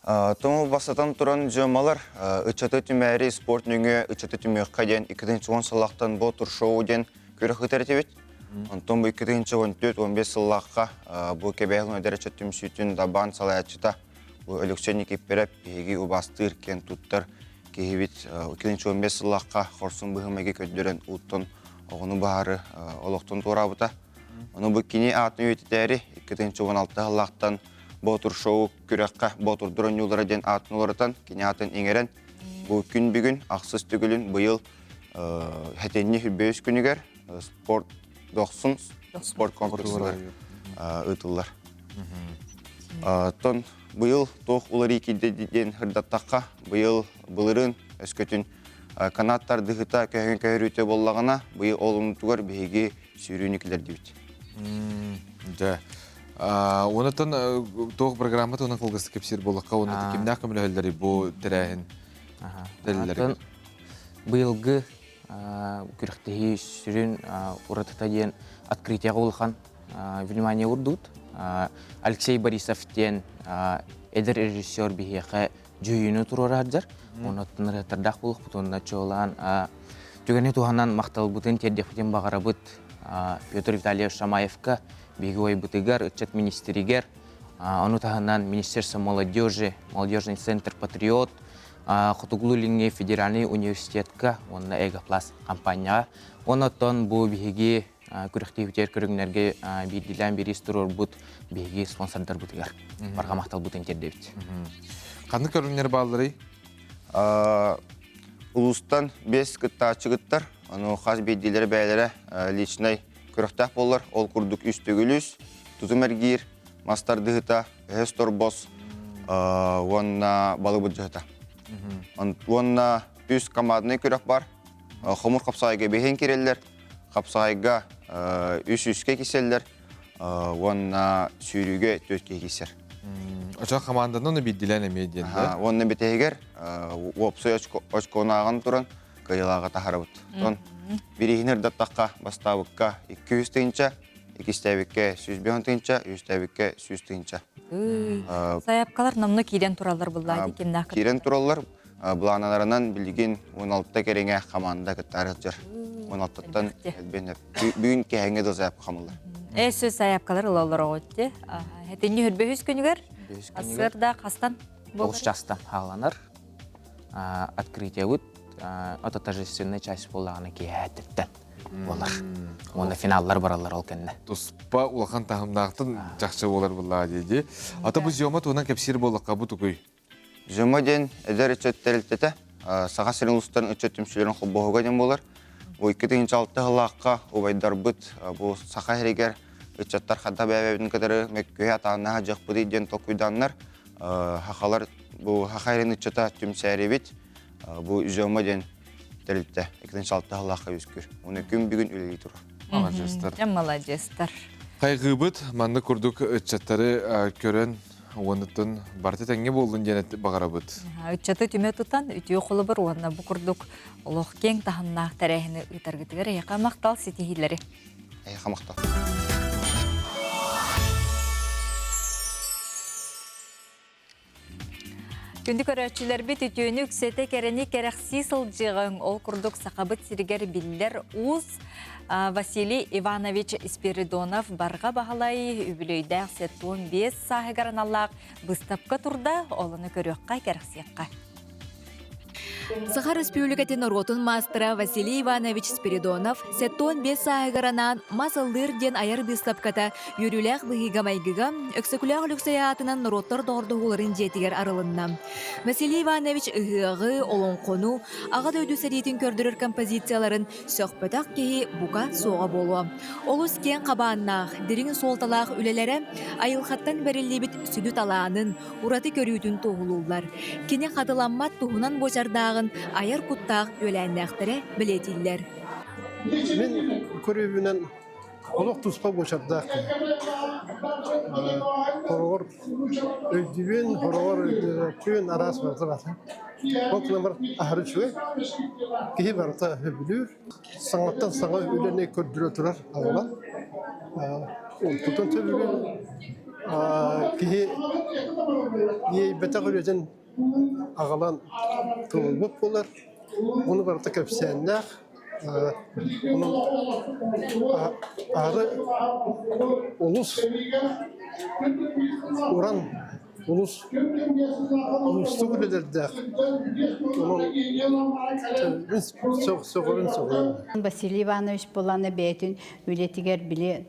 Тоҥу бастатан туран дьыамалар ыччаты түмээри спорт нөҥүө ыччаты түмүөххэ диэн 2010 сыллаахтан Ботур шоу диэн күрэх ыытар этибит. Онтон бу 2014-15 сыллаахха бу Кэбээһил эдэр ыччат түмсүүтүн дабаан салайааччыта бу Өлөксөй Никиппэрэп биһиги убаастыыр, киэн туттар киһибит 2015 сыллаахха хорсун быһымайгы көрдөрөн ууттан оҕону баһары олохтон туораабыта. Ону бу кини аатын үйэтитээри 2016 сыллаахтан Боотур шоу күрэххэ Боотурдур оонньуулара диэн аатын уларытан, кини аатын иҥэрэн, бу күн бүгүн ахсыс төгүлүн быйыл хэтинньи 25 күнүгэр спорт дохсун спорт комплексыгар ыытыллар. Оттон быйыл туох уларыы киирдэ диэн сырдаттахха, быйыл былырыын өскөтүн канат тардыһыта көһөн көһөрүүтэ буоллаҕына, быйыл ол оннутугар биһиги сүүрүүнү киллэрдибит. Дьэ. Онотон туох программа туһунан кылгастык кэпсиир буоллахха, уонна кимнээх көмөлөһөллөрүй бу тэрээһин тэриллэригэр? Быйылгы күрэхтэһии сүрүн уратыта диэн открытиеҕа улахан внимание уурдубут. Алексей Борисов диэн эдэр режиссер биһиэхэ дьүһүйүүнү туруора сылдьар. Онон ырыаттардаах буолуохпут уонна чуолаан түгэни туһанан махталбытын тиэрдиэхпитин баҕарабыт Петр Витальевич Шамаевка, биһиги уойбутугар, ыччат министригэр, ону таһынан Министерство молодежи, молодежный центр «Патриот», Хотугулуу-Илиҥҥи федеральный университетка уонна Эгопласт компанияҕа. Онон бу биһиги күрэхтиибитигэр көрүҥнэргэ биирдиилээн бириис туруорбут биһиги спонсордарбытыгар барҕа махталбытын тиэрдэбит. Ханнык көрүҥнэр баалларый? Улуустан 5 кыттааччы кыттар. Ону хас биирдиилэрэ бэйэлэрэ личнай күрэхтээх буоллар. Ол курдук үс төгүл үс, тутум эргиир, мас тардыһыта, өһөс торбос уонна балык былдьаһыта. Уонна үс командный күрэх бар. Хомур хапсаайга бэһин кирэллэр, хапсаайга үс үскэ киселлэр уонна сүүрүүгэ төрт киһи киссэр. Очо команданан биирдилээн эмиэ диэн да? Уонна бүтэһигэр уопсай очкону ааҕан туран кыайыылааҕы таһарабыт. Тон бирииһин ырдаттахха бастаабыкка 200 тыһыынча, иккистээбиккэ 105 тыһыынча, үһүстээбиккэ 100 тыһыынча. Сайапкалар номно киирэн тураллар буллаа кимнээх Киирэн тураллар. Былааннарынан билигин 16 кэриҥэ хамаанда кыттаары сылдьар. 16-ттан элбэн бүгүн кэһэҥҥэ да заявка хамыллар. Эсө заявкалар ылаллар оҕотти. Хэтинни хүрбөһүс күнүгэр асырда хастан Тоғыз частан хааланар. Открытиебыт ото торжественная часть буоллаҕына киэһээттиттэн буолар. Уонна финаллар бараллар ол кэннэ. Туспа улахан таһымнаахтан чахчы буолар буллаа дии. Ата бу зиома туһунан кэпсиир буоллахха бу тугуй? Зиома диэн эдэр ыччат тэрилтэтэ Саха сирин улуустарын ыччат түмсүүлэрин холбоһуга диэн буолар. Бу 2006 сыллаахха убайдарбыт бу Саха сиригэр ыччаттар ханна бэйэбитин кытары мөккүһэ атааннаһа дьахпытый диэн толкуйдааннар хахалар бу Саха сирин ыччата түмсээрибит бу Зиома диэн тэрилтэ 2006 сыллаахха үөскүүр. Уну күн бүгүн үлэлии турар. Маладьыастар. Маладьыастар. Хайгыыбыт маннык курдук ыччаттары көрөн уонуттан барыта тэҥҥэ буоллун диэн баҕарабыт. Ыччаты түмэ тутан үтүө холобур уонна бу курдук олох киэҥ таһымнаах тэрээһини ыытаргытыгар эйиэхэ махтал ситиһиилэри. Эйиэхэ махтал. Күндү көрөөччүлэрбит үтүөнү үксэтэ кэрэни кэрэхсии сылдьыаҕыҥ. Ол курдук Сахабыт сиригэр биллэр уус Василий Иванович Спиридонов Барҕа Баһылай үбүлүөйдээх 75 сааһыгар аналлаах быыстапка турда, олону көрүөххэ, кэрэхсиэххэ. Саха Республикатын норуотун маастара Василий Иванович Спиридонов 75 сааһыгар анаан мас ыллыыр диэн айар быыстапката үөрүүлээх быһыыга-майгыга Өксөкүлээх Өлөксөй аатынан норуоттар доҕордоһууларын дьиэтигэр арылынна. Василий Иванович ыһыаҕы, олоҥхону, Аҕа дойду сэриитин көрдөрөр композицияларын сөхпөтөх киһи бука суоҕа буолуо. Олус киэҥ хабааннаах, дириҥ суолталаах үлэлэрэ айылҕаттан бэриллибит сүдү талаанын, ураты көрүүтүн туоһулууллар. Кини хатыламмат туһунан буочардааҕын айар куттаах үөлээннээхтэрэ бэлиэтииллэр. Мин көрүүбүнэн олох туспа буочардаах киһи. Хороҕор өйдүүбүн, хороҕор өйдөөбөппүн, араас барыта баар. Ол гынан баран аһары үчүгэй. Киһи барыта сөбүлүүр. Саҥаттан саҥа үлэни көрдөрө турар аҕалан. Онтутун сөбүлүүр. Киһи иэйбэтэх үлэтин аҕалан туолбут буолар. Ону барыта кэпсээннээх. Онон аһары олус уран Улус уустук үлэлэрдээх. Онон сөҕөрүн сөҕөрүн. Василий Иванович буланы бэйэтин үлэтигэр били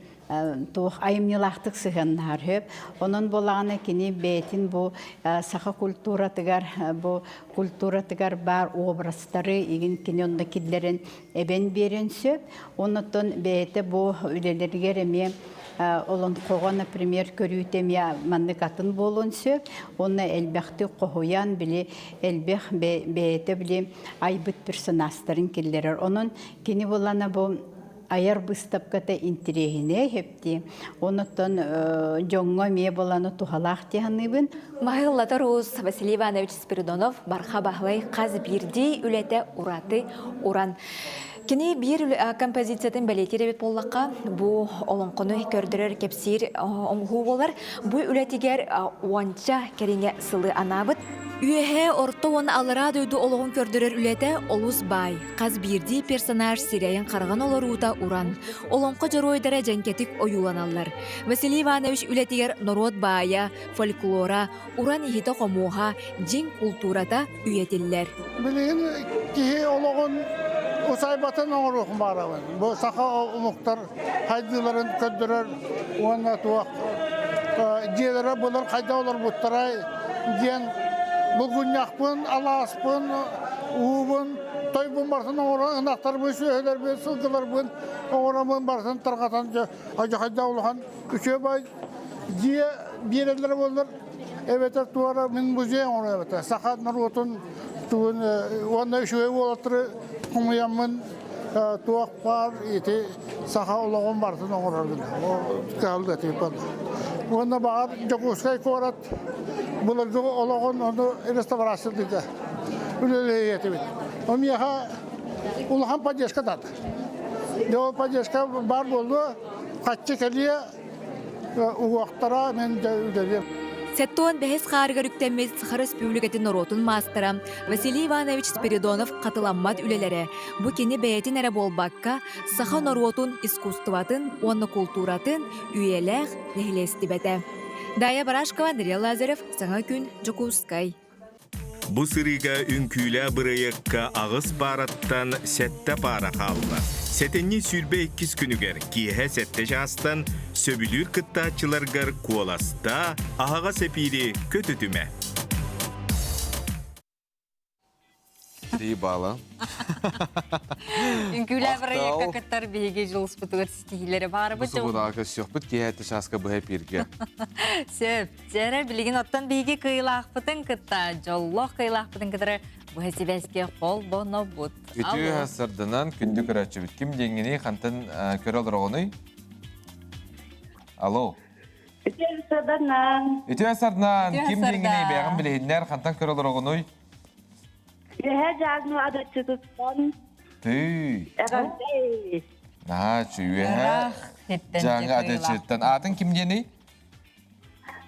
туох айымньылаахтык сыһыаннаһар сөп. Онон буолаҕына кини бэйэтин бу саха культуратыгар бу культуратыгар баар образтары игин кини онно киллэрэн эбэн биэрэн сөп. Оннуттан бэйэтэ бу үлэлэригэр эмиэ олонхоҕо, например, көрүүтэ эмиэ маннык атын буолуон сөп. Уонна элбэхтик хоһуйан, били элбэх бэйэтэ били айбыт персонажтарын киллэрэр. Онон кини булана бу айар быыстапката интириэһинэй хэпти. Онуттан дьоҥҥо эмиэ буланы туһалаах дии саныыбын. Маһыллатар уус Василий Иванович Спиридонов Барха Баһылай хас биирдии үлэтэ ураты уран. Кини биир композициятын бэлиэтиир эбит буоллахха, бу олоҥхону көрдөрөр кэпсиир оҥоһуу буолар. Бу үлэтигэр уонча кэриҥэ сылы анаабыт. Үөһээ орто уонна аллараа дойду олоҕун көрдөрөр үлэтэ олус баай. Хас биирдии персонаж сирэйин-хараҕын олоруута уран. Олоҥхо дьоруойдара дьэҥкэтик ойууланаллар. Василий Иванович үлэтигэр норуот баайа, фольклора, уран иһитэ-хомуоһа, дьиҥ култуурата үйэтиллэр. Билигин киһи олоҕун усайбатын оҥоруохун баарабын. Бу саха омуктар хайдыыларын көрдөрөр уонна туох дьиэлэрэ былыр хайда олорбуттарай диэн булгунньахпын, алааспын, уубун, тойбун барытын оҥорон ынахтарбын, сүөһүлэрбин, сылгыларбын оҥороммун барытын тарҕатан хайда улахан үчүгэй дьиэ биэрэллэрэ буоллар эбэтэр туора мин музей оҥоро эбэтэр саха норуотун тугун уонна үчүгэй уолаттары хомуйаммын туох баар ити саха олоҕун барытын оҥорорбун кыһаллы тыыппын уонна баҕар Дьокуускай куорат былыргы олоҕун ону реставрациялыырга үлэлэһиэ этибит. Ол миэхэ улахан поддержка дата. Дьэ ол поддержка баар буолуо, хаччы кэлиэ, уһуохтара мин үлэлиэм. Сэттуон бэһис хаарыгар үктэммит Саха Республикатын норуотун маастара Василий Иванович Спиридонов хатыламмат үлэлэрэ бу кини бэйэтин эрэ буолбакка, саха норуотун искусствотын уонна култууратын үйэлээх нэһилиэстибэтэ. Дая Барашкова, Андрей Лазарев, Саҥа күн, Дьокуускай. Бу сырыыга үҥкүүлээх бырайыакка аҕыс паараттан сэттэ паара хаалла. Сэтинньи 22 күнүгэр киэһэ сэттэ чаастан сөбүлүүр кыттааччыларгар куоластаа, аһаҕас эпиири көтүтүмэ. Три балла. Үҥкүүлээх бырайыакка кыттар биһиги дьулуспутугар ситиһиилэри баарыбыт. Бу субудаҕа көрсүөхпүт киэһэ чааска быһа эпииргэ. Сөп. Дьэрэ билигин оттон биһиги кыайыылаахпытын кытта, дьоллоох кыайыылаахпытын кытары быһа сибээскэ холбонобут. Үтүө сарданан күндү көрөөччүбүт. Ким диэҥҥиний, хантан көрө олороҕунуй? Алло. Үтүө сарданан. Үтүө сарданан. Ким диэҥҥиний, бэйэҕин билиһиннэр, хантан көрө олороҕунуй? Үөһээ Дьааҥы адыччытыттан. Тыы. Эҕэрдэ. Наһаа үөһээ Дьааҥы адыччытыттан. Аатын ким диэний?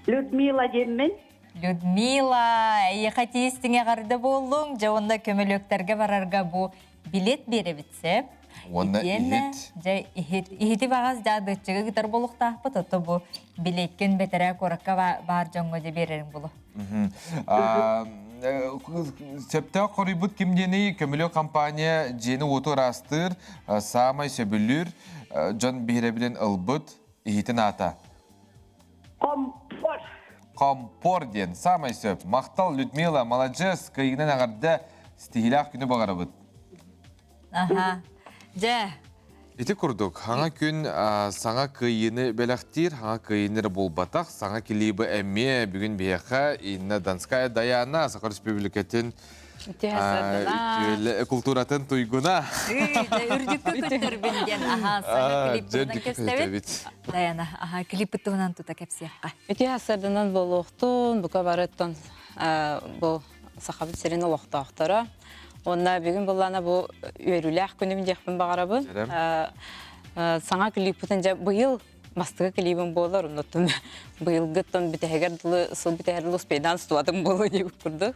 Людмила диэммин. Людмила, эйиэхэ тиистиҥ эҕэрдэ буоллуҥ. Дьэ уонна көмөлүөктэргэ барарга бу билет биэрэбит сөп. Уонна иһит. Дьэ иһит. Иһити баҕас дьаадыччыга гытар буолуохтаахпыт, ото бу билеккин бэтэрээ куоракка баар дьоҥҥо дьэ биэрэриҥ булу. Сөптөөх хоруйбут ким диэний? Көмөлүөк компания дьиэни-уоту ыраастыыр, саамай сөбүлүүр, дьон биһирэбилин ылбыт иһитин аата. Компор. Компор диэн саамай сөп. Махтал, Людмила, маладьыас, кыайыынан эҕэрдэ, ситиһиилээх күнү баҕарабыт. Аха. Дьэ. Ити курдук, хаҥа күн саҥа кыайыыны бэлэхтиир, хаҥа кыайыыны эрэ буолбатах, саҥа клибы эмиэ бүгүн биһиэхэ Инна Донская Даяна, Саха Республикатын култууратын туйгуна. Үрдүккэ көтөрбүн диэн аха саҥа клиппытынан кэпсэбит. Даяна, аха клиппытынан тута кэпсиэххэ. Ити хасарданан буолуохтун, бука барыттан бу Сахабыт сирин олохтоохторо. Уонна бүгүн буллана бу үөрүүлээх күнүм диэхпин баҕарабын. Саҥа клиппытын дьэ быйыл Бастакы клибим буолар, оннуттан быйылгыттан бүтэһигэр дылы сыл бүтэһэр дылы успейдаан устубатым буолуо диэбит курдук.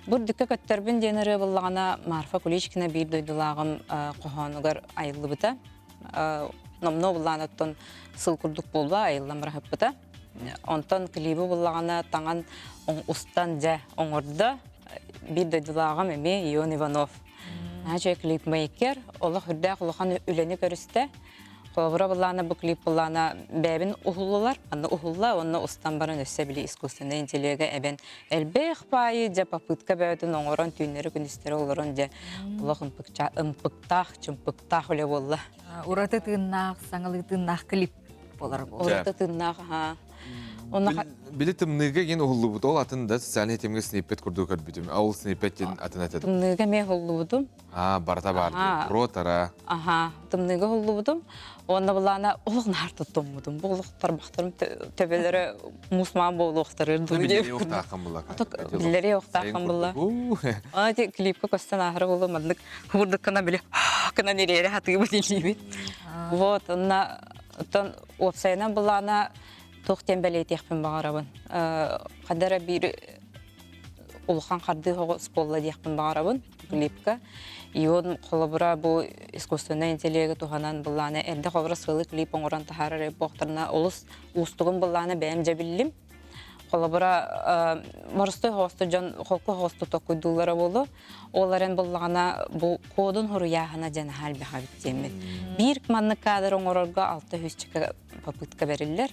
Бу үрдүккэ көттөрбүн диэн ырыа буллаҕына Марфа Куличкина биир дойдулааҕым хоһоонугар айыллыбыта. Номнуо буллаан оттон сыл курдук буолла айыллан быраһыппыта. Онтон клиби буллаҕына таҥан устан дьэ оҥордо. Биир дойдулааҕым эмиэ Ион Иванов. Наһаа клипмейкер, олох үрдээх улахан үлэни көрүстэ. Холобура былаана бу клип былаана бэйэбин уһуллулар, аны уһулла уонна устан баран өссө били искусственнай интеллега эбэн элбэх баайы дьэ попытка бөҕөтүн оҥорон түүннэри күнүстэри олорон дьэ олох ымпыктаах, чымпыктаах үлэ буолла. Ураты тыыннаах, саҥалыы тыыннаах клип болар буолла. Ураты тыыннаах, аха. Онно Били тымныыга гин уһуллубут ол атын да социальный тимгэ сниппет курдук көрбүтүм. Ол сниппет диэн атын этэ. Тымныыга эмиэ уһуллубутум. Аа, барыта баар дии. Ротара. Аха, тымныыга уһуллубутум. Уонна былаана олох наар туттуммутум. Бу олох тарбахтарым төбөлөрө муус-маан буолуохтарыр дуу Биллэри уохтааххын булла. Биллэри уохтааххын булла. Ана ти клипка көстөн аахыры болу маннык хубурдуккана били кынан ириэри хатыыбыт илиибит. Вот, онна оттон уопсайынан былаана туох диэн бэлиэтиэхпин баҕарабын. Хадара биир улахан хардыы оҕус буолла диэхпин баҕарабын клипка. Ион холобура бу искусственнай интеллеги туһанан былаана эрдэ холобура сылы клип оҥорон таһаарар буохтарына олус уустугун былаана бэйэм дьэ биллим. Холобура боростой хоосту дьон холку хоосту токуйдууллара буолу. Ол эрэн буллаҕына бу кодун хуруйааһына дьэн аһаа элбэх эбит диэммин. Биир маннык кадр оҥорорго 600 чека попытка бэриллэр.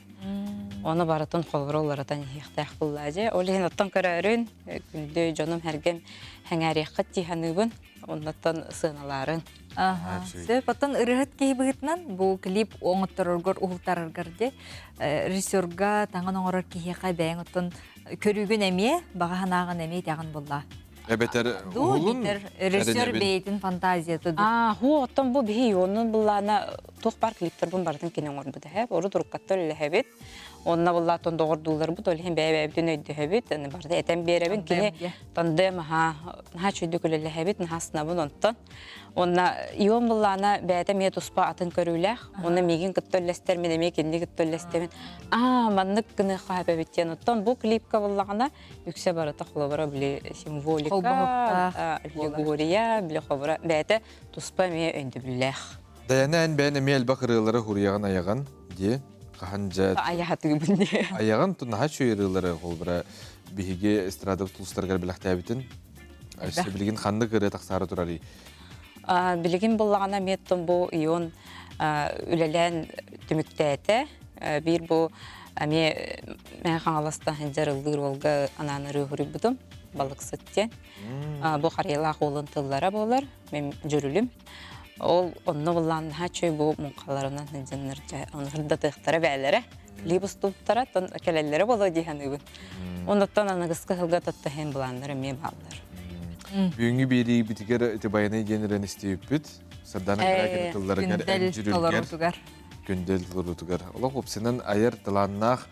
Ону барытын холобура уларытан иһиэхтээх буллаа дьэ. Ол иһин оттон көрөөрүн, күндү дьонум сэргэм сэҥээриэххит дии саныыбын. Оннуттан сыаналаарын. Сөп, оттон ырыһыт киһи быһыытынан бу клип оҥоттороргор, уһултараргар де режиссерга таҥан оҥорор киһиэхэ бэйэҥ оттон көрүүгүн эмиэ, баҕа санааҕын эмиэ итэҕин буллаа. Эбэтэр уһулун режиссер бэйэтин фантазията Аа, ху оттон бу биһи оннун буллаана туох бар клиптарбын барытын кини оҥорбут эһэ. Ору туруккаттар үлэһэбит. Онно буллааттан доҕордууларбыт, ол иһин бэйэ-бэйэбитин өйдөһөбүт, аны барыта этэн биэрэбин. Кини тандем аха наһаа үчүгдүк үлэлэһэбит, наһаа сынабын онтон. Онна Ион буллаана бэйэтэ эмиэ туспа атын көрүүлээх. Онно миигин кытта үллэстэр, мин эмиэ кинини кытта үллэстэбин. Аа, маннык гыныахха эбит диэн. Оттон бу клипка буллаҕына үксэ барыта холобура били символика, аллегория, били холобура бэйэтэ туспа эмиэ өйдөбүллээх. Дайана эн бэйэн эмиэ элбэх ырыалары хуруйаҕын айаҕын дии хаһан дьэ айаһатыыбын дии. Айаҕын наһаа үчүгэй ырыалары холобура биһиги эстрада тулустарыгар бэлэхтээбитин. Өссө билигин ханнык ырыа тахсаары турарый? Билигин буллаҕына меттон бу ион үлэлээн түмүктээтэ. Биир бу эмиэ Мэҥэ Хаҥаластан сылдьар ыллыыр уолга анаан ырыа суруйбутум балыксыт диэн. Бу Харыйалаах уолун тыллара буолар, мин дьүрүлүм. Ол онно буллаан наһаа үчүгэй бу муҥхаларынан сылдьаннар дьэ ону сырдатыахтара бээлэрэ. Лип устубуттара, тон кэлэллэрэ буолуо дии саныыбын. Оннуттан аныгыскы сылга тоттоһен былааннар эмиэ бааллар. Бүгүҥҥү биэриибитигэр ити байанай диэн ырыаны истибиппит. Сардаана Каракина тылларыгар эн дьүрүлгэр күндэл толоруутугар. Олох уопсайынан айар талааннаах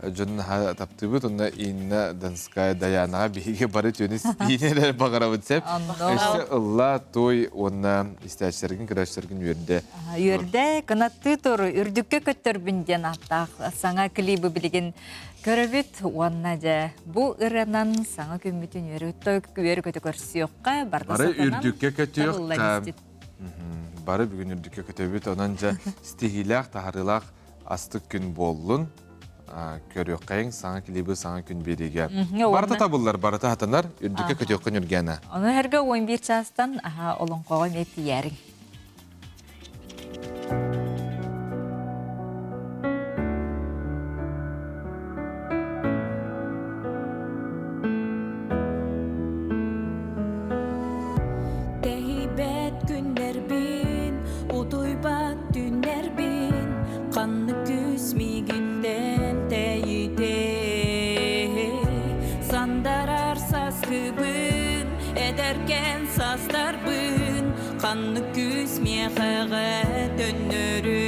дьон наһаа таптыыбыт. Онно Инна Донская Даянаҕа биһиги бары түөнү ситиини эрэ баҕарабыт сөп. Өссө ылла, той уонна истээччилэргин, көрөөччүлэргин үөрдэ. Үөрдэ, кынаттыы тур, үрдүккэ көттөрбүн диэн ааттаах саҥа клибы билигин көрөбүт уонна дьэ бу ырыанан саҥа күммүтүн үөрэ-көтө көрсүөххэ, барыта Бары үрдүккэ көтүөххэ. Бары бүгүн үрдүккэ көтөбүт, онон дьэ ситиһиилээх, таһарыылаах астык күн буоллун. Көрүөххэйиҥ, саҥа клибы саҥа күн биэриигэ. Барыта табыллар, барыта хатанар, үрдүккэ көтүөххүн Үргээнэ. Ону эргэ 11 чаастан олоҥхоҕо эмиэ тиийээриҥ. Тэһийбэт күннэрбин, утуйбат түүннэрбин, ханнык күүс миигиттэн тэйитээ. Сандарар саскыбын, эдэркэн састарбын, ханнык күүс миэхэҕэ төннөрү.